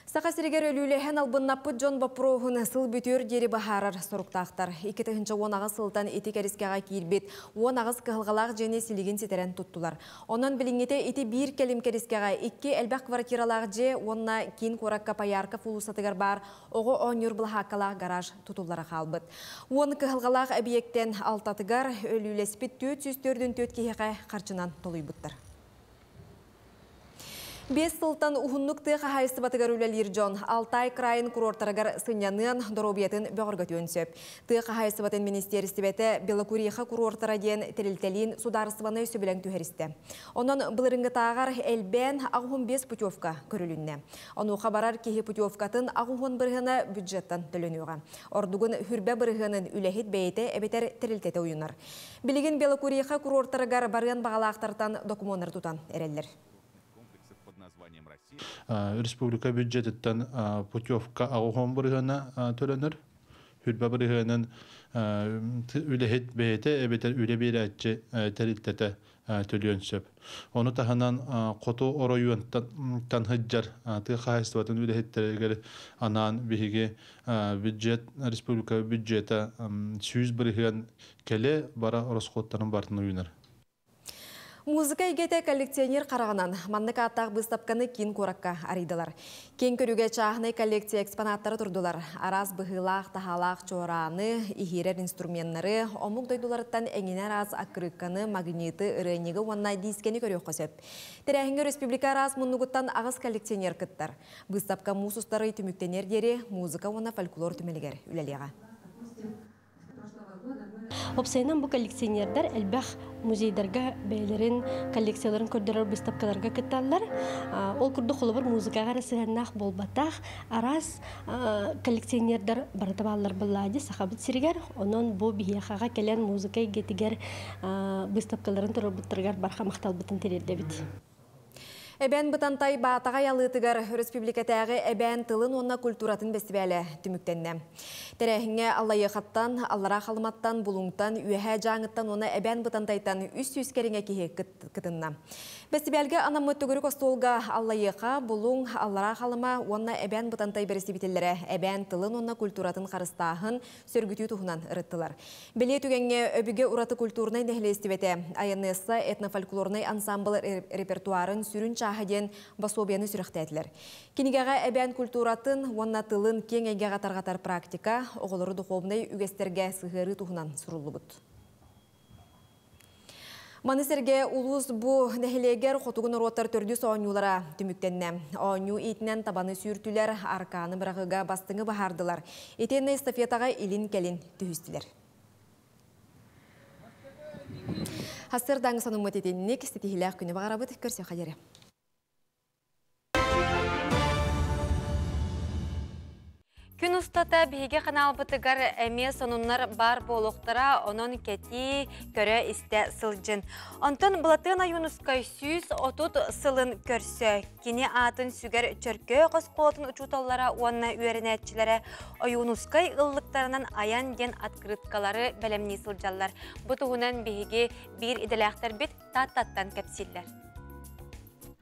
Саха сиригэр өлүүлэһэн албыннаппыт дьон боппуруоһун сыл бүтүөр диэри быһаарар соруктаахтар. 2018 сылтан ити кэрискэҕэ киирбит 18 кыһалҕалаах дьиэни силигин ситэрэн туттулар. Онон билиҥҥитэ ити биир кэлим кэрискэҕэ икки элбэх квартиралаах дьиэ уонна киин куоракка Поярков уулуссатыгар баар оҕо оонньуур былаһааккалаах гараж тутуллара хаалбыт. Уон кыһалҕалаах эбийиэктэн алтатыгар өлүүлэспит 444 киһиэхэ харчынан толуйбуттар. Бес сылтан уһуннук тыа хаһаайыстыбатыгар үлэлиир дьон Алтай крайын курортарыгар сынньаныан, доруобуйатын бөҕөргөтүөн сөп. Тыа хаһаайыстыбатын министиэристибэтэ Белокуриха курортара диэн тэрилтэлиин судаарыстыбаннай сөбүлэҥ түһэристэ. Онон былырыыҥҥытааҕар элбээн 85 путевка көрүлүннэ. Онуоха барар киһи путевкатын 80 бырыһыана бюджеттан төлөнүөҕэ. Ордугун хүрбэ бырыһыанын үлэһит бэйэтэ эбэтэр тэрилтэтэ уйунар. Билигин Белокуриха курортарыгар барыан баҕалаахтартан докумуоннары тутан эрэллэр. Республика бюджетиттан путевка 80 бырыһыана төлөнөр. Хүрбэ бырыһыанын үлэһит бэйэтэ эбэтэр үлэ биэрээччи тэрилтэтэ төлүөн сөп. Ону таһынан хоту оройуонтан сылдьар тыа хаһаайыстыбатын үлэһиттэригэр анаан биһиги бюджет республика бюджета 100 бырыһыан кэлэ бара ороскуоттарын барытын уйунар. Музыка эйгэтэ коллекционер хараҕынан маннык ааттаах быыстапканы киин куоракка арыйдылар. Киэҥ көрүүгэ чааһынай коллекция экспонаттара турдулар. Араас быһыылаах, таһаалаах чуорааны, иһиирэр инструменнары, омук дойдуларыттан эҥинэ араас аккырыыкканы, магниты, ырыанньыгы уонна диискэни көрүөххэ сөп. Тэрээһиҥҥэ республика араас муннугуттан 8 коллекционер кыттар. Быыстапка муус устар ый түмүктэниэр диэри музыка уонна фольклор түмэлигэр үлэлиэҕэ. Уопсайынан бу коллекционердар элбэх музейдарга бэйэлэрин коллекцияларын көрдөрөр быыстапкаларга кытталлар. Ол курдук холобур музыкаҕа эрэ сыһыаннаах буолбатах, араас коллекционердар барыта бааллар быллаади Сахабыт сиригэр. Онон бу биһиэхэҕэ кэлэн музыка эйгэтигэр быыстапкаларын туруорбуттарыгар барҕа махталбытын тириэрдэбит. Эбээн Бытантай Баатаҕай алыытыгар өрөспүүбүлүкэтээҕи эбээн тылын уонна культуратын бэстибээлэ түмүктэннэ. Тэрээһиҥҥэ Аллайыахаттан, Аллараа Халыматтан, Булуҥтан, Үөһээ Дьааҥыттан уонна Эбээн Бытантайтан 300 кэриҥэ киһи кытынна. Бэстибээлгэ анаммыт төгүрүк остуолга Аллайыаха, Булуҥ, Аллараа Халыма уонна Эбээн Бытантай бэрэстэбиитэллэрэ эбээн тылын уонна культуратын харыстааһын, сөргүтүү туһунан ырыттылар. Бэлиэ түгэҥҥэ өбүгэ ураты культурнай нэһилиэстибэтэ Айанесса этнофольклорнай ансамбл репертуарын сүрүн чааһа диэн пособиены сүрэхтээтилэр. Кинигэҕэ эбээн культуратын уонна тылын киэҥ эйгэҕэ тарҕатар практика, оҕолору духовнай үгэстэргэ сыһыарыы туһунан суруллубут. Маны сэргэ улуус бу нэһилиэгэр хотугу норуоттар төрдүс оонньуулара түмүктэннэ. Оонньуу иитинэн табаны сүүртүлэр, аркааны быраҕыыга бастыҥы баһаардылар. Итиэннэ эстафетаҕа илин-кэлин түһүстүлэр. Сарсыардааҥҥы сонуммут итинник ситиһиилээх күнү баҕарабыт, көрсүөххэ диэри. Күн устата биһиги ханаалбытыгар эмиэ сонуннар баар буолуохтара, онон кэтии, көрө-истэ сылдьын. Онтон Былатыан Ойуунускай 130 сылын көрсө, кини аатын сүгэр Чөркөөх оскуолатын учууталлара уонна үөрэнээччилэрэ Ойуунускай ыллыктарынан айан диэн открыткалары бэлэмнии сылдьаллар. Бу туһунан биһиги биир идэлээхтэрбит Тааттаттан кэпсииллэр.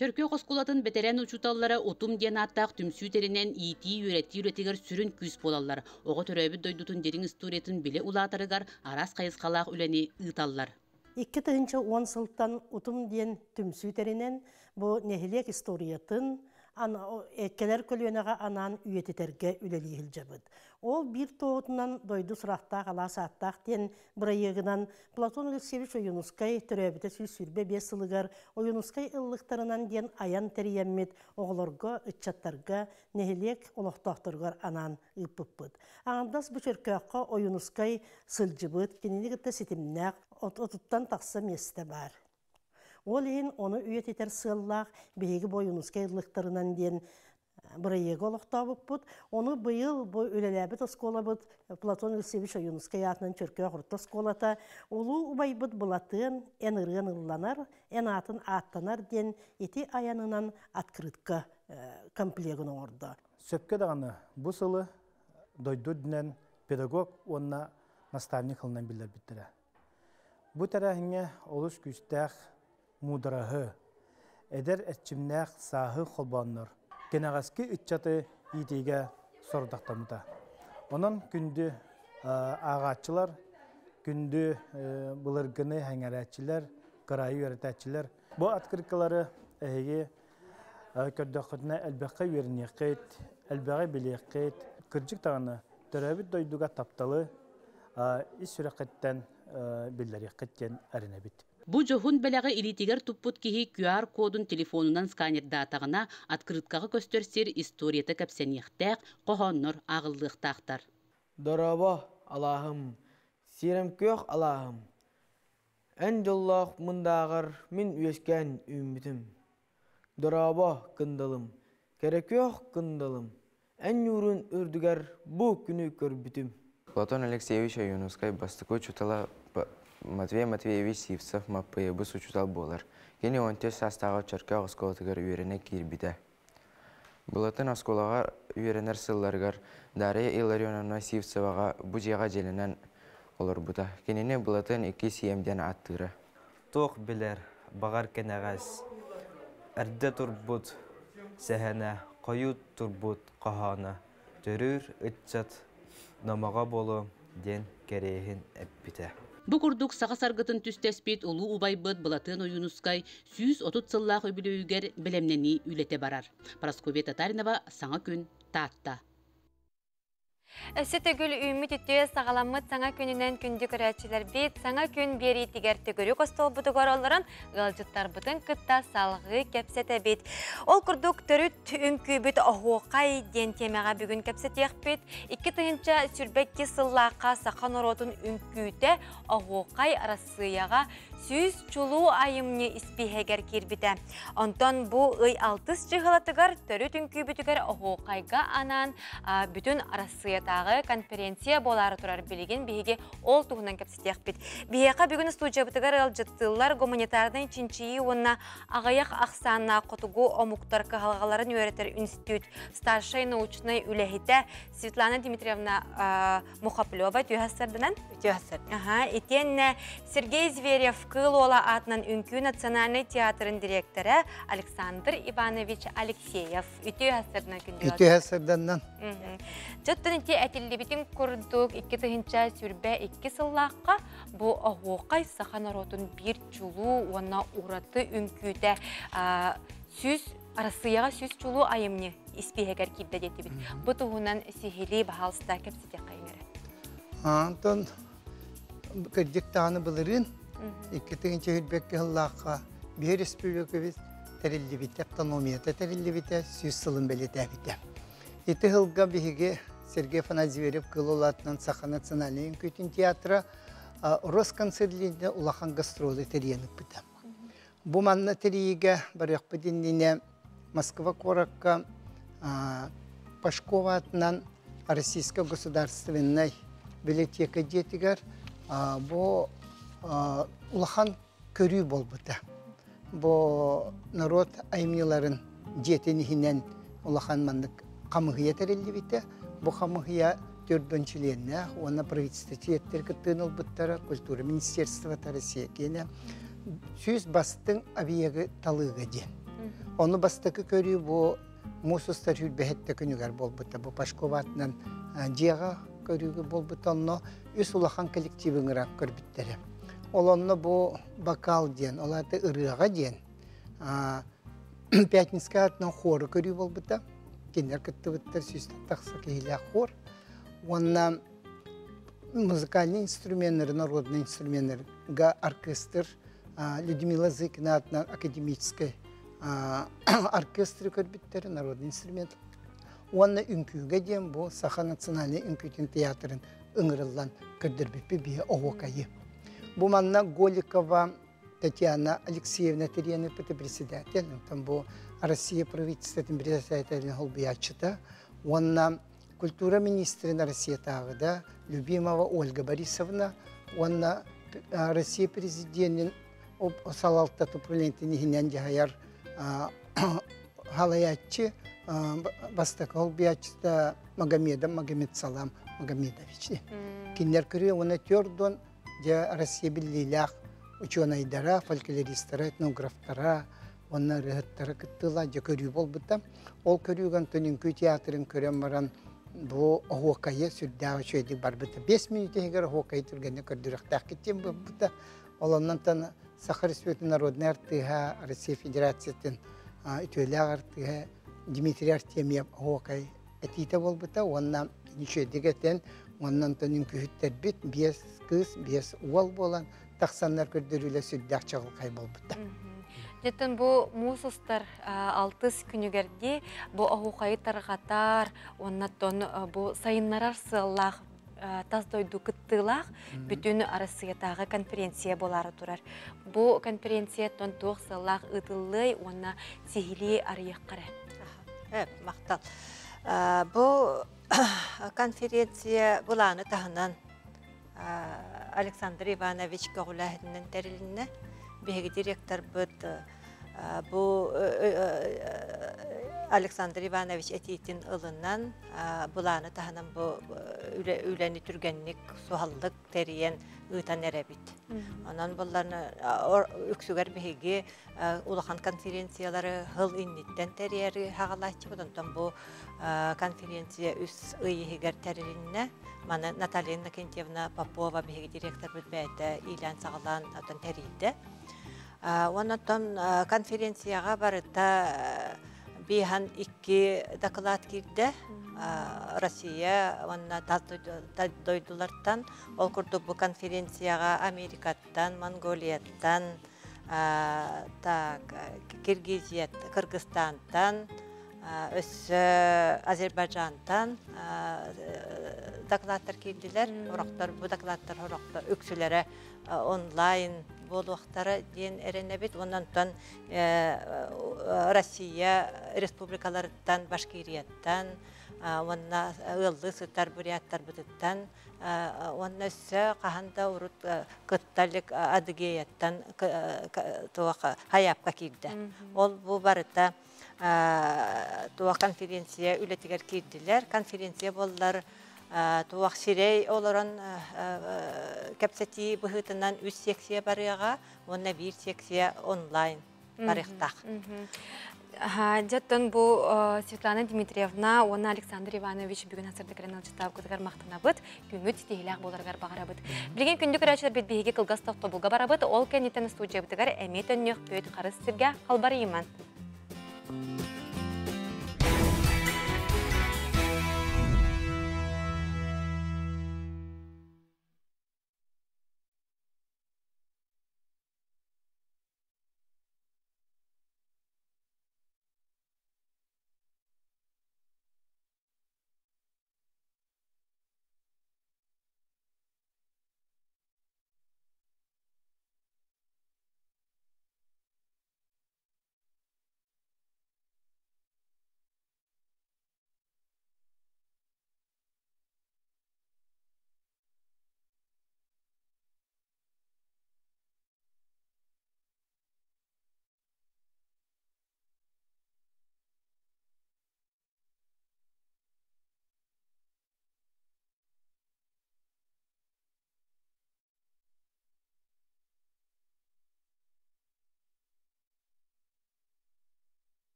Чөркөөх оскуолатын бэтэрээн учууталлара Утум диэн ааттаах түмсүү тэринэн иитии-үөрэтии үлэтигэр сүрүн күүс буолаллар. Оҕо төрөөбүт дойдутун дириҥ историятын билэ улаатарыгар араас хайысхалаах үлэни ыыталлар. 2010 сылтан Утум диэн түмсүү тэринэн бу нэһилиэк историятын кэлэр көлүөнэҕэ анаан үйэтитэргэ үлэлии сылдьабыт. Ол биир туоһутунан дойду сурахтаах алаас ааттаах диэн бырайыагынан Платон Алексеевич Ойуунускай төрөөбүтэ 125 сылыгар Ойуунускай ыллыктарынан диэн айан тэрийэммит оҕолорго, ыччаттарга, нэһилиэк олохтоохторугар анаан ыыппыппыт. Аҥардас бу Чөркөөххө Ойуунускай сылдьыбыт, кинини кытта ситимнээх отуттан тахса миэстэ баар. Ол иһин ону үйэтитэр сыаллаах биһиги бу Ойуунускай ыллыктарынан диэн бырайыагы олохтообуппут. Ону быйыл бу үлэлээбит оскуолабыт Платон Алексеевич Ойуунускай аатынан Чөркөөх орто оскуолата улуу убайбыт Былатыан эн ырыан ылланар, эн аатын ааттанар диэн ити айанынан открытка комплегын оҥордо. Сөпкө даҕаны бу сылы дойду үрдүнэн педагог уонна наставник сылынан биллэрбиттэрэ. Бу тэрээһиҥҥэ олус күүстээх муудараһы, эдэр эрчимнээх сааһы холбооннор, кэнэҕэски ыччаты иитиигэ сорудахтаммыта. Онон күндү ааҕааччылар, күндү былыргыны сэҥээрээччилэр, кыраайы үөрэтээччилэр бу открыткалары эһиги көрдөххүтүнэ элбэххэ үөрэниэххит, элбэҕи билиэххит. Кырдьык даҕаны төрөөбүт дойдуга тапталы ис сүрэххиттэн биллэриэххит диэн эрэнэбит. Бу дьоһун бэлэҕи илиитигэр туппут киһи QR-кодун телефонунан сканердаатаҕына, открыткаҕа көстөр сир историята кэпсэниэхтээх, хоһооннор ааҕыллыахтаахтар. Дорообо, алааһым, сирэм күөх алааһым, эн дьоллоох мындааҕар мин үөскээн үүммүтүм. Дорообо, кындалым, кэрэ күөх кындалым, эн ньуурун үрдүгэр бу күнү көрбүтүм. Платон Алексеевич Ойуунускай бастакы учуутала Матвей Матвеевич Сивцев Маппыйабыс учуутал буолар. Кини 14 саастааҕы Чөркөөх оскуолатыгар үөрэнэ киирбитэ. Былатын оскуолаҕа үөрэнэр сылларыгар Дарья Илларионовна Сивцеваҕа бу дьиэҕэ дьиэлэнэн олорбута. Кинини Былатын иккис ийэм диэн ааттыыра. Туох билэр, баҕар кэнэҕэс, эрдэ турбут сэһэнэ, хойут турбут хоһооно төрүүр ыччат номоҕо буолуо диэн кэриэһин эппитэ. Бу курдук саха саргытын түстэспит улуу убайбыт Былатыан Ойуунускай 130 сыллаах үбүлүөйүгэр бэлэмнэнии үлэтэ барар. Прасковья Татаринова, Саҥа күн, Таатта. Өссө төгүл үүммүт үтүө саҕаламмыт саҥа күнүнэн күндү көрөөччүлэрбит саҥа күн биэриитигэр төгүрүк остуолбутугар олорон ыалдьыттарбытын кытта салҕыы кэпсэтэбит. Ол курдук төрүт үҥкүүбүт оһуохай диэн тиэмэҕэ бүгүн кэпсэтиэхпит. 2022 сыллаахха саха норуотун үҥкүүтэ оһуохай Арассыыйаҕа 100 чулуу айымньы испииһэгэр киирбитэ. Онтон бу ый алтыс дьыһылатыгар төрүт үҥкүүбүтүгэр оһуохайга анаан бүтүн Арассыыйатааҕы конференция буолаары турар билигин биһиги ол туһунан кэпсэтиэхпит. Биһиэхэ бүгүн студиябытыгар ыалдьыттыыллар гуманитарнай чинчийии уонна аҕыйах ахсааннаах хотугу омуктар кыһалҕаларын үөрэтэр институт старшай научнай үлэһитэ Светлана Дмитриевна Мухоплева түһэссэрдинэн. Түһэссэр. Итиэннэ Сергей Зверев Кыыл Уола аатынан Үҥкүү национальнай театрын дириэктэрэ Александр Иванович Алексеев. Үтүө хассырынан күндү. Үтүө хассырданнан. Дьоттон ити этиллибитин курдук 2022 сыллаахха бу оһуохай саха норуотун биир чулуу уонна ураты үҥкүүтэ сүүс Арассыыйаҕа сүүс чулуу айымньы испииһэгэр киирдэ диэтибит. Бу туһунан сиһилии баһаалыста кэпсэтиэххэ иҥэрэ. Антон кырдьык даҕаны былырыын 2022 сыллаахха биһи республикабыт тэриллибитэ, автономията тэриллибитэ 100 сылын бэлиэтээбитэ. Ити сылга биһиги Сергей Афанасьев Кыыл аатынан Саха национальнай үҥкүүтүн театра Росконцертлине улахан гастролы тэрийэн ыппыта. Бу манна тэрийиигэ барыахпыт иннинэ Москва куоракка Пашкова аатынан Российскай государственнай библиотека дьиэтигэр бу улахан көрүү буолбута. Бу норуот айымньыларын дьиэтин иһинэн улахан маннык хамыһыйа тэриллибитэ. Бу хамыһыйа төрдөн чилиэннээх уонна правительство чилиэттэр кыттыын ылбыттара, культура министерствота Россия киэнэ 100 бастыҥ объегы талыыга диэн. Ону бастакы көрүү бу муус устар хүрбэһэттэ күнүгэр буолбута. Бу Пашкова атынан дьиэҕэ көрүүгө буолбута. Онно үс улахан коллектив ыҥыран көрбүттэрэ. Ол онно бу бокал диэн, ол аата ырыаҕа диэн Пятницкай атынан хору көрүү буолбута. Кинилэр кыттыбыттар сүүстэн тахса киһилээх хор. Уонна музыкальный инструменнары, народный инструменнарга оркестр Людмила Зыкина атынан академическай оркестры көрбүттэр, народный инструмент. Уонна үҥкүүгэ диэн бу Саха национальнай үҥкүүтүн театрын ыҥырыллан көрдөрбүппүт биһи оһуокайы. Бу манна Голикова Татьяна Алексеевна тэрийэн ыыппыта председатель, онтон бу Россия правительствотын председателин холбуйааччыта уонна культура министрин Россиятааҕыда Любимова Ольга Борисовна уонна Россия президенин салалтата управлениетын иһинэн дьаһайар халайааччы бастакы холбуйааччыта Магомедов Магомед Салам Магомедович. Кинилэр көрүө уонна төрдөн дьэ Россия биллиилээх учуонайдара, фольклористара, этнографтара уонна ырыаһыттара кыттыылаах дьэ көрүү буолбута. Ол көрүүгэ Антон үҥкүү театрын көрөн баран бу оһуокайы сүрдээх үчүгэйдик барбыта. 5 мүнүүтэ иһигэр оһуокайы түргэнник көрдөрүөхтээххит диэн буолбута. Ол оннон Саха Республикатын народнай артыыһа, Россия Федерациятын үтүөлээх артыыһа Дмитрий Артемьев оһуокай этиитэ буолбута уонна үчүгэйдик этэн, уонна онтон үҥкүүһүттэрбит биэс кыыс, биэс уол буолан тахсаннар көрдөрүүлэр сүрдээх чаҕылхай буолбуттар. Дьэттэн бу муус устар алтыс күнүгэрди бу оһуохайы тарҕатар уонна тон бу сайыннарар сыаллаах тас дойду кыттыылаах бүтүн Арассыыйатааҕы конференция буолаары турар. Бу конференцияттан туох сыаллаах ыытыллыай уонна сиһилии арыйыахха эрэ. Махтал. Бу конференция былааны таһынан Александр Иванович көҕүлээһининэн тэрилиннэ. Биһиги директорбыт бу Александр Иванович этиитин ылынан, былааны таһынан бу үлэни түргэнник, суһаллык тэрийэн ыытан эрэбит. Онон булларны үксүгэр биһиги улахан конференциялары хыл инниттэн тэрийэри хагалааччыбыт. Онтон бу конференция үс ый иһигэр тэрилиннэ. Маны Наталья Иннокентьевна Попова биһиги директорбыт бэйэтэ иилээн-саҕалаан отон тэрийдэ. Онон конференцияҕа барыта биһан икки доклад киирдэ. Россия уонна тас дойдулартан. Ол курдук бу конференцияҕа Америкаттан, Монголияттан, так, Киргизия, Кыргызстантан, өссө Азербайджантан докладтар киирдилэр. Орохтор бу докладтар орохтор үксүлэрэ онлайн буолуохтара диэн эрэнэбит. Онон Россия республикаларыттан, Башкирияттан, уонна ыаллыы сытар буряттарбытыттан, уонна өссө хаһан да урут кытталык Адыгеяттан туох хайаапка киирдэ. Ол бу барыта туох конференция үлэтигэр киирдилэр. Конференция боллар туох сирэй олорон кэпсэтии быһыытынан үс секция барыаҕа уонна биир секция онлайн барыахтаах. Дьэттэн бу Светлана Дмитриевна уонна Александр Иванович бүгүн асырдыкырын ылчытаабытыгар махтанабыт, күҥҥүт ситиһиилээх буоларыгар баҕарабыт. Билигин күндү көрөөччүлэрбит биһиги кылгас тохтобулга барабыт, ол кэнниттэн студиябытыгар эмиэ төннүөхпүт харыс сиргэ халбарыйыман.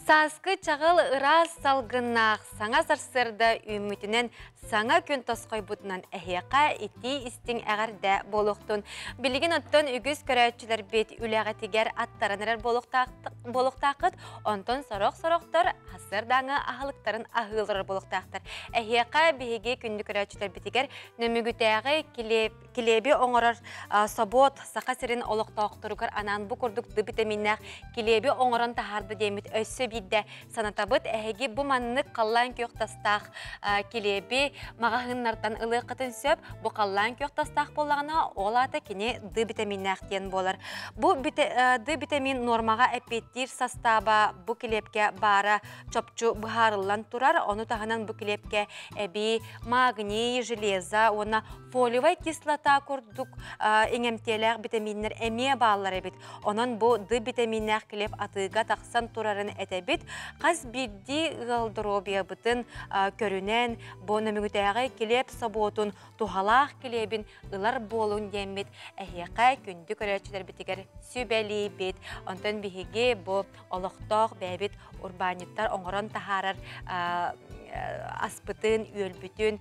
Сааскы чаҕыл ыраас салгыннаах саҥа сарсыарда үүммүтүнэн саҥа күн тосхойбутунан эһиэхэ итии-истиҥ эҕэрдэ буолуохтун. Билигин оттон үгүс көрөөччүлэрбит үлэҕитигэр аттаран эрэр буолуохтааххыт, онтон сорох-сорохтор сарсыардааҥы аһылыктарын аһыыллар буолуохтаахтар. Эһиэхэ биһиги күндү көрөөччүлэрбитигэр Нөмүгүтээҕи килиэби оҥорор собуот Саха сирин олохтоохторугар анаан бу курдук д витаминнээх килиэби оҥорон таһаарда диэммит өссө биирдэ санатабыт. Эһиги бу маннык халлаан күөх тастаах килиэби маҕаһыыннартан ылыаххытын сөп. Бу халлаан күөх тастаах буоллаҕына, ол аата кини д витаминнээх диэн буолар. Бу д витамин нуормаҕа эппиэттиир састааба бу килиэпкэ баара чопчу быһаарыллан турар. Ону таһынан бу килиэпкэ эбии магний, железо уонна фолиевай кислота курдук иҥэмтиэлээх битэмииннэр эмиэ бааллар эбит. Онон бу Д битэмииннээх килиэп атыыга тахсан турарын этэбит. Хас биирдии ыал доруобуйабытын көрүнэн, бу Нөмүгүтээҕи килиэп собуотун туһалаах килиэбин ылар буолуҥ диэммит эһиэхэ күндү көрөөччүлэрбитигэр сүбэлиибит. Онтон биһиги бу олохтоох бэйэбит урбаанньыттар оҥорон таһаарар аспытын, үөлбүтүн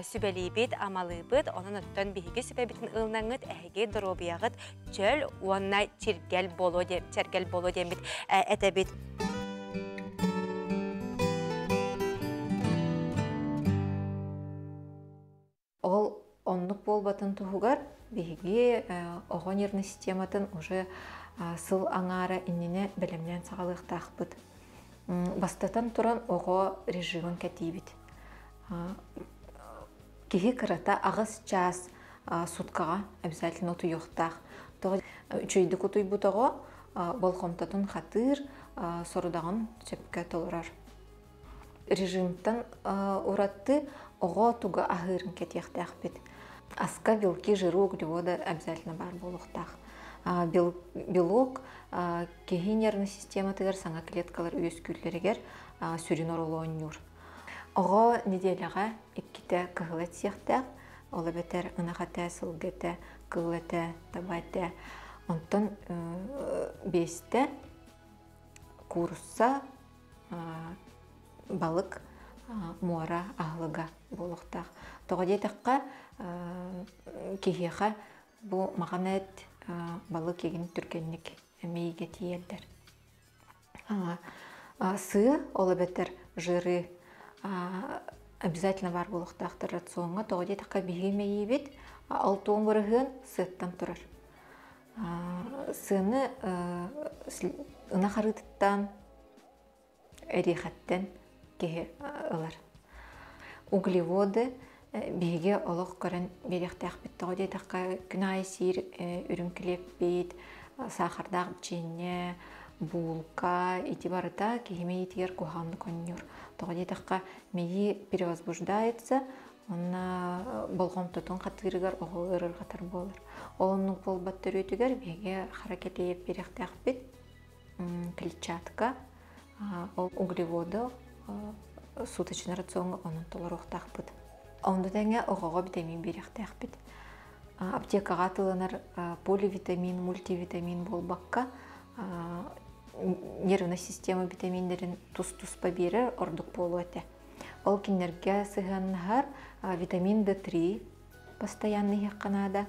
сүбэлиибит, амалыыбыт. Онон оттон биһиги сүбэбитин ылынаҥҥыт эһиги доруобуйаҕыт чөл уонна чиргэл буолуо диэн чэргэл буолуо диэммит этэбит. Ол оннук буолбатын туһугар биһиги оҕо нервнэй систематын уже сыл аҥаара иннинэ бэлэмнээн саҕалыахтаахпыт. Бастатан туран оҕо режимин кэтиибит. Киһи кырата аҕыс чаас суткаҕа обязательно утуйуохтаах. Тоҕо үчүгэйдик утуйбут оҕо болҕомтотун хатыыр, сорудаҕын сөпкө толорор. Режимтэн ураты оҕо тугу аһыырын кэтиэхтээхпит. Аска белки, жиры, углеводы обязательно баар буолуохтаах. Белок киһи нервнэй систематыгар саҥа клеткалар үөскүүллэригэр сүрүн оруолу оонньуур. Оҕо неделяҕа иккитэ кыһыл эт сиэхтээх, ол эбэтэр ынах этэ, сылгы этэ, кыыл этэ, таба этэ. Онтон биэстэ куурусса, балык муора аһылыга буолуохтаах. Тоҕо диэтэххэ, киһиэхэ бу маҕан эт балык игин түргэнник эмиийгэ тиийэллэр. Сыа, ол эбэтэр жиры обязательно баар буолуохтаахтар рациоҥҥа. Тоҕо диэтэххэ, биһиги мэйиибит 60% сыаттан турар. Сыаны ынах арыытыттан, эриэхэттэн киһи ылар. Углеводы биһиги олох көрөн биэриэхтээхпит. Тоҕо диэтэххэ, күн аайы сиир үрүҥ килиэппит, саахардаах бичиэнньэ, буулка ити барыта киһи мэйиитигэр куһаҕаннык оонньуур. Тоҕо диэтэххэ, мэйии перевозбуждается, Онно болҕомтотун хатыырыгар оҕо ыарырҕатар буолар. Ол оннук буолбат төрүөтүгэр биһиги хара кэтийэп биэриэхтээхпит. Клетчатка, ол углеводы суточный рациоҥҥа онон толоруохтаахпыт. Онно тэҥэ оҕоҕо витамин биэриэхтээхпит. Аптекаҕа атыыланар поливитамин, мультивитамин буолбакка, нервнай система витаминнэрин тус-туспа биэрэр ордук буолуо этэ. Ол кинилэргэ сыһыаннаһар витамин D3 постоянно иһиэххэ наада,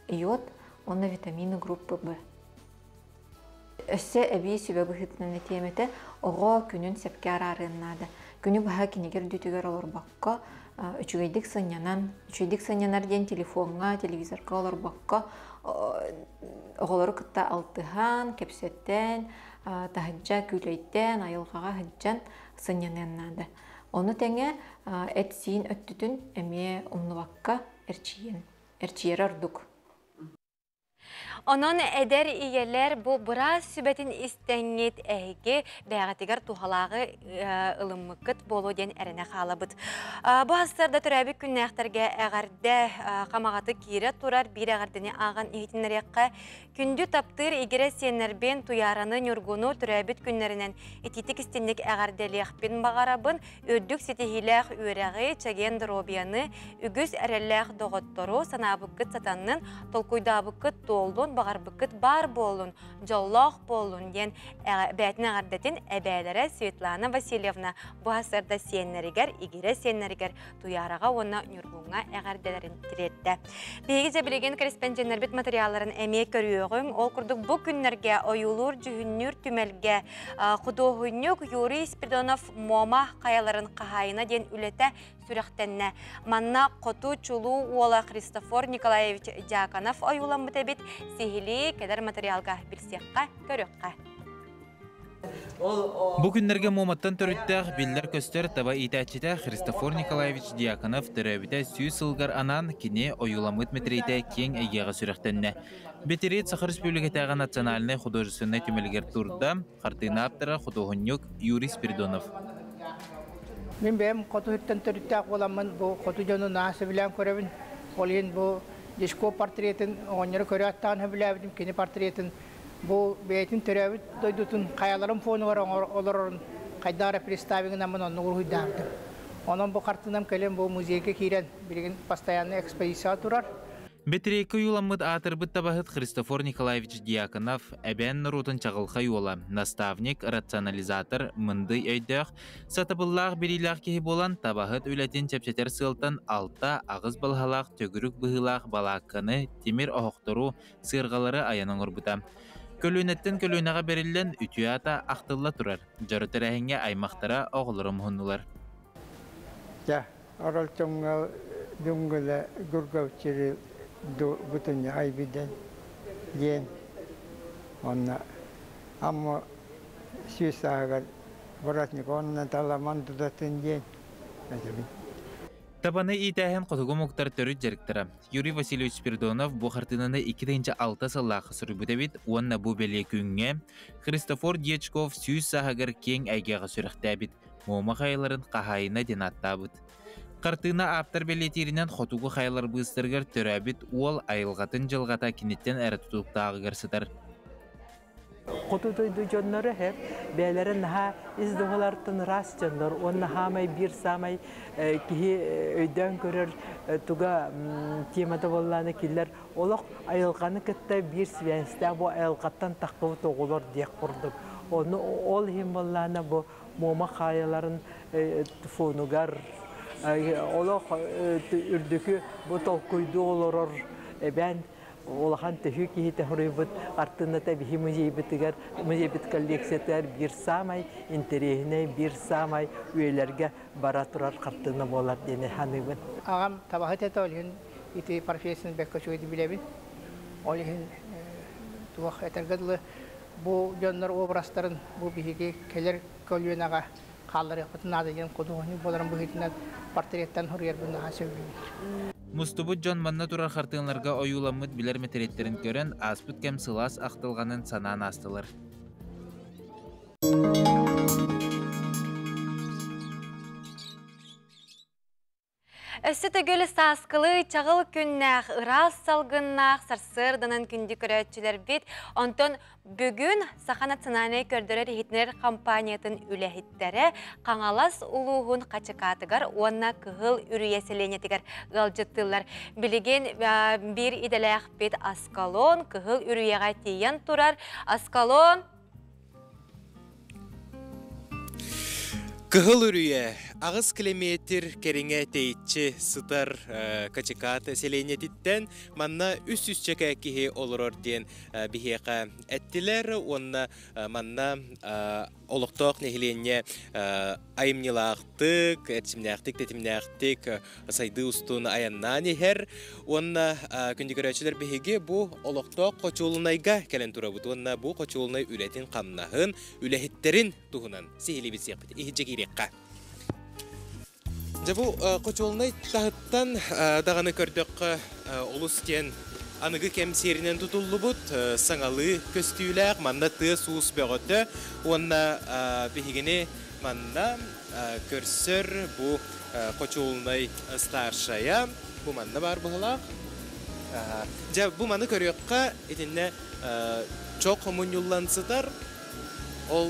йод уонна витамины группы В. Өссө эбии сүбэ быһыытынан этиэм этэ, оҕо күнүн сөпкө араарыан наада. Күнү быһа кинигэ үрдүтүгэр олорбокко, үчүгэйдик сынньанан, үчүгэйдик сынньанар диэн телефоҥҥа, телевизорга олорбокко, оҕолору кытта алтыһан, кэпсэтэн, таһырдьа күүлэйдээн, айылҕаҕа сылдьан сынньаныан наада. Ону тэҥэ эт-сиин өттүтүн эмиэ умнубакка эрчийэн, эрчийэрэ ордук. Онон эдэр ийэлэр бу быраас сүбэтин истэҥҥит эһиги бэйэҕитигэр туһалааҕы ылыммыккыт буолуо диэн эрэнэ хаалабыт. Бу сарсыарда төрөөбүт күннээхтэргэ эҕэрдэ хамаҕаты киирэ турар биир эҕэрдэни ааҕан иһитиннэриэххэ. Күндү таптыыр игирэ сиэннэрбин Туйаараны, Ньургуну төрөөбүт күннэринэн итиитик истинник эҕэрдэлиэхпин баҕарабын. Үрдүк ситиһиилээх үөрэҕи, чэгиэн доруобуйаны, үгүс эрэллээх доҕоттору, санаабыккыт сатаннын, толкуйдаабыккыт туоллун. баҕарбыккыт баар буоллун, дьоллоох буоллун диэн бэйэтин эҕэрдэтин эбээлэрэ Светлана Васильевна бу сарсыарда сиэннэригэр, игирэ сиэннэригэр Туйаараҕа уонна Ньургуҥҥа эҕэрдэлэрин тириэртэ. Биһиги дьэ билигин корреспонденнарбыт материалларын эмиэ көрүөҕүҥ. Ол курдук бу күннэргэ ойуулуур-дьүһүннүүр түмэлгэ худуоһунньук Юрий Спиридонов Муома хайаларын хаһаайына диэн үлэтэ сүрэхтэннэ. Манна хоту чулуу уола Христофор Николаевич Дьяконов ойууламмыт эбит. Сиһилии кэлэр материалга билсиэххэ, көрүөххэ. Бу күннэргэ Муоматтан төрүттээх биллэр-көстөр таба иитээччитэ Христофор Николаевич Дьяконов төрөөбүтэ 100 сылыгар анаан кини ойууламмыт мэтириэтэ киэҥ эйгэҕэ сүрэхтэннэ. Бэтириэт Саха Республикатааҕы национальнай художественнай түмэлигэр турда, хартыына ааптара худуоһунньук Юрий Спиридонов. Мин бэйэм хоту сиртэн төрүттээх буоламмын бу хоту дьону наһаа сөбүлээн көрөбүн. Ол иһин бу Дешко портретын оҕонньору көрө аттаан сөбүлээбитим, кини портретын Бу бэйэтин төрөөбүт дойдутун хайаларын фонугар олорорун хайдах эрэ представигынан оннук уруһуйдаабытым. Онон бу хартыынам кэлин бу музейга киирэн билигин постоянно экспозицияҕа турар. Бэтириэккэ ойууламмыт аатырбыт табаһыт Христофор Николаевич Дьяконов эбээн норуотун чаҕылхай уола, наставник, рационализатор, мындый өйдөөх, сатабыллаах билиилээх киһи буолан табаһыт үлэтин чэпчэтэр сыалтан 6-8 балаһалаах төгүрүк быһыылаах балаакканы, тимир оһохтору, сыарҕалары айан оҥорбута. Көлүөнэттэн көлүөнэҕэ бэриллэн үтүө аата ахтылла турар. Дьоро тэрээһиҥҥэ аймахтара оҕолоро муһуннулар. Дьэ, орол чоҥҥо дүҥгүлэ гургавчири бутуньа айбиден диэн онно амма сүүс сааһыгар воротник онно таламан тутатын диэн этэбин. Табаны иитээһин хотугу омуктар төрүт дьарыктара. Юрий Васильевич Спиридонов бу хартыынаны 2006 сыллаахха суруйбут эбит уонна бу бэлиэ күҥҥэ Христофор Дьячков 100 сааһыгар киэҥ эйгэҕэ сүрэхтээбит Муома хайаларын хаһаайына диэн ааттаабыт. Хартыына ааптар бэлиэтииринэн хотугу хайалар быыстарыгар төрөөбүт уол айылҕатын дьылҕата киниттэн эрэ тутулуктааҕыгар сытар. Хоту дойду дьонноро эһэр бэйэлэрэ наһаа ис дууһаларыттан ыраас дьоннор уонна хаамай биир саамай киһи өйдөөн көрөр туга темата буоллаана кинилэр олох айылҕаны кытта биир связьтаах бу айылҕаттан таххыбыт оҕолор диэх курдук ону ол иһин буоллаана бу Муома хаайаларын фонугар олох үрдүкү бу толкуйдуу олорор эбээн улахан төһүү киһитэ хоруйбут артыыната биһи музейбытыгар музейбыт коллекциятыгар биир саамай интэриэһинэй биир саамай үйэлэргэ бара турар хартыына буолар диэн саныыбын. Аҕам табаһыт этэ, ол иһин ити профессияны бэккэ үчүгэйдик билэбин. Ол иһин туох этэргэ дылы бу дьоннор образтарын бу биһиги кэлэр көлүөнэҕэ хаалларыахпытын наада диэн худуоһунньук буоларын быһыытынан портреттан суруйарбын наһаа сөбүлүүбүн. Мустубут дьон манна турар хартыыналарга ойууламмыт билэр мэтириэттэрин көрөн, ааспыт кэм сылаас ахтылҕанын санаан аастылар. Өссө төгүл сааскылыы чаҕыл күннээх, ыраас салгыннаах сарсыарданан күндү көрөөччүлэрбит. Онтон бүгүн Саха национальнай көрдөрөр-иһитинэр компаниятын үлэһиттэрэ Хаҥалас улууһун Хачыкаатыгар уонна Кыһыл Үрүйэ сэлиэнньэтигэр ыалдьыттыыллар. Билигин биир идэлээхпит Аскалон Кыһыл Үрүйэҕэ тиийэн турар. Аскалон Кыһыл Үрүйэ 8 километр кэриҥэ тэйиччи сытар Качыкаат сэлиэнньэтиттэн манна 300 киһи олорор диэн биһиэхэ эттилэр уонна манна олохтоох нэһилиэнньэ айымньылаахтык, эрчимнээхтик, тэтимнээхтик сайдыы устун айаннаан иһэр уонна күндү көрөөччүлэр биһиги бу олохтоох хочуолунайга кэлэн турабыт уонна бу хочуолунай үлэтин-хамнаһын, үлэһиттэрин туһунан сиһилии билсиэхпит. Иһирдьэ киириэххэ. Дьэ бу хочуолунай таһыттан даҕаны көрдөххө олус диэн аныгы кэм сиэринэн тутуллубут саҥалыы көстүүлээх манна тыас-уус бөҕөтө уонна биһигини манна көрсөр бу хочуолунай старшая бу манна баар быһылаах. Дьэ бу маны көрүөххэ итиннэ чох мунньуллан сытар ол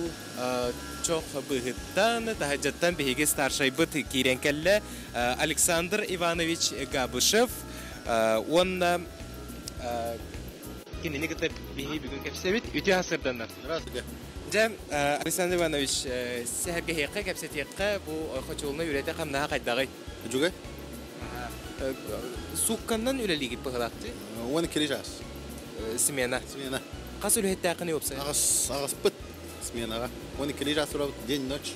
чох быыһыттан таһырдьаттан биһиги старшайбыт киирэн кэллэ Александр Иванович Габышев уонна Кинини кытта биһи бүгүн кэпсэбит. Үтүө сырданнар. Здравствуйте. Дьэ, Александр Иванович, сэһэргэһиэххэ, кэпсэтиэххэ бу хочуолунай үлэтэ хамнаһа хайдаҕый? Үчүгэй. Суукканнан үлэлиигит быһылаахтыы? 12 час. Смена. Смена. Хас үлэһиттээххиний уопсай? Аҕыс, аҕыспыт сменаҕа. 12 час турабыт, день ночь.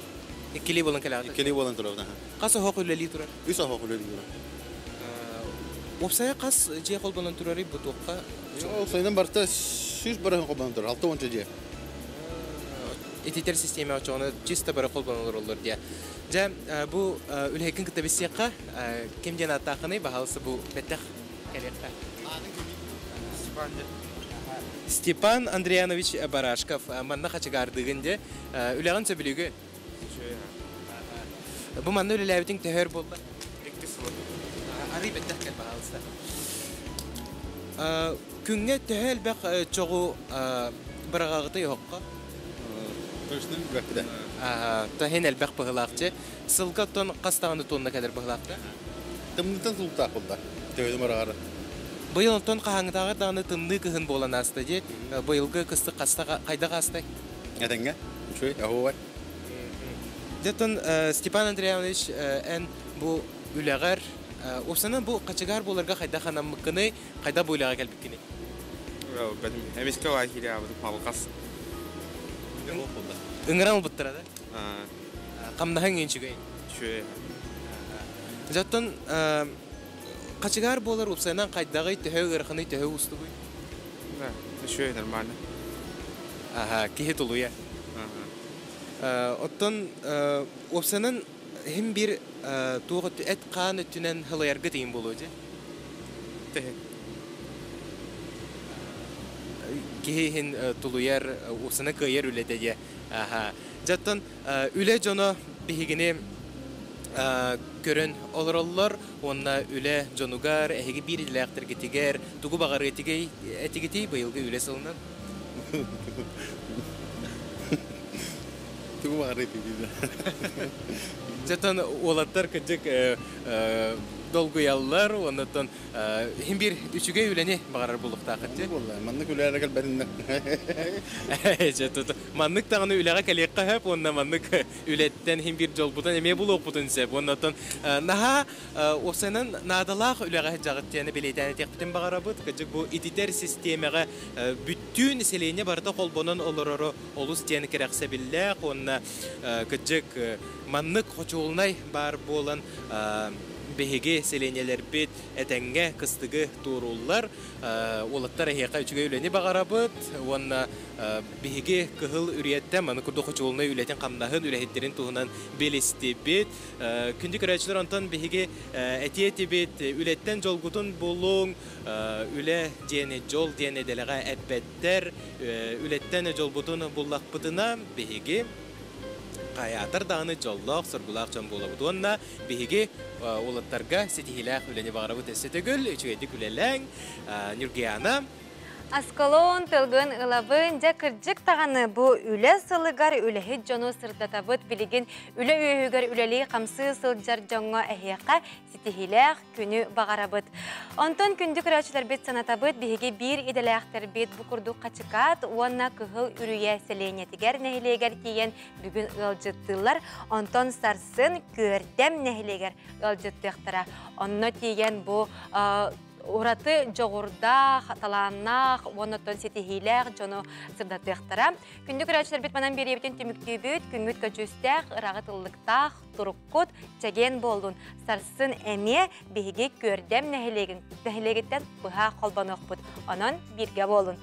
Иккилии буолан кэлэҕит? Иккилии буолан турабыт, аха. Хас оһох үлэлии турар? Үс оһох үлэлии турар. Уопсайа хас дьиэ холбонон турарый бу туохха? Уопсайынан барыта 100 барыһын холбонон турар, 60 дьиэ. Ититэр систиэмэ оччоҕуна чисто бары холбонон олороллор диэ. Дьэ, бу үлэһиккин кытта билсиэххэ, ким диэн ааттааххыный, баһаалыста бу бэттэх кэлиэххэ. Степан Андрианович Барашков манна хачыгаардыыгын дьэ. Үлэҕин сөбүлүүгүн? Бу манна үлэлээбитиҥ төһө өр буолла? Икки сыл. Арый бэттэх кэл, баһаалыста. Күҥҥэ төһө элбэх чоҕу быраҕаҕытый оһоххо? Точно билбэппит. Таһын элбэх быһылаахчы. Сылга оттон хас даҕаны тонна кэлэр быһылаахта? Тымныытан сылтаах буолла. Төһөнү быраҕары. Быйыл онтон хаһааҥҥытааҕар даҕаны тымныы кыһын буолан ааста дии. Быйылгы кыстык хаста хайдах аастай? Этэҥҥэ. Үчүгэй, оһуобай. Дьэ, Степан Андреевич, эн бу үлэҕэр, уопсанан бу хачыгаар буоларга хайдах анаммыккыный, хайдах бу үлэҕэ кэлбиккиний? Эмискэ лайкириабытым алҕас. Ыҥыран ылбыттара да? Хамнаһыҥ үчүгэй? Үчүгэй. Дьэ, хачыгаар буолар уопсайынан хайдаҕый, төһө ыараханый, төһө уустугуй? Да, үчүгэй, нормально. Аха, киһи тулуйа. Оттон уопсайынан иһин биир туох эт-хаан өттүнэн хылайарга тиийин буолуо дии? Төһө? Киһи иһин тулуйар, уопсайынан кыайар үлэтэ диэ. Аха. Дьэ, оттон үлэ дьоно биһигини көрөн олороллор уонна үлэ дьонугар, эһиги биир идэлээхтэргитигэр тугу баҕарыа этигитий быйылгы үлэ сылынан? Тугу баҕарыа этигитий? Дьэ, уолаттар кырдьык долгуйаллар, уонна иһин биир үчүгэй үлэни баҕарар буолуохтааххыт дии. Маннык үлэлэрэ кэлбэтиннэр. Маннык даҕаны үлэҕэ кэлиэххэ сөп уонна маннык үлэттэн иһин биир дьолбутун эмиэ булуохпутун сөп. Уонна оттон наһаа уопсайынан наадалаах үлэҕэ сылдьаҕыт диэн бэлиэтээн этиэхпитин баҕарабыт. Кырдьык бу ититэр систиэмэҕэ бүттүүн селение барыта холбонон олороро олус диэн кэрэхсэбиллээх уонна кырдьык маннык хочуолунай баар буолан биһиги селениелэрбит этэҥҥэ кыстыгы туорууллар. Уолаттар эһиэхэ үчүгэй үлэни баҕарабыт уонна биһиги Кыһыл Үрүйэттэн маны курдук хочуолунай үлэтин-хамнаһын, үлэһиттэрин туһунан билистибит. Күндү көрөөччүлэр, онтон биһиги этиэ этибит, үлэттэн дьолгутун булуҥ, үлэ диэни дьол диэн дэлэҕэ эппэттэр. Үлэттэн дьолбутун буллахпытына, биһиги хайаатар даҕаны дьоллоох, соргулаах дьон буолабыт. Уонна биһиги уолаттарга ситиһиилээх үлэни баҕарабыт өссө төгүл, үчүгэйдик үлэлээҥ. Ньургуйаана. Аскалон тылгын ылабын, дьэ кырдьык даҕаны бу үлэ сылыгар үлэһит дьону сырдатабыт. Билигин үлэ үөһүгэр үлэлии хамсыы сылдьар дьоҥҥо эһиэхэ ситиһиилээх күнү баҕарабыт. Онтон күндү көрөөччүлэрбит санатабыт, биһиги биир идэлээхтэрбит бу курдук Хачыкаат уонна Кыһыл Үрүйэ сэлиэнньэтигэр нэһилиэгэр тиийэн бүгүн ыалдьыттыыллар. Онтон сарсын Күөрдэм нэһилиэгэр ыалдьыттыахтара. Онно тиийэн бу ураты дьоҕурдаах, талааннаах уонна оттон ситиһиилээх дьону сырдатыахтара. Күндү көрөөччүлэрбит манан биэриэбитин түмүктүүбүт. Күҥҥүт көдьүүстээх, ыраҕы тыллыктаах, туруккут чэгиэн буоллун. Сарсын эмиэ биһиги Күөрдэм нэһилиэгин нэһилиэгиттэн быһа холбонуохпут. Онон бииргэ буолун.